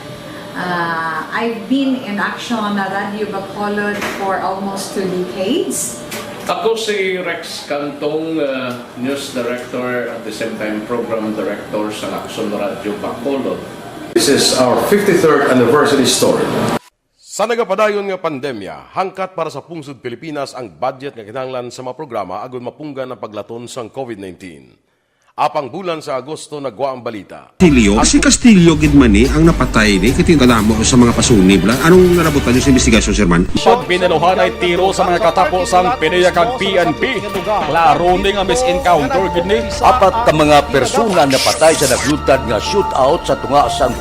Uh, I've been in Action Radio Bacolod for almost two decades. Ako si Rex Cantong, uh, news director, at the same time program director sa Action Radio Bacolod. This is our fifty-third anniversary story. Sa nagapadayon nga pandemya, hangkat para sa pungsod Pilipinas ang budget nga kinahanglan sa mga programa agud mapunggan ang paglaton sang COVID nineteen. Apang bulan sa Agosto nagwa ang balita. Castillo, si Castillo gid man ni ang napatay ni, kay kadamo sa mga pasunib la. Anong nalabutan niyo sa investigasyon, Sir Man? Pag binaluhanay tiro sa mga katapo sang PDEA kag P N P, klaro ni nga mis-encounter gid ni. Apat ka mga persona napatay sa naglutad nga shootout sa tunga sang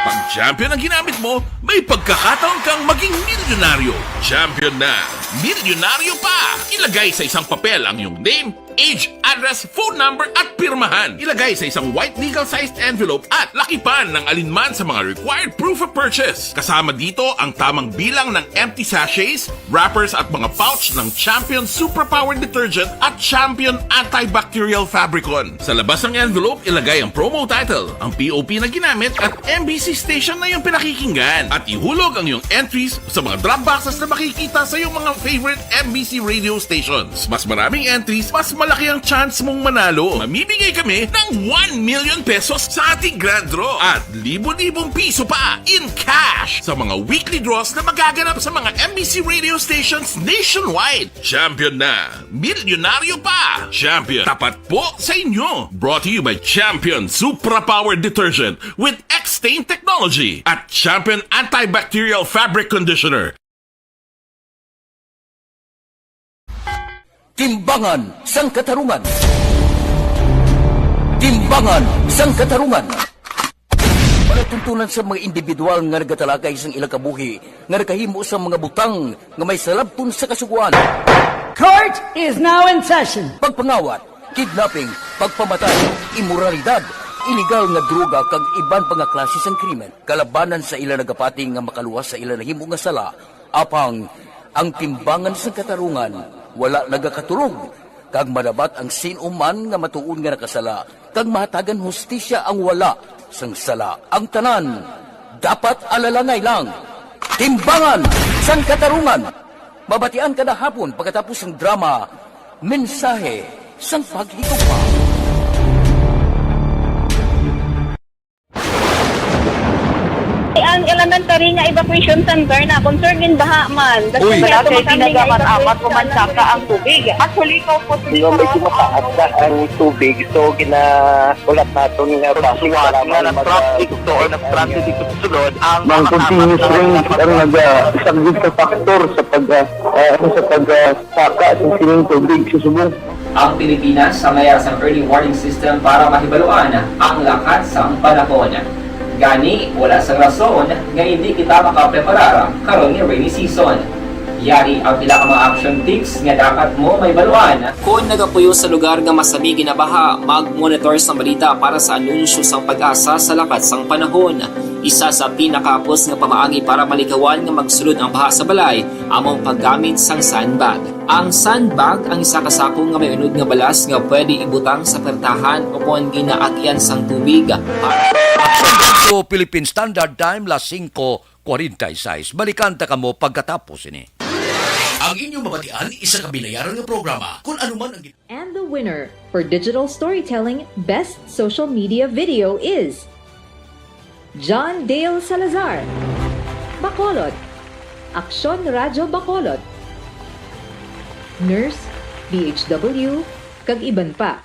Pag champion ang ginamit mo, may pagkakataon kang maging milyonaryo. Champion na, milyonaryo pa! Ilagay sa isang papel ang iyong name, age, address, phone number, at pirmahan. Ilagay sa isang white legal-sized envelope at lakipan ng alinman sa mga required proof of purchase. Kasama dito ang tamang bilang ng empty sachets, wrappers, at mga pouch ng Champion Superpower Detergent at Champion Antibacterial Fabricon. Sa labas ng envelope, ilagay ang promo title, ang P O P na ginamit, at M B C station na iyong pinakikinggan. At ihulog ang iyong entries sa mga drop boxes na makikita sa iyong mga favorite M B C radio stations. Mas maraming entries, mas malaki ang chance mong manalo. Mamimigay kami ng one million pesos sa ating grand draw at libo-libong piso pa in cash sa mga weekly draws na magaganap sa mga M B C radio stations nationwide. Champion na! Milyonaryo pa! Champion, tapat po sa inyo! Brought to you by Champion Supra Power Detergent with X-Stain Technology at Champion Antibacterial Fabric Conditioner. Timbangan sang Katarungan. Timbangan sang Katarungan. Palatuntunan sa mga individual nga nagatalakay sang ila kabuhi nga nakahimo sa mga butang nga may salabton sa Kasugoan. Court is now in session. Pagpangawat, kidnapping, pagpamatay, imoralidad, iligal nga droga kag iban pa nga klase sang krimen kalabanan sa ila nagapati nga makaluwas sa ila nahimo nga sala. Apang ang timbangan sang katarungan wala nagakaturog, kag madabat ang sin-o man nga matuod nga nakasala, kag mahatagan hustisya ang wala sang sala. Ang tanan dapat alalangay lang. Timbangan sang Katarungan. Mabatian kada hapon pagkatapos sang drama, Mensahe sang Paghigugma. Ang elementary nga evacuation center na concern gin baha man. Uy. Wala kay tinaga man amat o mansaka ang tubig. Actually, ko po Yung medyo mataas na ang tubig, so ginaulat naton nga basi Pagsuwat nga nag-traffic to or nag-transit dito sa sulod, ang Mang mga continuous tapat na rain ang nagpasok. Nagasaglit sa factor sa pag, ah, ah, sa pag, ah, saka sa sining tubig sa subong. Ang Pilipinas ang mayara sang early warning system para mahibaluan ang lakat sang panahon. Gani, wala sang rason nga indi kita makapreparar karon nga rainy season. Yari ang pila ka mga action tips nga dapat mo mahibaluan. Kon nagapuyo sa lugar nga masami ginabaha, mag-monitor sang balita para sa anunsyo sang PAGASA sa lakat sang panahon. Isa sa pinakahapos nga pamaagi para malikawan nga magsulod ang baha sa balay amo ang paggamit sang sandbag. Ang sandbag ang isa ka sako nga may unod nga balas nga pwede ibutang sa pertahan o kon ginaagyan sang tubig. Para Aksyon Radyo Philippine Standard Time, las singko kwarenta y seis. Balikan ta kamo pagkatapos ini. Ang inyong mabatian, isa ka binayaran nga programa. Kung ano man ang gin- And the winner for digital storytelling best social media video is John Dale Salazar, Bacolod, Aksyon Radyo Bacolod, nurse, D H W, kag iban pa.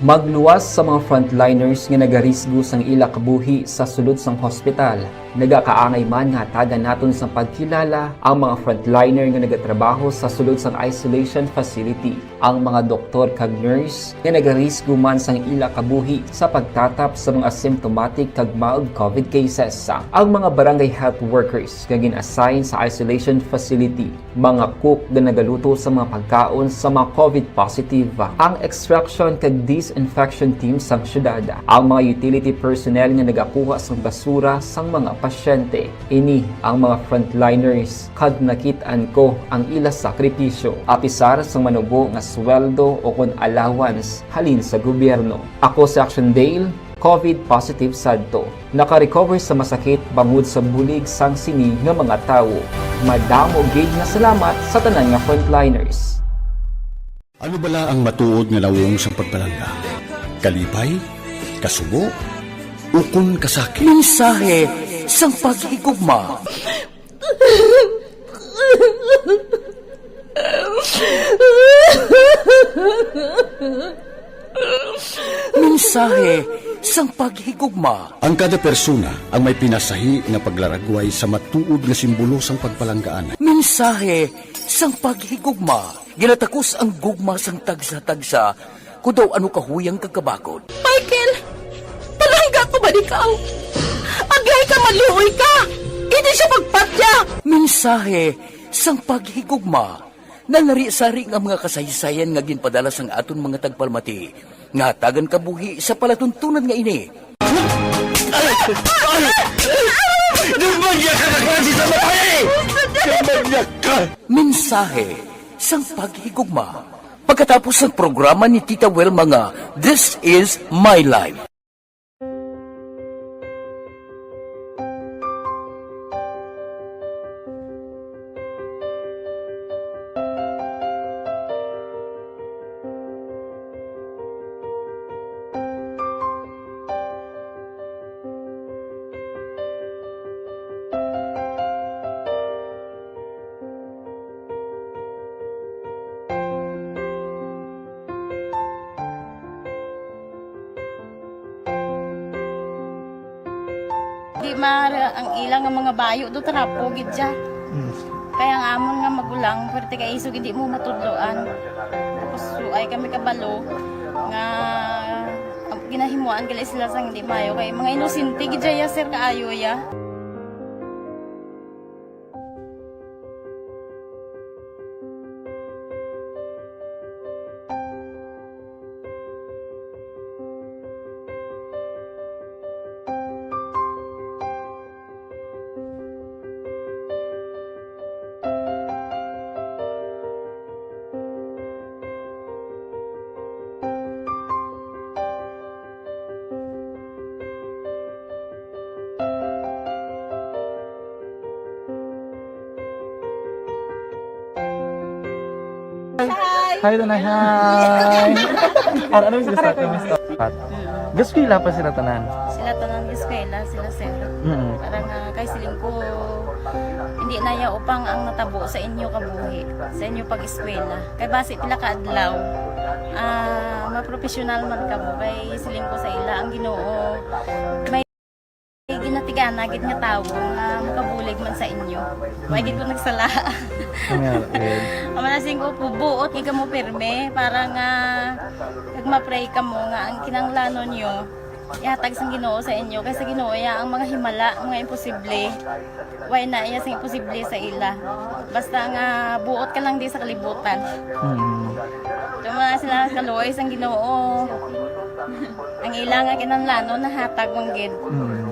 Magluwas sa mga frontliners nga nagarisgo sang ila kabuhi sa sulod sang hospital. Nagakaangay man nga hatagan naton sang pagkilala ang mga frontliner nga nagatrabaho sa sulod sang isolation facility, ang mga doktor kag nurse nga nagarisgo man sang ila kabuhi sa pagtatap sa mga asymptomatic kag mild covid cases, ang mga barangay health workers nga gin-assign sa isolation facility, mga cook nga nagaluto sa mga pagkaon sa mga covid positive, ang extraction kag disinfection team sang syudad, ang mga utility personnel nga nagakuha sang basura sang mga pasyente. Ini ang mga frontliners, kag nakit-an ko ang ila sakripisyo, apisar sang manubo nga sweldo o kon allowance halin sa gobyerno. Ako si Action Dale, covid positive sadto. Naka-recover sa masakit bangod sa bulig sang sini nga mga tawo. Madamo gid nga salamat sa tanan nga frontliners. Ano bala ang matuod nga nawong sang pagpalangga? Kalipay? Kasubo? Ukon kasakit? Mensahe sang paghigugma. Mensahe sang paghigugma. Ang kada persona ang may pinasahi nga paglaragway sa matuod nga simbolo sang pagpalanggaan. Mensahe sang paghigugma. Ginatakos ang gugma sang tagsa-tagsa, kun daw ano kahuyang kag kabakod. Michael! Palangga ko ba Ikaw, agay ka, maluoy ka! Hindi siya pagpatya! Mensahe sang paghigugma. Nanari-sari nga mga kasaysayan nga ginpadala sang aton mga tagpalamati nga hatagan kabuhi sa palatuntunan nga ini. Ay! Ay! Dumbag niya ka na klase sa babae! Dumbag niya ka! Mensahe sang paghigugma. Pagkatapos ng programa ni Tita Wilma nga This Is My Life. Di ma ang ila nga mga bayo do trapo gid siya. Mm. Kaya ang amon nga magulang, pwerte kay isog hindi mo matudloan. Tapos suay kami kabalo nga ang ginahimuan gali sila sang hindi maayo kay mga inosente gid siya, sir, kaayo ya. Hi. Hi, Tanay. Hi. Ano, ano yung sila sa atin? Pat. Gaeskwela pa sila tanan? Sila tanan gaeskwela, sila, sir. Mm. Parang, ah, kay siling ko, hindi na ya upang ang natabo sa inyo kabuhi, sa inyo pag-eskwela. Kay basi pila ka adlaw, ah, mapropesyonal man kamo. Kay siling ko sa ila, ang Ginoo may ginatigana gid nga tawo nga makabulig man sa inyo. Wala gid ko nagsala. Nga, eh. Ang mga singko po, buot gid kamo pirme para nga kag ma-pray kamo nga ang kinahanglanon nyo ihatag sang Ginoo sa inyo, kay sa Ginoo iya ang mga himala, mga imposible. Way na iya sing imposible sa ila. Basta nga buot ka lang di sa kalibutan. Mm. Tuma sila kaluoy sang Ginoo. Ang ila nga kinahanglanon nahatag man gid. Mm.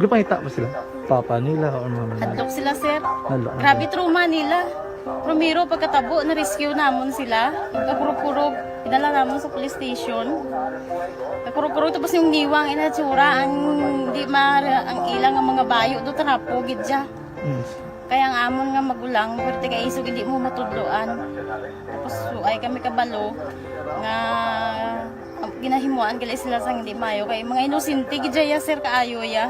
Gipangita pa sila? Papa nila or mama nila? Hadlok sila, sir. Hadlok. Grabe trauma nila. Primero, pagkatabo, na-rescue namon sila. Pagkakurog-kurog, idala namon sa police station. Kakurog-kurog, tapos yung niwang, inatsura, ang di ma, ang ilang ang mga bayo, do trapo, gid siya. Mm. Kaya ang amon nga magulang, pwerte kay isog, hindi mo matudloan. Tapos, suay kami kabalo, nga, ang ginahimuan gali sila sang hindi maayo. Kay mga inosente, gid siya, sir, kaayo, ya.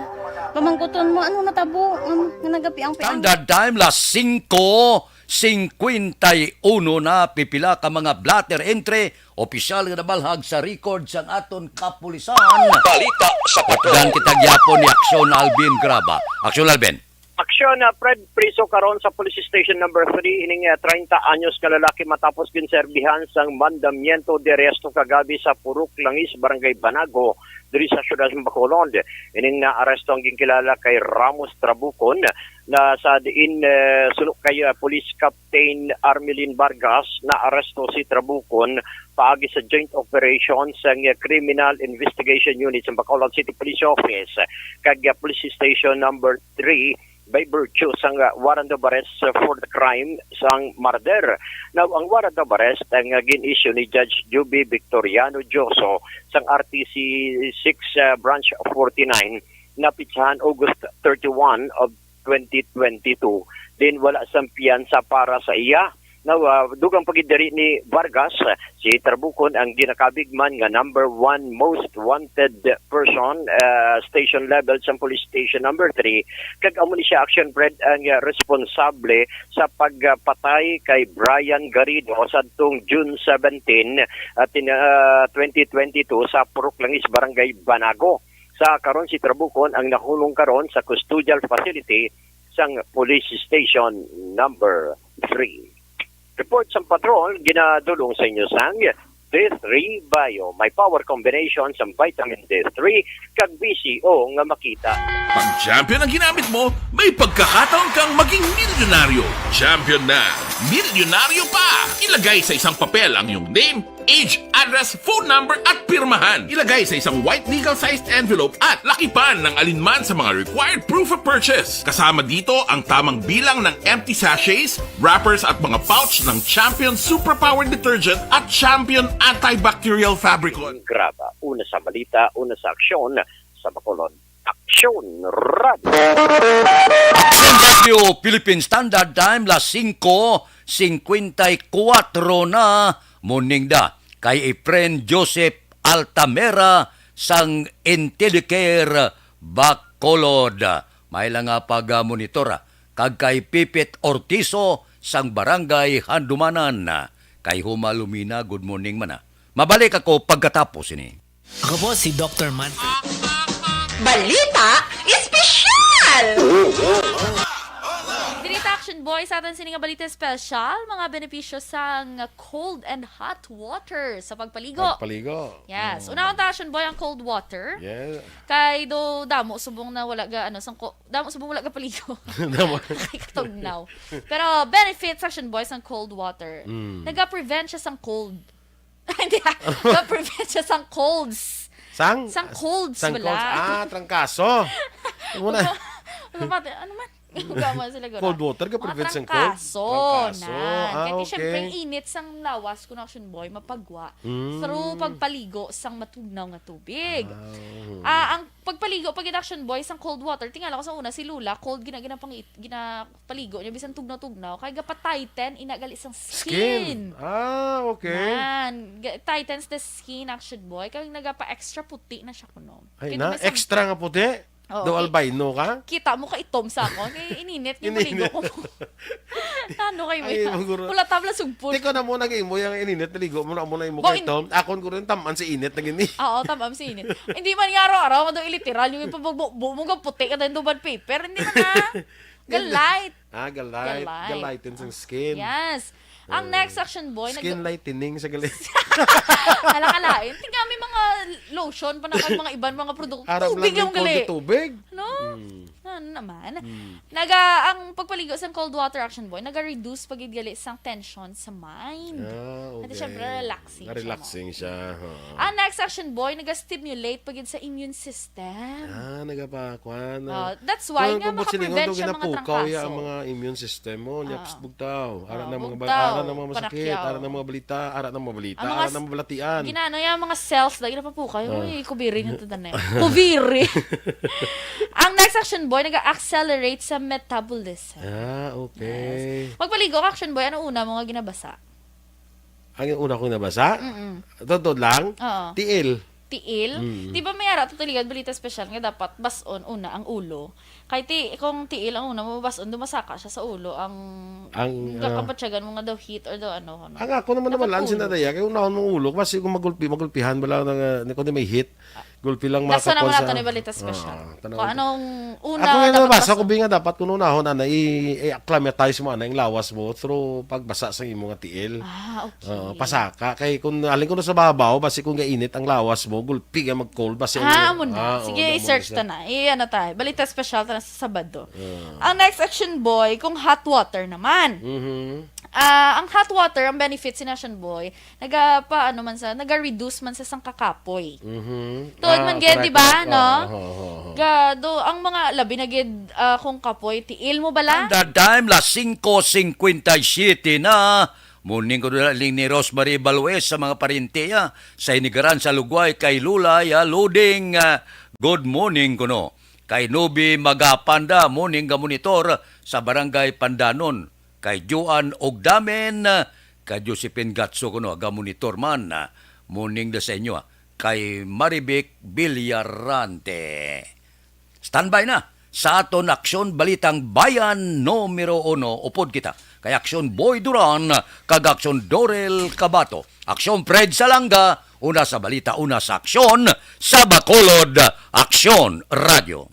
Pamangkuton mo, ano natabo, um, nga nagapi ang piang? Standard Time, las singko cincuenta y uno na, pipila ka mga blotter entry, opisyal nga nabalhag sa record sang aton kapulisan. Balita sa Patrol. Kita gyapon ni Aksyon Alvin Graba. Aksyon Alvin. Aksyon, ah, Fred, priso karon sa Police Station Number Three ining, ah, treinta anyos ka lalaki matapos ginserbihan sang mandamiento de arresto kagabi sa Purok Langis, Barangay Banago, diri sa siyudad sa Bacolod. Ining naaresto ang ginkilala kay Ramos Trabucon, na sa diin, eh, suno kay, ah, Police Captain Armelin Vargas, naaresto si Trabucon paagi sa joint operation sang, eh, Criminal Investigation Unit sa Bacolod City Police Office kag, ah, Police Station Number Three by virtue sang, ah, warrant of arrest for the crime sang murder. Now, ang warrant of arrest ang, ah, gin-issue ni Judge Juby Victoriano Dioso sang R T C six, ah, Branch forty-nine, na pitsahan August thirty-one of twenty twenty-two. Din wala sang piyansa para sa iya. Now, ah, dugang pa gid diri ni Vargas, ah, si Trabucon ang ginakabig man nga number one most wanted person, ah, station level sa Police Station Number Three, kag amo ni siya, Action Fred, ang, ah, responsable sa pagpatay kay Brian Garrido sadtong June seventeen, ah, tin-, ah, twenty twenty-two sa Purok Langis, Barangay Banago. Sa karon, si Trabucon ang nakulong karon sa custodial facility sang Police Station Number Three. Report sang patrol, ginadulong sa inyo sang D three Bio. May power combination sang vitamin D three kag B C O nga makita. Pag champion ang ginamit mo, may pagkakataon kang maging milyonaryo. Champion na, milyonaryo pa! Ilagay sa isang papel ang iyong name, age, address, phone number, at pirmahan. Ilagay sa isang white legal-sized envelope at lakipan ng alinman sa mga required proof of purchase. Kasama dito ang tamang bilang ng empty sachets, wrappers, at mga pouch ng Champion Superpower Detergent at Champion Antibacterial Fabricon. Graba, una sa balita, una sa aksyon, sa Bacolod. Aksyon Radio. Aksyon Radio, Philippine Standard Time, las singko singkwenta y kuwatro na, morning da kay Efren Joseph Altamera sang Intellicare Bacolod. May lang nga pag-monitor, ah, kag kay Pipit Ortizo sang Barangay Handumanan, ah, kay Huma Lumina, good morning man, ah. Mabalik ako pagkatapos ini. Ako po si Doktor Manfred. Balita Espesyal! Diri ta, Action Boy, sa aton sini nga balita espesyal, mga benepisyo sang cold and hot water sa pagpaligo. Pagpaligo. Yes. Mm. Unahon ta, Action Boy, ang cold water. Yeah. Kay do damo subong na wala ga, ano, sang ko, damo subong wala ga paligo. Damo. Kay katugnaw. Pero benefits, Action Boy, sang cold water. Mm. Naga-prevent siya sang cold. Hindi, ah. Ga-prevent siya sang colds. Sang? Sang colds, sang wala. Colds. Ah, trangkaso. Ano na? Ano ba? Ano man? Huwag mo sila gura. Cold water, ga-prevent sang cold? Ah, trangkaso. Trangkaso. Nan. Ah, okay. Kaya siyempre, init sang lawas, kun, Action Boy, mapagwa. Mm. Through pagpaligo sang matugnaw nga tubig. Ah, oo. Ah, ang pagpaligo, pag Action Boy, sang cold water, tingala ko sa una, si Lola, cold, gina-, ginapangit-, gina-, paligo niya, bisan tugnaw-tugnaw, kay gapa-tighten ina gali sang skin. Skin. Ah, okay. Nan, ga-, tightens the skin, Action Boy, kay nagapa-extra puti na siya kuno. Ay, kay na, may sab-, extra nga puti? Oo, daw kay albino ka? Kita mo ka itom sa ako, kay ininit niya. Ininit. Maligo ko. Ano kayo? Ay, maguro. Pula tabla sugpon. Tiko na mo nag-imo yung ininit, naligo mo na mo na imo. Bo, kay in- Tom. Akon ko rin, taman si init na gini. Oo, taman si init. Hindi man nga araw-araw, nga daw iliteral, yung ipabugbo mo, nga puti ka tayo, duban paper. Hindi man na. Ga-light. Ah, ga-light. Ga-light. Ga-lighten sang skin. Yes. Ang, oh, next, Action Boy, skin nag- lightening sa gali. Alakalain. Tingnan, may mga lotion pa na kag mga iban mga produkto. Arang tubig lang lang gali. Tubig. No? Mm. Ano naman? Mm. Naga, ang pagpaligo sa cold water, Action Boy, naga-reduce pa gid gali sang tension sa mind. Ah, okay. At syempre, relaxing siya, relaxing siya, ha. Ang next, Action Boy, naga-stimulate pa gid sa immune system. Ah, nagapakuan. Oh, that's why nga makaprevent siya mga trangkaso. Ang mga immune system mo, nya, ah, psst, bugtaw. Ara na mga ba-, ara na mga masakit, ara na mga balita, ara na mga balita, ara na mga balatian. Ginano ya mga cells, lagi na pa po kayo. Ah. Uy, kubiri nga to, tanay. Kubiri. Ang next, Action Boy, nag-accelerate sa metabolism. Ah, okay. Yes. Magpaligo ka, Action Boy, ano una mo nga ginabasa? Ang una kong nabasa? Mm-mm. Totoo lang? Oo. Tiil. Tiil? Mm. Di ba may ara to, Tuligan, balita special nga dapat bas-on una ang ulo? Kay ti-, kung tiil ang una mo bas-on, dumasaka siya sa ulo, ang, ang, ah, kabatyagan mo nga daw heat or daw ano, ano. Ang ako naman, dapat naman lang ulo. Sinadaya, kay unahon mong ulo, kasi kung magulpi, magulpihan, wala na nga, ni-, kundi may heat. Gulpi lang. Nasa naman makakuha nato sa ni balita special. Ah, tanaw. Kung anong una. Ako nga dapat nabasa ko, basta, Bi, nga dapat kung unahon, ana, i-, i-acclimatize mo, ana, yung lawas mo through pagbasa sa imo nga tiil. Ah, okay. Oo, pasaka. Kay kung halin ko na sa babaw, basi kung gainit ang lawas mo, gulpi nga mag-cold, basi ang, ah, amo na. Ah, oo, sige, amo na siya. I-search ta na. I-, ano ta, balita special ta na sa Sabado. Ah. Ang next, Action Boy, kung hot water naman. Mhm. Ah, ang hot water, ang benefits ni Action Boy, naga pa, ano man sa, naga-reduce man sa sang kakapoy. Mhm. Tuod man gid, di ba, no? Ah, correct, correct. Oo, oo, oo, oo. Ga, do, ang mga labi na gid, ah, kung kapoy, tiil mo bala? Standard Time, las singko singkwenta y siyete na. Morning ko na lang ni Rosemary Balues sa mga pariente, ah, sa Inigaran sa Lugway kay Lulay, ah, Luding, ah, good morning kuno. Kay Nubi Magapanda, morning ga monitor sa Barangay Pandanon. Kay Joan Ogdamen, kay Josephine Gatso kuno, ga monitor man, ah, morning da sa inyo, ah. Kay Marivic Villarante. Standby na sa aton Aksyon Balitang Bayan numero uno. Upod kita kay Aksyon Boy Duran kag Aksyon Dorel Cabato. Aksyon Fred Salanga, una sa balita, una sa aksyon, sa Bacolod, Aksyon Radio.